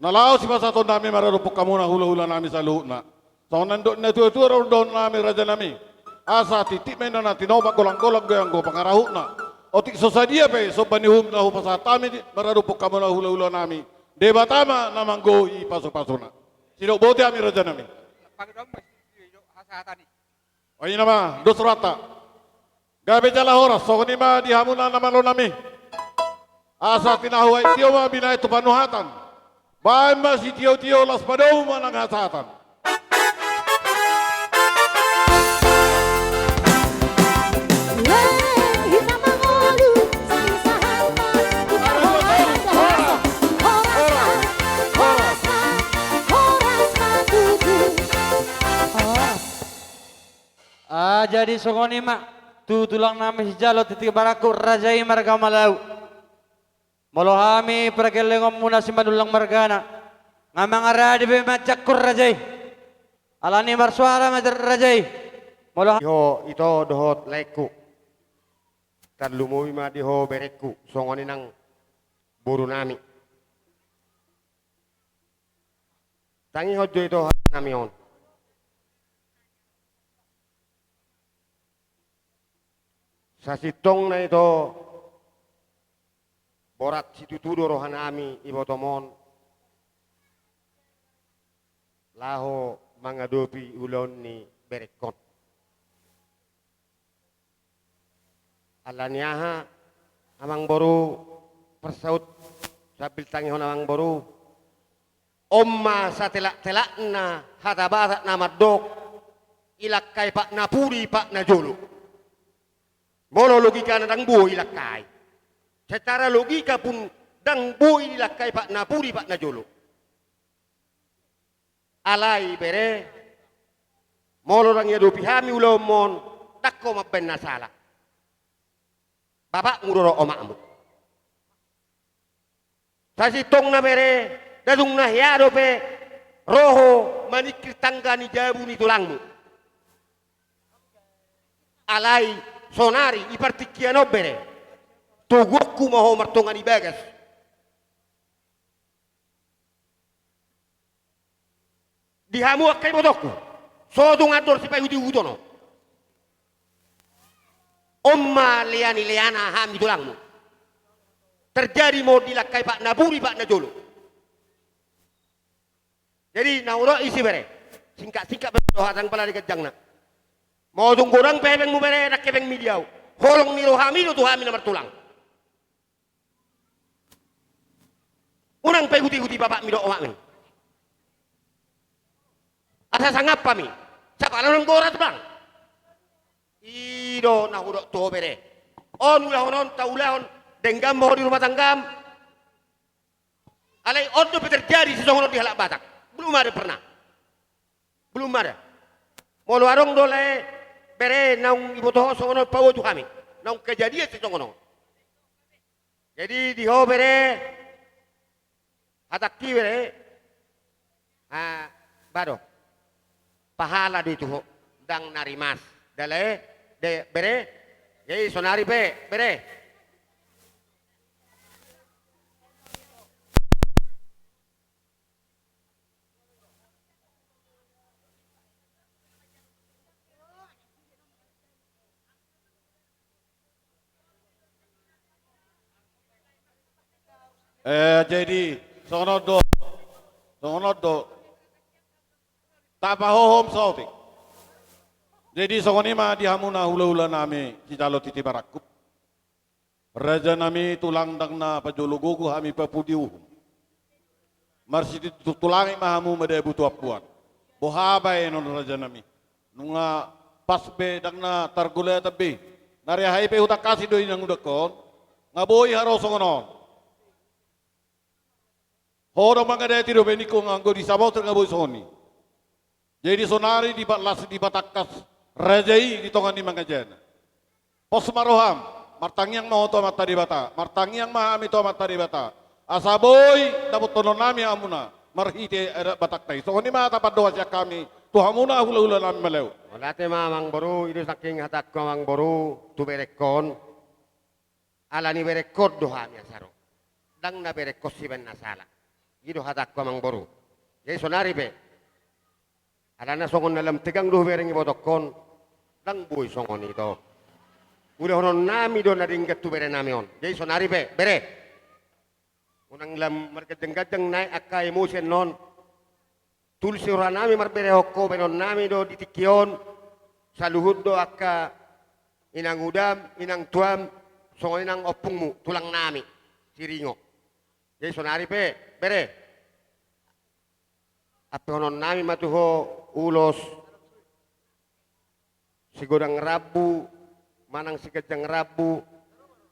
na laho sipasahaton nami maradophon hamu na hulahula nami saluhutna. Songon na nidok ni natua-tua do dohonon nami raja nami, asa tintin ma inna na tinopa, golang-golang do i anggo pangarahutna. Otik so sadia pe somba ni uhum na hupasahat hami maradophon hamu na hulahula nami, Debata ma na manggohi pasu-pasuna. Sidok boti hami raja nami. Pagi dong, Mas, di hasahatan i. O, i nama dos rohanta. Gabe jala horas, songon i ma di hamuna na malo nami. Asa tinahu aek tio ma binahen tu panuhatan. Baen ma sitio-tio, laos padomu ma nang hasahatan. Ah, jadi songon i ma tu tulang nami sijalo tintin marangkup, raja i marga Malau. Molo hami pargellengonmuna Simanullang margana, nga mangarade pe manjangkon raja i. Alani marsoara ma raja i. Molo ha- Di ho ito dohot laengku. Tarlumobi ma di ho berengku, songon i nang boru nami. Tangihon jo ito hata nami on. Sasintongna ito, borat situtu do roha nami ibotom on laho mangadopi ulaon ni berengkon. Alani aha, amangboru, parsaut sambil tangihon amangboru. On ma satelak-telakna hata Batak na mandok, ilangkai pat na pudi pat na jolo. Molo logikana ndang boi ilangkai. Secara logika pun ndang boi ilangkai pat na pudi pat na jolo. Alai bere, molo ndang iadopi hami ulaonmon, ndang ho mambaen na sala. Bapakmu do dohot omakmu. Sasintongna bere, ndang tung na hea dope ro ho maningkir tangga ni jabu ni tulangmu. Alai sonari di partingkian on bere, toguonku ma ho martonga ni bagas. Di hamu angka ibotongku, so tung andor sipaihut-ihuton on. On ma lea ni leana hami tulangmu. Terjadi ma on dilangkai pat na pudi pat na jolo. Jadi na hudok i si bere, singkat-singkat bere do hata, ndang pola di ganjangna. Molo tung godang pe hepengmu bere, ndang hepengmi di ahu. Holong ni rohami do tu hami na martulang. Unang paihut-ihuti bapakmi dohot omakmi. Asa sangap hami. Sapala unang borat bang. I do na hudok tu ho bere. On ulahononta ulaon, denggan ma ho di rumah tanggam. Alai on dope terjadi sisongon on di halak Batak. Belum ada pernah. Belum ada. Molo adong do lae bere naung diboto ho songon on, paboa tu hami naung kejadian sisongon on. Jadi di ho bere, hatangki bere, ah, bah do, pahala do i tu ho, ndang na rimas. Dalae, de, bere. Jadi sonari pe bere. Eh, jadi songon on do, songon on do, tapahohom saotik. Jadi songon i ma di hamuna hulahula nami sijalo tintin marangkup. Raja nami, tulang, ndang na pajolo gogo hami papudi uhum. Marsitutulangit ma hamu madabu tu ampuan. Boha baenon raja nami? Nunga Pas be ndang na targulatan be. Nari ahai pe hutangkasi do inang udangkon. Nga boi haroso songon on. Ho do mangadati dope ningku anggo di Samosir nga boi songon i. Jadi sonari dipa-, las dipatangkas raja i di tonga ni mangajana. Pos ma roham, martangiang ma ho tu Amanta Debata, martangiang ma hami tu Amanta Debata. Asa boi dapothononnami hamuna marhite adat Batakta i. Songon i ma hata pandohan sian hami tu hamuna hulahula nami Malau. Mauliate ma amangboru, i do saking hatangku amangboru tu berengkon. Ala ni berengkon do hami asa ro. Ndang na berengkon sibaen na sala. I do hatangku amangboru. Jadi sonari pe. Alana songon na lam tegang do hubereng ibotongkon. Ndang boi songon i to. Ulahononnami do na denggan tu berenami on. Jadi sonari pe, bere. Unang lam marganjangganjang nai angka emosi annon. Tulus ni rohanami marberehon ho, baenonnami do di tingki on. Saluhut do angka inang udam, inang tuam, songon i nang ompungmu, tulangnami, Siringo. Jadi sonari pe, bere. Ampehononnami ma tu ho ulos sigodang rambu manang siganjang rambu,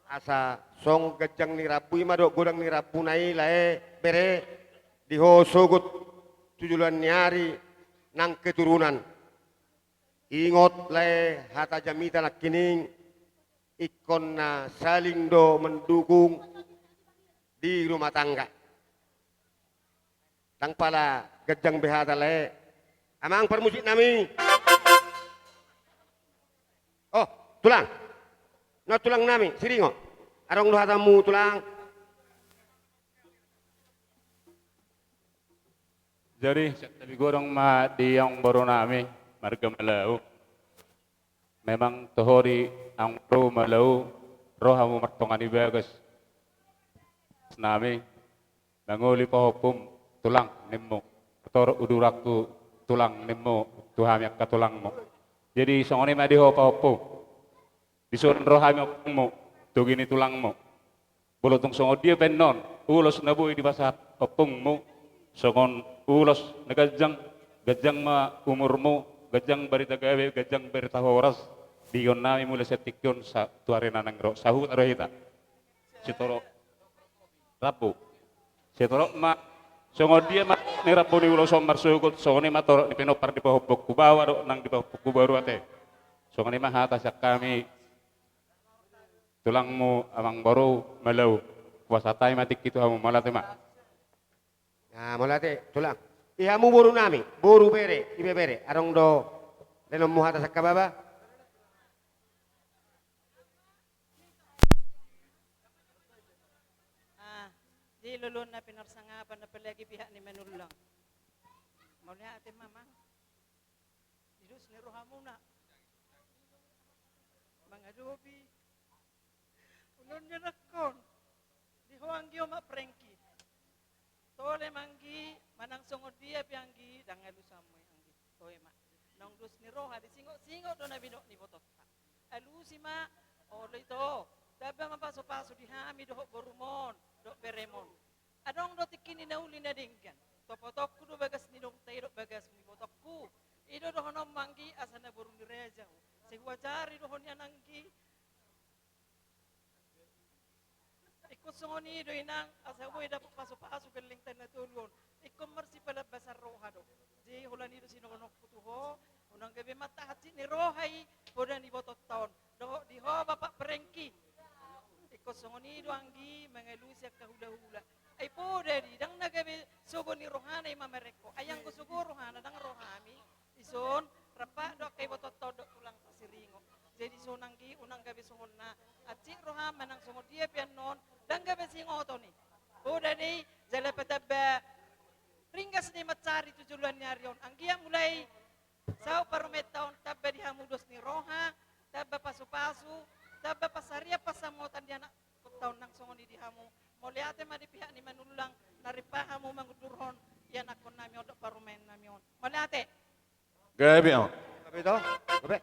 asa songon ganjang ni rambu i ma dohot godang ni rambuna i lae bere, di ho sogot tu joloan ni ari nang keturunan. Ingot lae hata jamita nangkining, ingkon na saling do mendukung di rumah tangga. Ndang pala ganjang be hata lae. Amang parmusiknami. Oh, tulang. Na tulangnami, Siringo. Adong do hatamu, tulang? Jadi, santabi godang ma di amangborunami, marga Malau. Memang toho di amangboru Malau, ro hamu martonga ni bagas nami, mangoli pahompum, tulang, nimmu. Torop uduranku, tulang, nimmu tu hami angka tulangmu. Jadi songon i ma di ho pahompu. Dison ro hami ompungmu, togi ni tulangmu. Molo tung songon dia pe annon ulos na boi dipasahat ompungmu, songon ulos na ganjang, ganjang ma umurmu, ganjang barita gabe, ganjang barita horas, diihuthon nami mulai sian tingki on sa-, tu ari na naeng ro, sahuta do hita. Sitorop rambu. Sitorop ma, songon dia ma ni rambu ni ulos on marsogot, songon i ma torop ni pinompar di pahompungku baoa dohot nang di pahompungku boru ate. Songon i ma hata sian hami, tulangmu amangboru Malau. Hupasahat hami ma tingki tu hamu, mauliate ma. Na, mauliate, tulang. Di hamu borunami, boru, bere, ibebere, adong do lehononmu hata sian hami, baba? Ah, di lolona pinarsangapan, apalagi pihak ni Manullang. Mauliate ma, Mang. Di dos ni rohamuna mangadopi ulaon ni anakkon. Di ho anggi, omak Prengki. Toe ma anggi, manang songon dia pe anggi, ndang alusanmu i anggi. Toe ma. Naung dos ni roha, disingot-singot do na binoan ni ibotonta. Alusi ma, olo ito, tamba ma pasu-pasu di hami dohot borumon dohot beremon. Adong do tingki ni na uli na denggan. Topotongku do bagas ni donta i dohot bagasmu, ibotongku. I do dohononmu anggi, asa na boru ni raja ho. Sai huajari do ho nian anggi. Ingkon songon i do inang, asa boi dapot pasu-pasu gellengta na tolu on. Ingkon marsipalambasan roha do. Jadi holan i do sinogononku tu ho, unang gabe ma hansit ni roha i poda ni ibotonta on. Dohot di ho bapak Prengki. Ingkon songon i do anggi mangalusi angka hula-hula. Ai poda do i, ndang na gabe sogo ni rohana i mamereng ho. Ai anggo sogo rohana ndang ro hami. Dison, rap do angka ibotonta on dohot tulangta Siringo. Jadi songon i anggi, unang gabe songon na hansit roham manang songon dia pe annon, ndang gabe singoton i. Poda do i, jala patamba ringgas do i mansari tu joloan ni ari on. Anggiat mulai saut parumaenta on tamba di hamu dos ni roha, tamba pasu-pasu, tamba pansarian pansamotan di anakkonta on nang songon i di hamu. Mauliate ma di pihak ni Manullang, na rap hamu mangundurhon ianakkonnami on dohot parumaennami on. Mauliate. Gabe, oh. Gabe to? Gabe.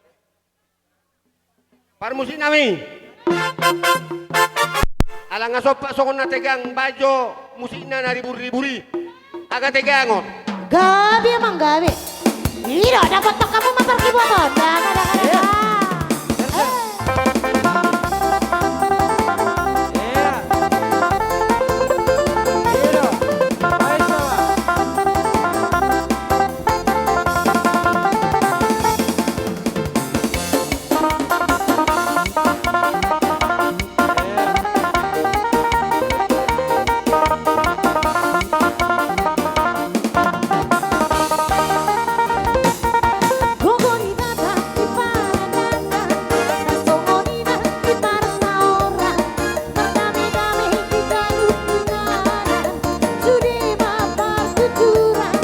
Parmusiknami. Ala nga sompat songon na tegang, baen jo musikna na ribur-ribur i. Agak tegang on. Gabe, Amang, gabe. Iro, dapothon hamu ma parkiboton. Danga, danga, danga. Gogo ni Debata di paradanan, na songon i nang di parsaoran, mardame-dame di ganup inganan, sude ma partuturan.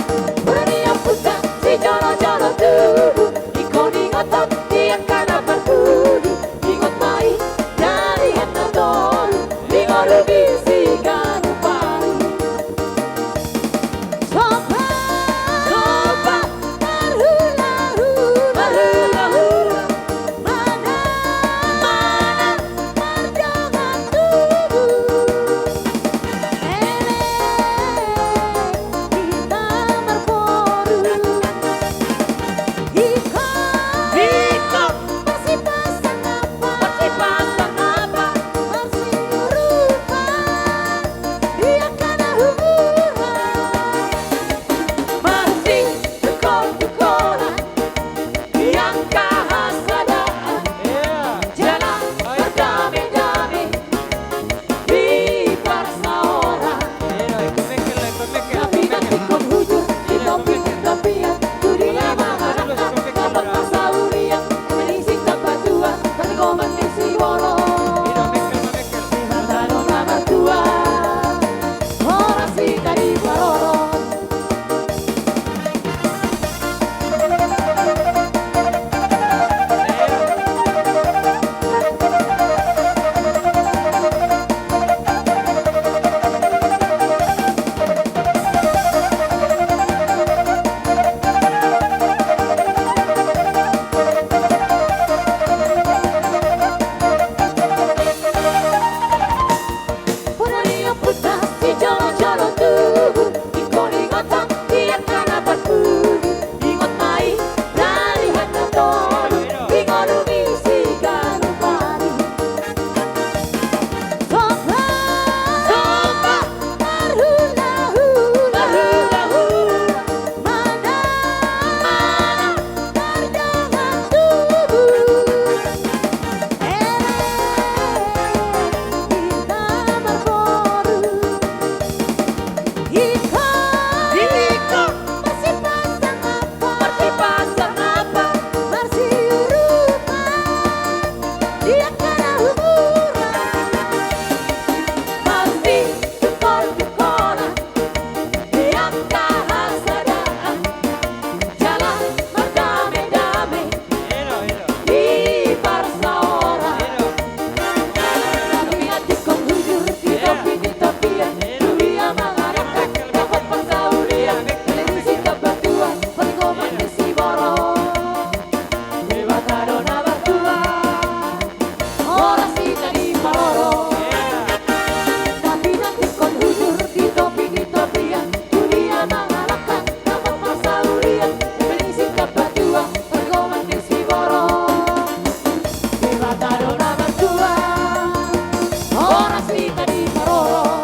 Boru ni ompunta sijolo-jolo tubu, ingkon ingothon di angka na parpudi. Ingot ma i, dari hata tolu, di ngolu di siganup ari. Somba, somba, marhula-hula, marhula-hula, manang, manang, mardongan tubu. Elek hita marboru. Ingkon, ingkon, marsipasang napa, marsipasang napa, marsiurupan di angka na humuran, marsitungkol-tungkolan di angka hasadaan, jala mardame-dame di parsaoran. Tapi nanti ingkon hujur di topi ni topian, tu dia mangarahkan dapot parsaulian, eme disi tapatua pargoman ni siborok. Debata do na martua, horas hita diparorot. Boru ni ompunta sijolo-jolo tubu, ingkon ingothon di angka na parpudi. Ingot ma i, dari hata tolu, di ngolu di siganup ari. Somba, somba, marhula-hula, marhula-hula, manang, manang, mardongan tubu. Elek hita marboru. Ingkon, ingkon, marsipasang napa, marsipasang napa, marsiurupan di angka na humuran, marsitungkol-tungkolan di angka hasadaan, jala mardame-dame di parsaoran. Tapi nanti ingkon hujur di topi ni topian, tu dia mangarahkan dapot parsaulian, eme disi tapatua pargoman ni siborok. Debata do na martua, horas hita diparorot. Tapi nanti ingkon hujur di topi ni topian, tu dia mangarahkan dapot parsaulian, eme disi tapatua pargoman ni siborok. Debata do na martua, horas hita diparorot.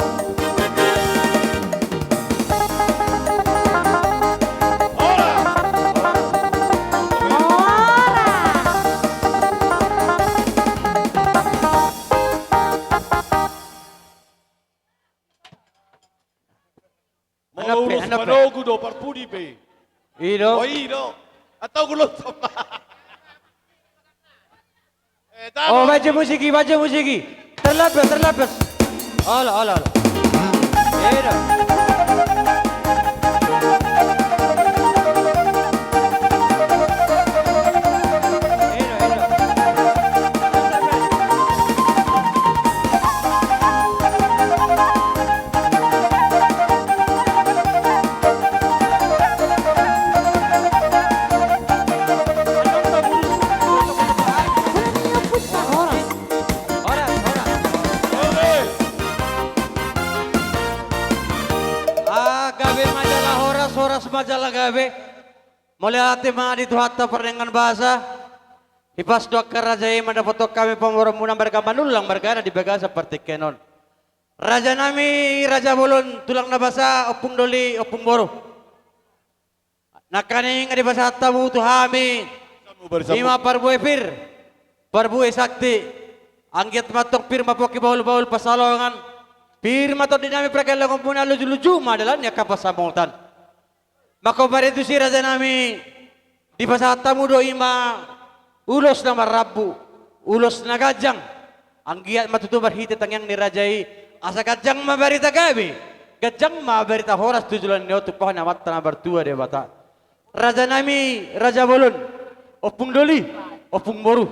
Molo ulos manogu do parpudi pe. I do. O, i do. Atau gulot sama. Eh, tabo. Oh, baca musik i, baca musik i. Terlambat, terlambat. Olo, olo, olo. I do. I do, i do. Horas, horas. Ah, gabe ma jala horas, horas ma jala gabe. Mauliate ma di Tuhanta pardenggan basa. Hipas do angka raja i mandapothon hami pamoruonmuna marga Manullang margana di bagasan partingkian on. Raja nami, raja bolon, tulang na basa, ompung doli, ompung boru. Nangkaning dipasahat hamu tu hami, ima parbue pir, parbue sakti. Anggiat ma antong pir ma pongki bahulbahul pansalongan. Pir ma tondi nami pargellengonmuna, lujuluju ma dalan ni angka pansamotan. Mangkobar i tusi raja nami, dipasahat hamu do ima ulos na marrambu, ulos na ganjang. Anggiat ma tutu marhite tangiang ni raja i, asa ganjang ma barita gabe, ganjang ma barita horas tu joloan ni on, tumpahon ni Amanta na martua Debata. Raja nami, raja bolon, ompung doli, ompung boru.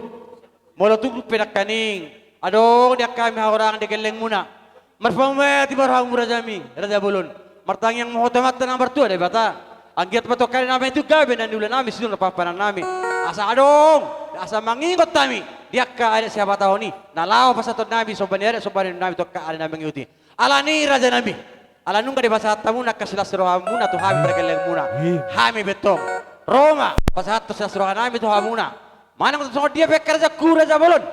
Molo tung pe nangkaning adong di angka hami hahurangan di gellengmuna, marpamuati ma rohamu raja nami, raja bolon. Martangiang ma ho tu Amanta na martua Debata. Anggiat ma tu angka ari nami tu gabe na niula nami, sinur ni parhorasan nami. Asa adong, asa mangingot hami di angka adat sihabatahon i, na laho pasahaton nami somba ni adat somba ni nami tu angka ari na mangihut i. Alani raja nami, ala nunga dipasahat hamuna angka silas ni rohamuna tu hami pargellengmuna. Hami pe antong ro ma pasahathon silas ni roha nami tu hamuna. Manang songon dia pe angka rajaku raja bolon,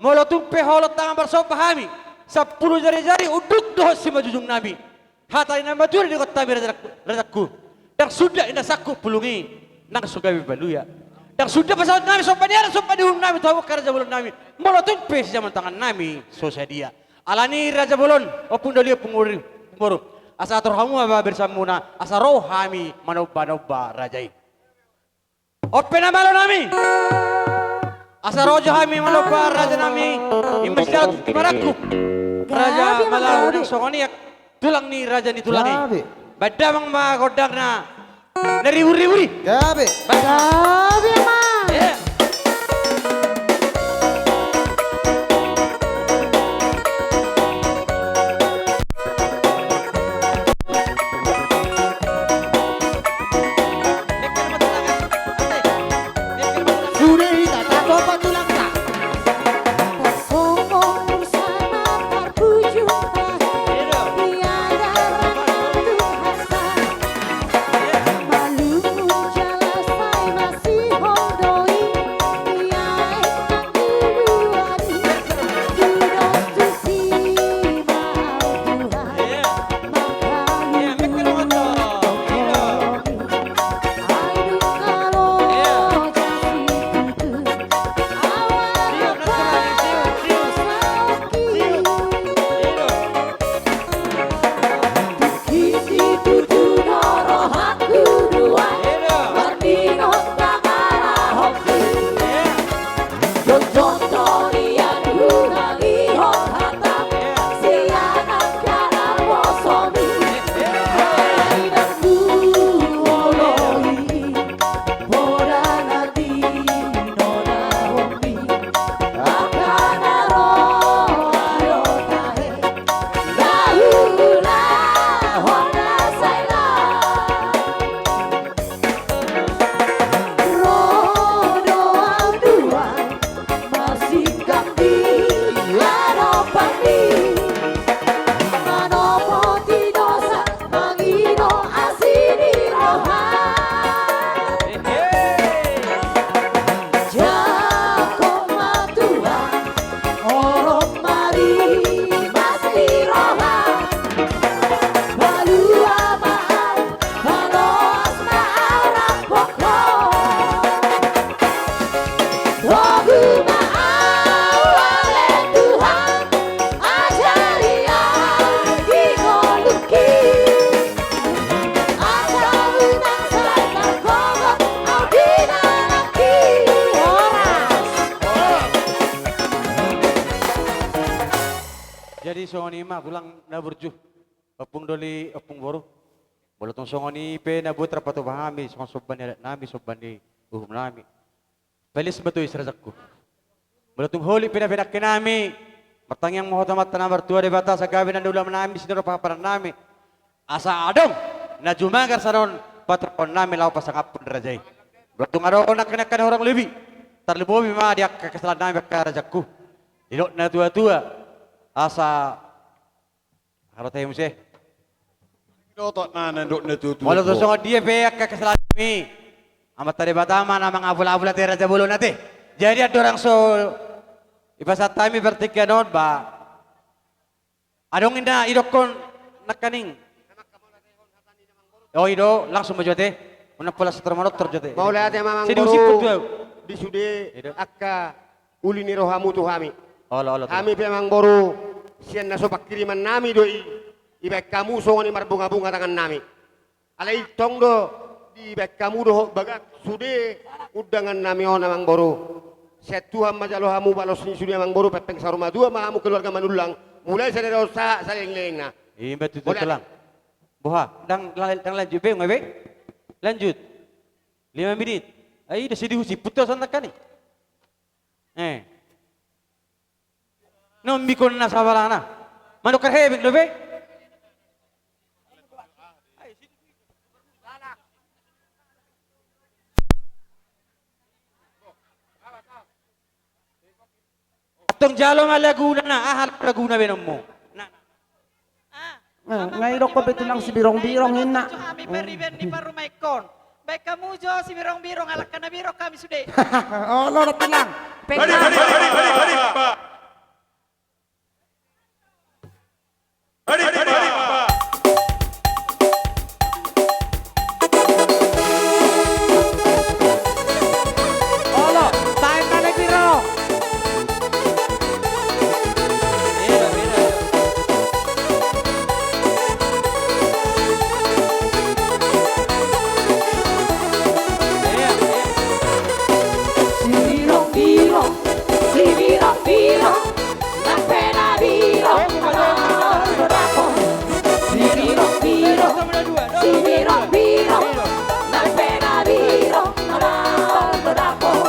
molo tung pe holong tangan marsomba hami, sampulu jarijari unduk dohot simanjujung nami. Hata ni na matua didokkon hami raja, rajaku. Ndang suda inna sangkut pulung i, nang so gabe baluya. Ndang suda pasahaton nami somba ni adat somba ni uhum nami tu hamu angka raja bolon nami, molo tung pe sijaman tangan nami so sadia. Alani raja bolon, ompung doli, ompung boru, asa atur hamu ma barisamuna, asa ro hami manombanomba raja i. On pe na malo nami, asa ro jo hami manomba raja nami, ima sian marangkup raja Malau nang songon i tulang ni raja ni tulang i. Baen damang ma gondangna na riburibu i. Gabe. Gabe ma. Sude hita tatopa tulangta. Songon bursa na tarpujung tahe di adaran Tuhan. Manopoti dosa, mangido asi ni roha. Jako ma Tuhan, orom ma rimas ni roha. Palua ma au, paloas ma au rampokhon. Togu ma au ale Tuhan, ajari au di ngolungki. Asa unang sai targogo au di nangki. Horas. Jadi songon i ma tulang na burju, ompung doli, ompung boru. Molo tung songon i pe na boi tarpatupa hami songon somba ni adat nami, somba ni uhum nami. Palis ma tu isi rajakku. Molo tung holit pe na pinangki nami, martangiang ma ho tu Amanta na martua Debata, asa gabe na niula nami, sinur ni parhorasan nami. Asa adong na jumagar sian on paturehon nami laho pasangaphon raja i. Molo tung adong nangkin angka na hurang lobi, tarlumobi ma di angka kesalahan nami angka rajakku. Didok na tuatua, asa Halo tahe muse. Dotok na nandok na tutu. Molo tu songon dia pe angka kesalahan nami, Amanta Debata ma na mangapulapul ate raja bolon ate. Jadi andorang so dipasahat hami partingkian on ba. Adong inna idokkon nangkaning. O i do, langsung ma jo ate. Unang pola sator manortor jo ate. Mauliate ma amang boru. Di sude angka uli ni rohamu tu hami. Olo, olo. Hami pe amang boru, sian na so panghirimannami do i, dibaen hamu songon i marbungabunga tangannami. Alai tong do dibaen hamu dohot bagak sude undangannami on amang boru. Sian Tuhan ma jalo hamu balos ni sude amang boru, pempeng saur matua ma hamu keluarga Manullang. Mulai sadari on sahat salelenglelengna. Ima tutu tulang. Boha, ndang, ndang lanjut be, nga be? Lanjut. Lima minit. Ai da sidi husi putus anakkan i. Eh. Nombikon na sabalana. Manukar hebek dope. Tong jalo ma laguna na, aha laguna be nommu. Na. Ah, nga idok pe tulang sibirong-birong inna. Hami pariban ni parumaenkon. Baen hamu jo sibirong-birong, alangka na birong hami sude. Olo tulang. Pengka. Olo, baen ma na birong. Sibirong-birong, sibirong-birong, nang pe na birong, na laho do dapot. Sibirong-birong, sibirong-birong, nang pe na birong, na laho do dapot.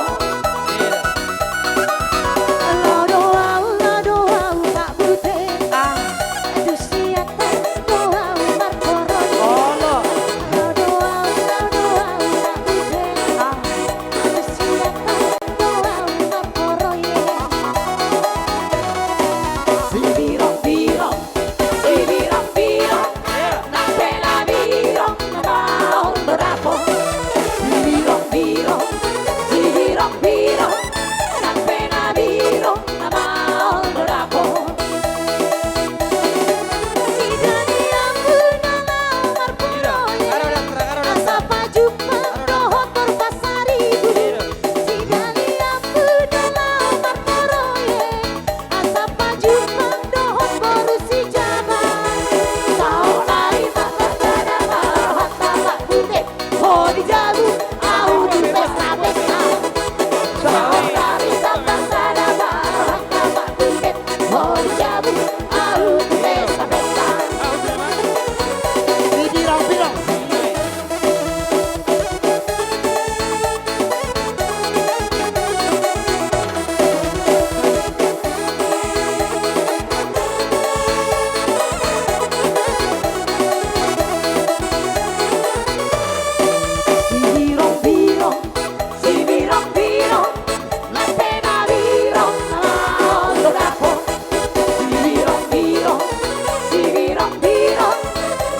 Laho do au, laho do au, Pak Bute. Ah. Tu siat do au marporo. Olo. Laho do au, laho do au, Pak Bute. Ah. Sidalian pe na laho marporo i, asa pajumpang dohot boru Pasaribu. Sidalian pe na laho marporo i, asa pajumpang dohot boru Sijabat. Saonari tapasada ma rohanta, Pak Bute. Ho di jabu, ahu tu pesta-pesta. Saonari tapasada ma rohanta, Pak Bute. Ho di jabu, ahu tu pesta-pesta. Di birong-birong. Sibirong-birong, sibirong-birong, nang pe na birong, na laho do dapot. Sibirong-birong, sibirong-birong,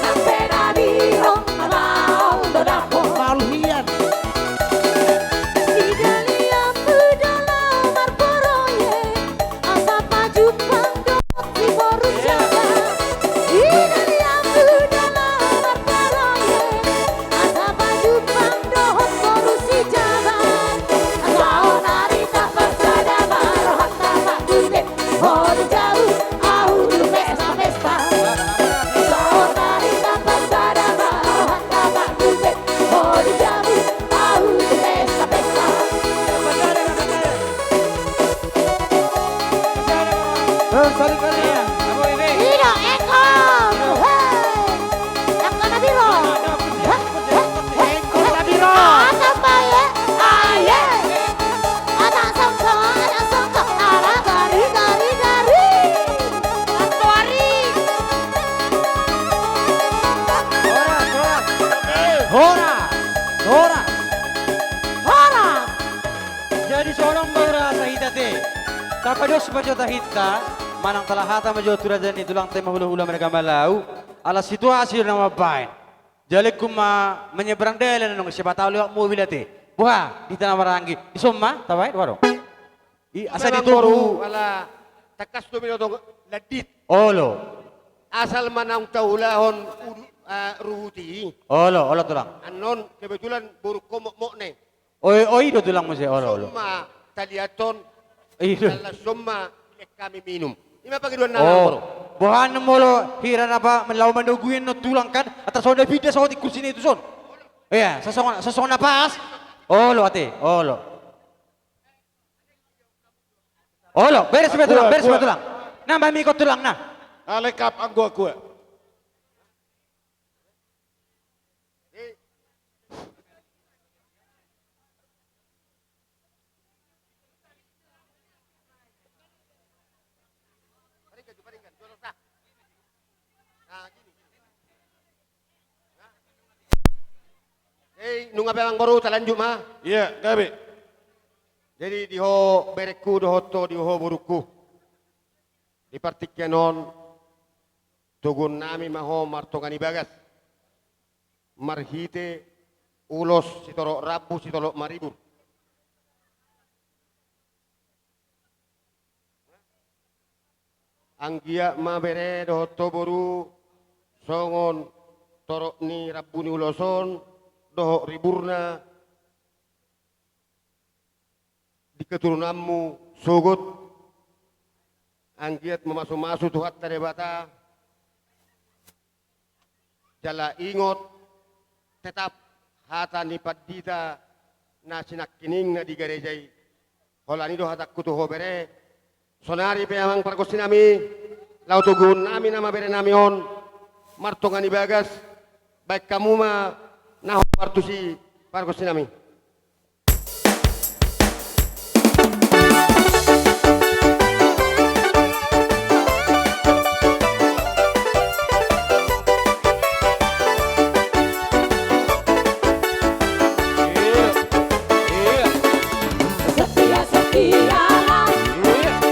nang pe na birong, na laho do dapot. Malu hian. Sidalian pe na laho marporo i, asa pajumpang dohot si boru Jawa. Sidalian pe na laho marporo i, asa pajumpang dohot boru Sijabat. Saonari tapasada ma rohanta, Pak Bute. Ho di jabu, ahu tu pesta-pesta. Saonari tapasada ma rohanta, Pak Bute. Ho di jabu, ahu tu pesta-pesta. Eh, saling kali ya. Ida, Eko. Hei. Angka na birong. Hei, hei, hei. Angka na birong. Atas baye. Aye. Atas songko, atas songko. Ala gari, gari, gari. Antoari. Horas, horas. Horas. Horas. Jadi songon on ma hurasa hita ate. Tapados ma jo tahinta, manang talahata ma jo tu raja ni tulangta i ma hulahula marga Malau, ala situasi do na mambaen. Jalingku ma menyeberang dalan annon, siapa tahu lewat mobil ate. Boha, di tana maranggi. Dison ma, tabaen, boha do. I, asa ditogu. Ala tangkas do binoto landit. Olo. Asal ma naung taulahon udu, eh, ruhut i. Olo, olo tulang. Annon kebetulan borungku mokmok ne. Oi, oi do tulang muse, olo, olo. Dison ma taliathon. I do. Dison ma dilehon hami minum. Ima pangidoan nami. Oh. Boha annon molo hira na laho manogu i annon tulang kan, antar songon na pinda saotik kursi ni tuson. Iya, sasongon, sasongon na pas. Olo ate, olo. Olo, beres ma tulang, beres ma tulang. Nah, mami ikut tulang, nah. Nah, lengkap anggo aku. Hei, nunga pe amang boru, talanjut ma. Iya, gabe. Jadi di ho berengku dohot ho, di ho borungku. Di partingkian on, toguon nami ma ho martonga ni bagas. Marhite ulos sitorop rambu, sitorop maribur. Anggiat ma bere dohot ho boru, songon torop ni rambu ni ulos on, dohot riburna, di keturunanmu sogot, anggiat mamasumasu Tuhanta Debata, jala ingot, tetap hata ni pandita na sinangkining na di gareja i. Holan i do hatangku tu ho bere, sonari pe amang pargonsi nami, laho toguon nami nama bere nami on, martonga ni bagas, baen hamu ma na hombar tusi pargonsi nami. Setia, setialah,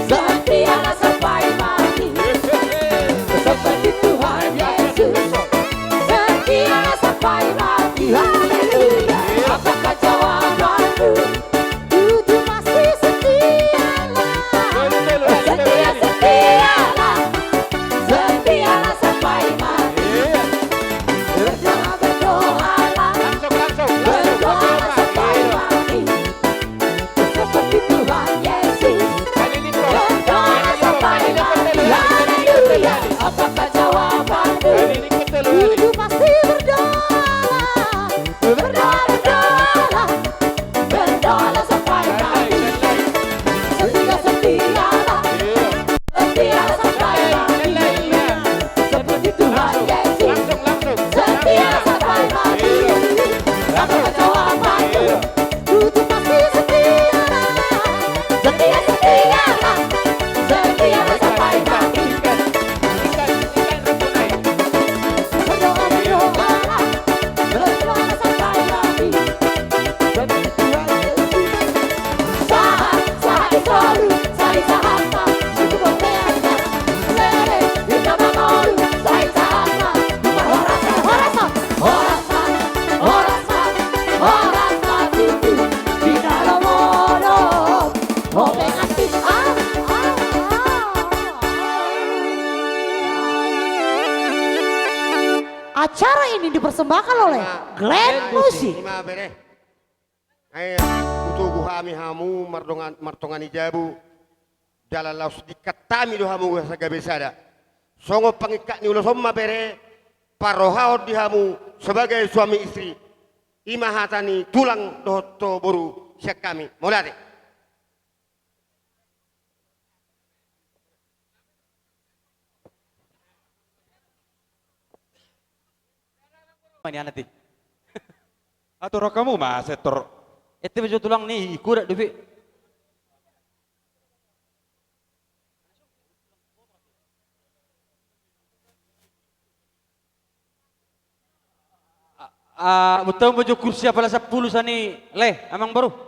setialah sampai mati. Seperti Tuhan Yesus, setialah sampai mati. Haleluya. Apakah jawabanmu? Tuhan masih setialah. Setia, setialah. Setialah sampai mati. Berdoa, berdoalah. Berdoalah sampai mati. Seperti Tuhan Yesus. Berdoa sampai mati. Haleluya. Apakah jawabanmu? Hidup masih berdoa. Berdoa, berdoa. Berdoa sampai mati. Setia, setialah. Setia sampai mati. Seperti Tuhan Yesus. Setia sampai mati. Apa kecewa mati? Tuhan pasti setia. Setia, setia, setia sampai mati. Berdoa, berdoalah, berdoa sampai mati. Sahat, sahat di solu, sahat di sahat. Acara ini dipersembahkan oleh Glenn Music. Ai hutogu hami hamu mardongan, martonga ni jabu, jala laos diingkon hami do hamu asa gabe sada. Songon pangingkak ni ulos on ma bere, parrohahon di hamu sebagai suami istri. Ima hata ni tulang dohot boru sian hami. Mauliate. Mani anati. Atur rokamu ma setor. Ete bejo tulang ni ikurat dope. Ah, betul bejo kursi apala sepuluh sani leh, amang boru.